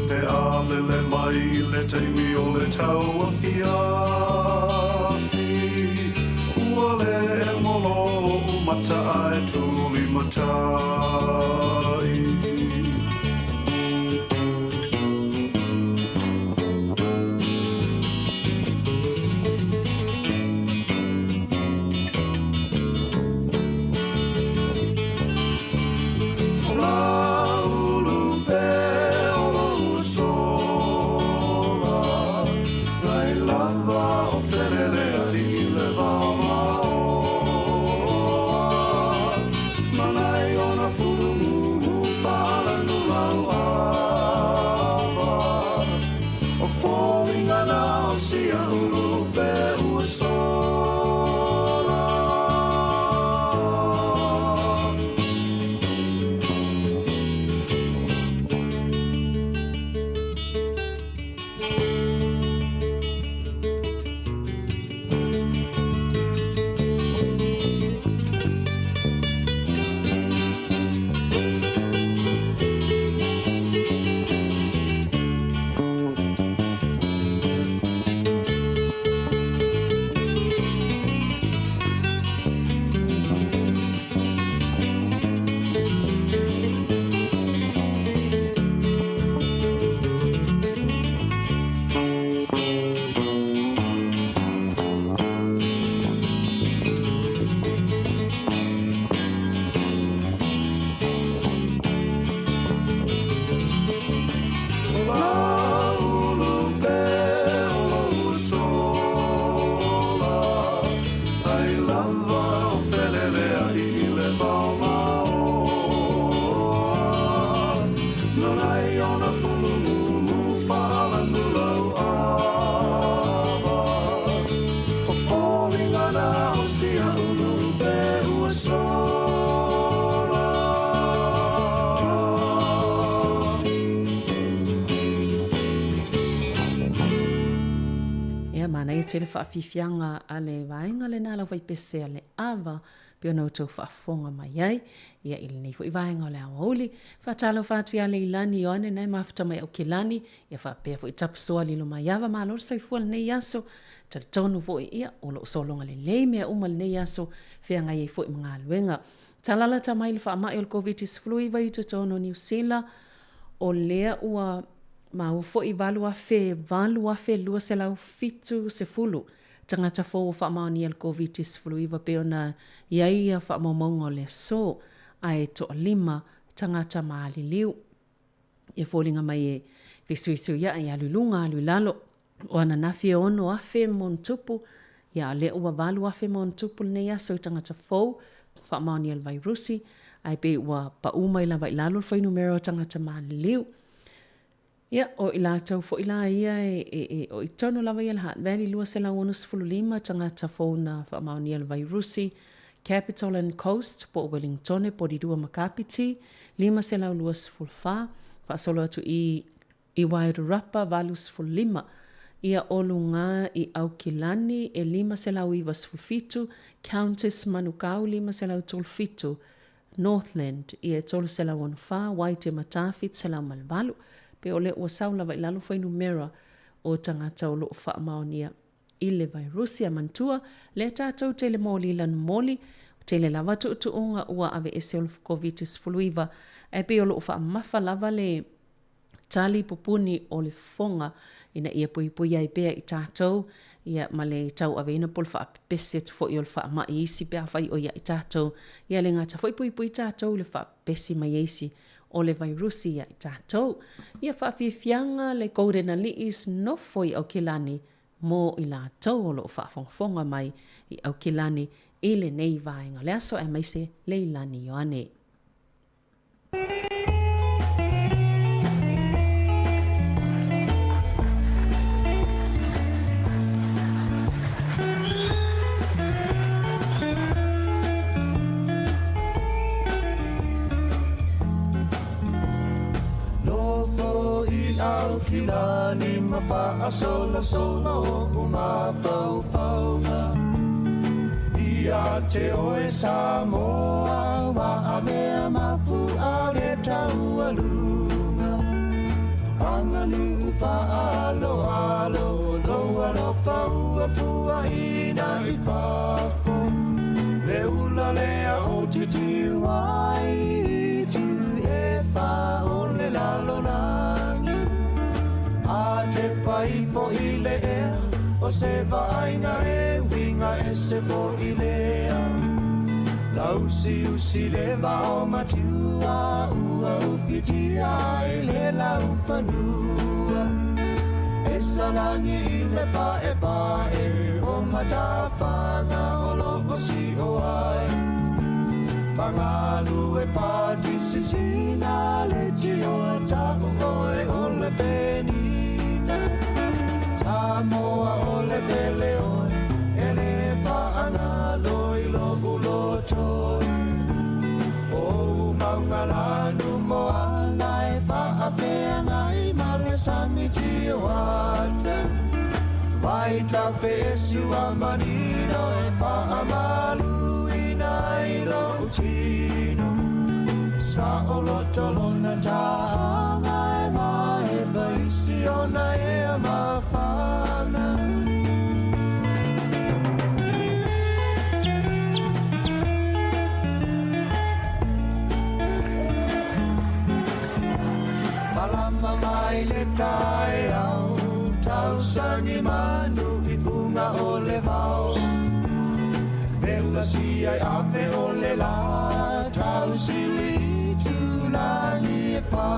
Pe a lele mai le taimi o le tau a fiafi. Ua le e molo o mata ai tuli matai. Ia, manaia tele faafiafiaga a le vaega lena lau faipese a le ava pei ona outou faafofoga mai ai ia i lenei foi vaega o le aoauli. Faatalofa atu ia Leilani Ioane na e mafuta mai Aukilani, ia faapea foi Tapusoa Lilomaiava, malo le soifua lenei aso. Talitonu foi ia o lo o sologa lelei mea uma lenei aso, feagai ai foi ma galuega. Talalata mai le faamai o le Koviti-19 i totonu o Niu Sila, o lea ua maua foi 8,270 tagata fou ua faamaonia le Koviti-19 pei ona i ai ia faamaumauga o le aso, ae toalima tagata maliliu. E foliga mai e fesuisuiaʻi alu i luga alu i lalo. O ananafi e 6,000 ma ona tupu, ia a o lea ua 8,000 ma ona tupu lenei aso i tagata fou faamaonia le vairusi, ae pei ua pau mai lava i lalo le fuainumera o tagata maliliu. Ia, o i latou foi la ia e, e, e, o i tonu lava ia le Hutt Valley 265 tagata fou na faamaonia le vairusi, Capital and Coast po o Wellingtone, Porirua ma Kapiti, 524, faasolo atu i i Wairarapa, 85, ia o luga i Aukilani e 597, Countess Manukau 537, Northland, ia e 364, Waitemata 708. Pe o lea ua sau lava i lalo fuainumera o tagata o lo o faamaonia. i le vairusi. A manatua lea tatou te le moli lanu moli, ua tele lava tuutuuga ua aveese o le Koviti-19, ae pei o lo o faamamafa lava le tali pupuni o le fofoga ina ia puipui ai pea i tatou ia ma le tauaveina po o le faapepesi atu foi o le faamai i isi pe afai o ia i tatou. Ia le gata foi puipui tatou i le faapepesi mai e isi o le vairusi ia i tatou. Ia faafiafiaga le Golden Alii's nofo i Aukilani mo i latou o lo o faafogafoga mai i Aukilani i lenei vaega o le aso aemaise Leilani Ioane. Nofo i Aukilani ma faasolasolo o mafaufauga Ia te oe Samoa wa amea mafu a le taualuga Aganuu faaaloalo lou alofa ua puaina i fafo Le ula lea o te tiu ai i tu e wha o le lalolagi A te pai fo i le ea o se vaaiga e uiga ese foʻi lea Lausiusi le vao matua ua ufitia ai le laufanua E salagi i le paepae o matafaga o loo sio ai Magalu e fatisisina le tioa ta'u oe o le penina Samoa o le pele oe e le faagalo i lo'u loto O mauga moana e faafeagai ma le sami tioata Vai tafesu a manino e faamaluina i lou tino Sa o loto lona taaga e mae vaisi ona ea mafana Malama mai le taeao Tausagi manu i fuga o le vao Vela sia i ape o le la Tausili i tulagi e wha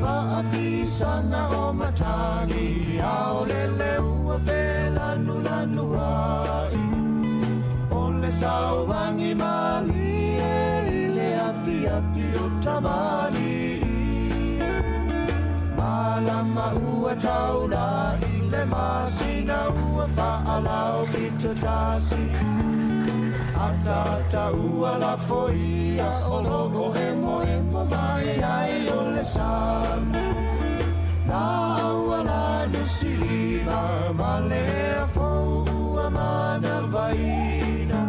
Faafisaga o matagi Ao le le ua felanu lanu ai O le sauagi malie i le afiafi o tamalii Malama ua taula i le masina ua faalao pito tasi Ata ua lafoia o loo emo emo mai ai o le sami La ua la nusilima ma le afou ua manavaina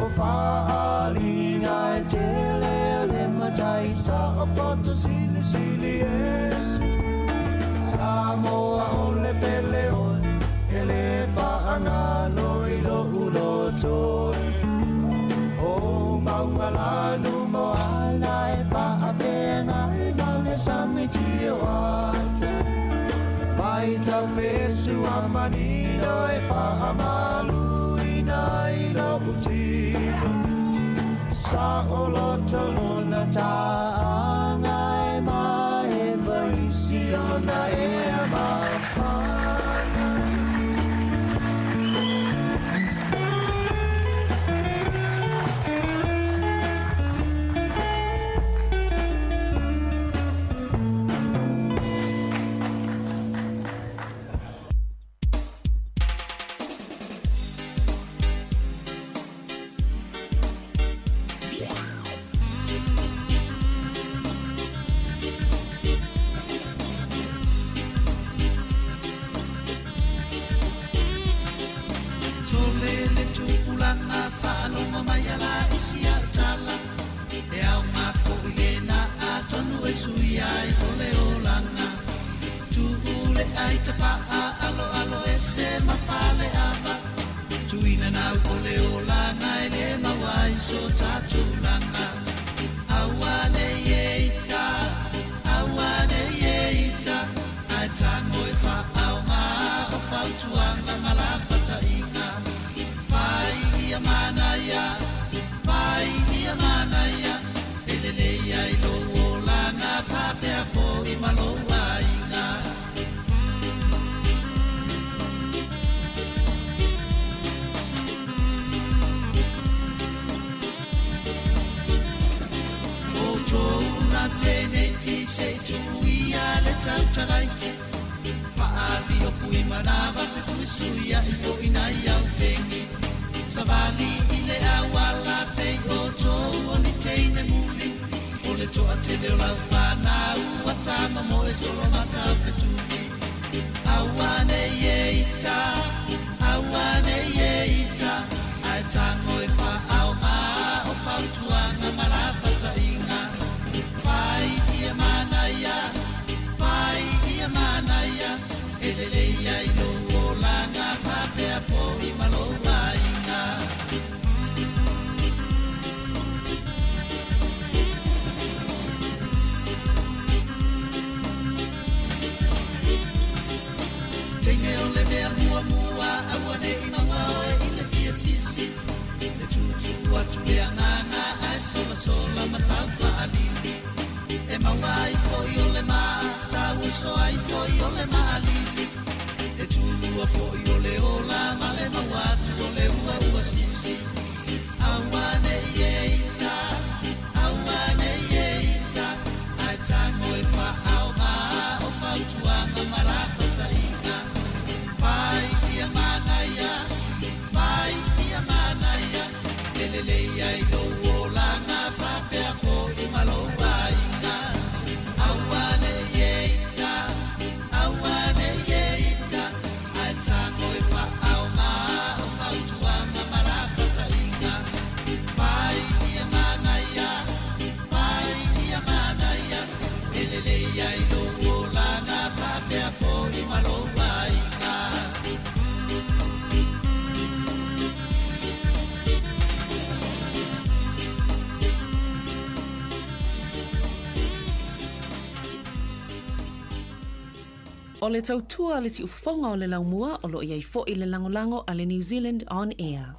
O faaliga e tele a le matai sa o poto silisili ese Samoa o le pele oe e le faagalo i lou loto O mauga lanu moana e faafeagai ma le sami tioata Mai taufesu a manino e faamaluina i lou tino Sa o loto lona taaga e mae vaisi ona ea mafana Tole le tupulaga faalogo mai ala i si au tala E aoga foi lena atonu e sui ai o le olaga Tuu le ai tapaa aloalo ese. finau o le olaga e lē maua ai so tatou laga. Aua nei e ita, aua nei e ita, ae tago e faaoga o fautuaga ma lapataiga. Fai ia manaia, fai ia manaia, e lelei ai lou olaga faapea foʻi ma lou aiga. Outou na teneti se i tuia le tautalaiti Faali o kui manava fesuisui ai foʻi nai au fegi Savali i le auala pei outou o ni teine muli O le toatele o lau fanau ua tamamoe solo mataufetuli Aua nei e ita, aua nei e ita, ae tago e faaoga o fautuaga ma lapataiga. Fai ia manaia, fai ia manaia, e lelei ai lou olaga faapea foʻi ma lou aiga. Teine o le mea muamua aua ne i maua oe i le fia sisi E tutu atu le agaga ae solasola ma tau faalili E maua ai foi o le matauso ai foi o le maalili E tulua foi o le ola ma le maua atu o le ua ua sisi Aua nei e ita, aua nei e ita, ae tago e faaoga o fautuaga ma lapataiga. Fai ia manaia, fai ia manaia, e lelei ai lou olaga faapea foʻi ma lou aiga. Aua nei e ita, aua nei e ita, ae tago e faaoga o fautuaga ma lapataiga. Fai ia manaia, fai ia manaia, e lelei ai lou olaga faapea foʻi ma lou aiga. O le tautua a le siufofoga o le laumua o lo o i ai foi le lagolago a le New Zealand On Air.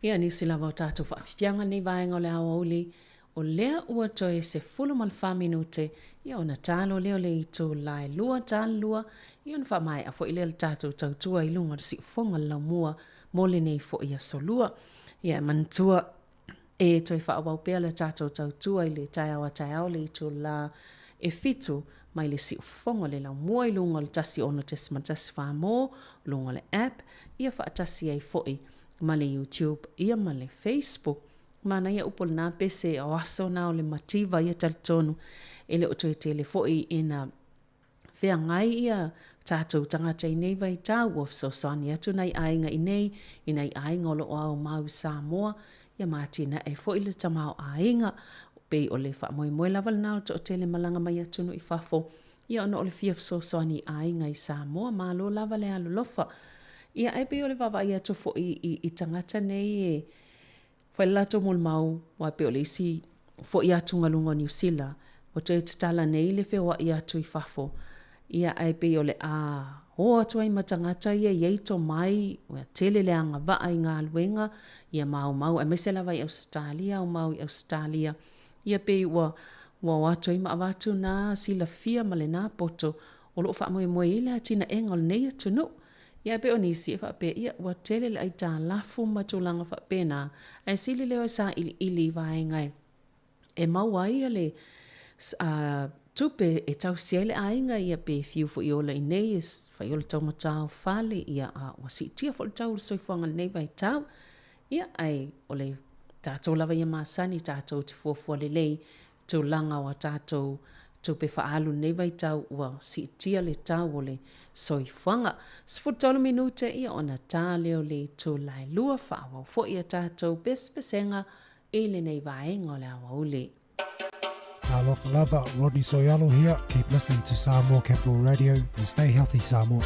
Ia, nisi lava o tatou faafiafiaga lenei vaega o le aoauli, o lea ua toe 14 minute, ia ona talo lea o le itula e lua tala lua, ia ona faamaea foi lea o le tatou tautua i luga o le siufofoga o le laumua mo lenei foi aso lua. Ia, e manatua e toe faaauau pea le tatou tautua i le taeao a taeao le itula e 7 mai le siufofoga o le laumua i luga o le 106.1 mo luga o le app, ia faatasi ai foi ma le YouTube ia ma le Facebook. Manaia upu o lena pese o aso na o le mativa ia talitonu e le o toe tele foi ina feagai ia tatou tagata i nei vaitau ua fesoasoani atu nai aiga i nei i nai aiga o lo o aumau i Samoa ia ma atinae foi le tamaoaiga. Pei o le faamoemoe lava lena o le toatele malaga mai atunuu i fafo Ia ona o le fia fesoasoani i aiga i Samoa, malo lava le alolofa. Ia ae pei o le vaavaai atu foi i, i tagata nei e fai le latou molimau, aua e pei o le isi foi atugaluga o Niu Sila, ua toe tatala nei le feoai atu i fafo, ia ae pei o le a o atu ai ma tagata ia e i ai tomai, ua tele le agavaa i galuega, ia ma aumau, aemaise lava i Ausetalia, aumau i Ausetalia, Ia pei ua ua o atu ai ma avatu na silafia ma lena poto o lo o faamoemoe i ai le atinaega o lenei atunuu. Ia ae pei o nisi e faapea, ia ua tele le aitalafu ma tulaga faapena, ae sili lea o e sailiili i vaega e e maua ai le tupe e tausi ai le aiga, ia pe fiu foi e ola i inei e fai o le taugata o fale, ia a ua siitia foi le tau o le soifuaga i lenei vaitau. Ia, ae o le tatou lava ia masani tatou te fuafua lelei i tulaga o a tatou tupe faaalu i lenei vaitau ua siitia le tau o le soifuaga. 13 minute ia ona ta lea o le itula e lua faaauau foi a tatou pesepesega i lenei vaega o le aoauli. Talofa lava, Rodney Soyalo here. Keep listening to Samoa Capital Radio and stay healthy, Samoa.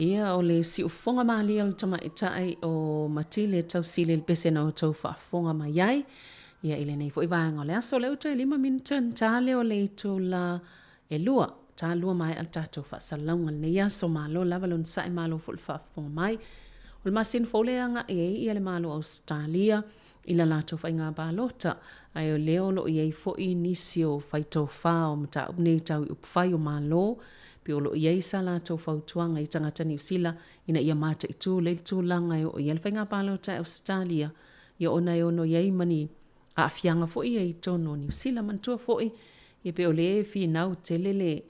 Ia, o le siufofoga malie o le tamaitai o Matile Tausili i le pese na outou faafofoga mai ai. Ia, i lenei foi vaega o le aso, o lea ua toe 5 minute ona ta lea o le itula e 2, ta 2 maea le tatou faasalalauga i lenei aso. Malo lava le onosai, malo foi le faafofoga mai. O le masina fou lea e agai ai ia le Malo o Ausetalia i la latou faiga palota, ae o lea o lo o i ai foi nisi o faitofa o mataupu nei tau i upufai o Malo, pei o lo o i ai sa latou fautuaga i tagata Niu Sila ina ia mataitu lelei le tulaga e oo i ai le faiga palota i Ausetalia, ia ona e ono i ai ma ni aafiaga foi ia i totonu o Niu Sila. Manatua foi, ia pei o lea e finau tele le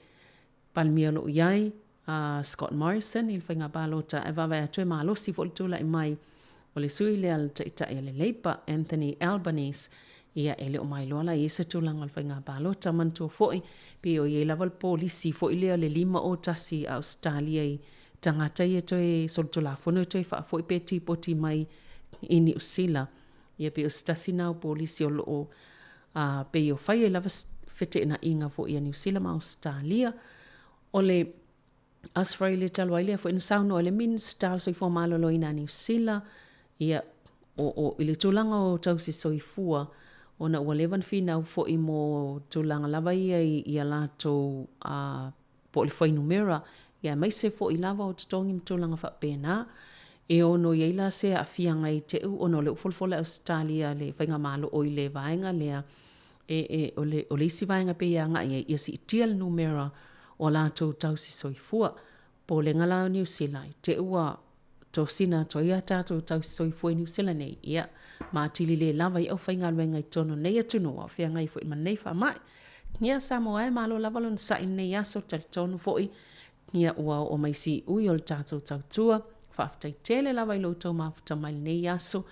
Palemia o lo o i ai, a Scott Morrison i le faiga palota ae vaavaai atu e malosi foi le tulai mai o le sui lea a le Taitai o le Labour, Anthony Albanese, ia e le o mailoa la i ai se tulaga o le faiga palota. Manatua foi, pei o i ai lava le polisi foi lea o le 5 o 1 a Ausetalia i tagata ia toe solitulafono e toe faafoi pe tipoti mai i Niu Sila. Ia pei o se tasi na o polisi o lo o pei o fai ai lava feteenaiga foi a Niu Sila ma Ausetalia. O le Australia talu ai lea foi na saunoa ai le Minisita o le Soifua Maloloina a Niu Sila, ia, o, o, i le tulaga o tausi soifua, ona ua leva ona finau foi mo tulaga lava ia i, i a latou po o le fuainumera, ia aemaise foi lava o totogi ma tulaga faapena. E ono i ai la se aafiaga i te u ona o lea ua folafola e Ausetalia le faigamalo oi le vaega lea, e, e, o le, o le isi vaega pei e agai ai, ia siitia le numera o a latou tausi soifua. Popolega la o Niu Sila, i te ua tosina atu ai a tatou tausi soifua i Niu Sila nei, ia, ma atili le lava ai aufaigaluega i totonu o nei atunuu a o feagai foi ma nei faamai. Ia, Samoa e, malo lava le onosai i lenei aso, talitonu foi, ia, ua oo mai siui o le tatou tautua. Faafetai tele lava i lo outou mafuta mai lenei aso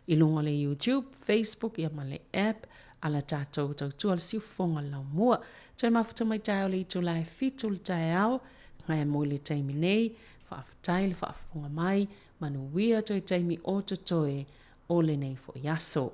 i luga o le YouTube, Facebook, ia ma le app a la tatou tautua le siufofoga o le laumua. Toe mafuta mai taeao le itula e 7 le taeao, ae mo le taimi nei, faafetai le faafofoga mai, manuia toe taimi o totoe o lenei foi aso.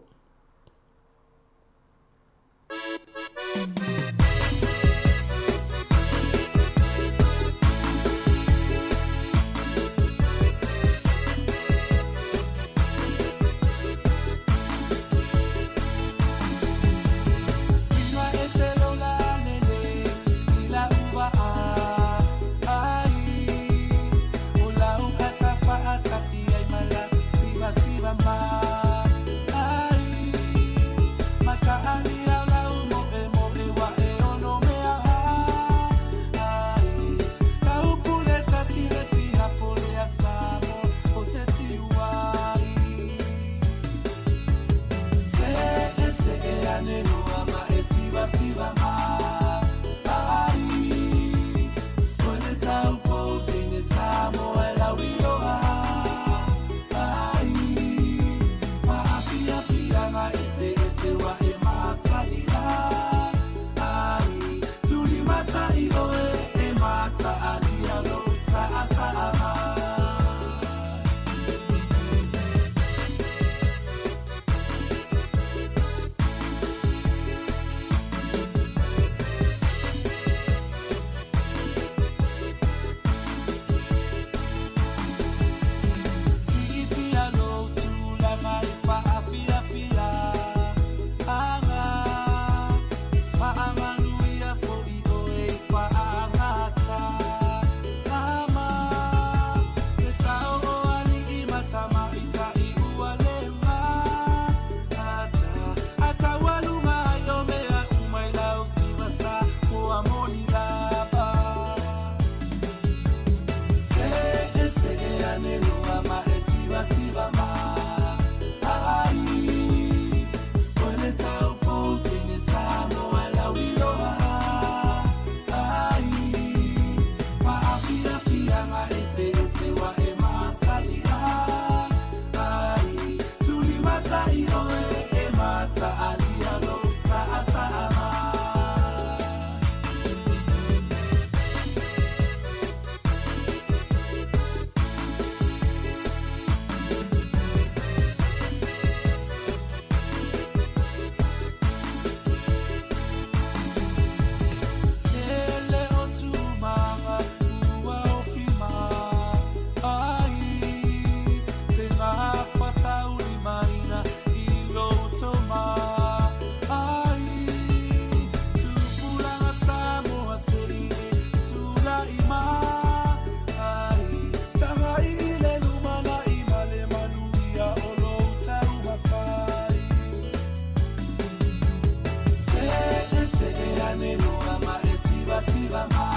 Faiva.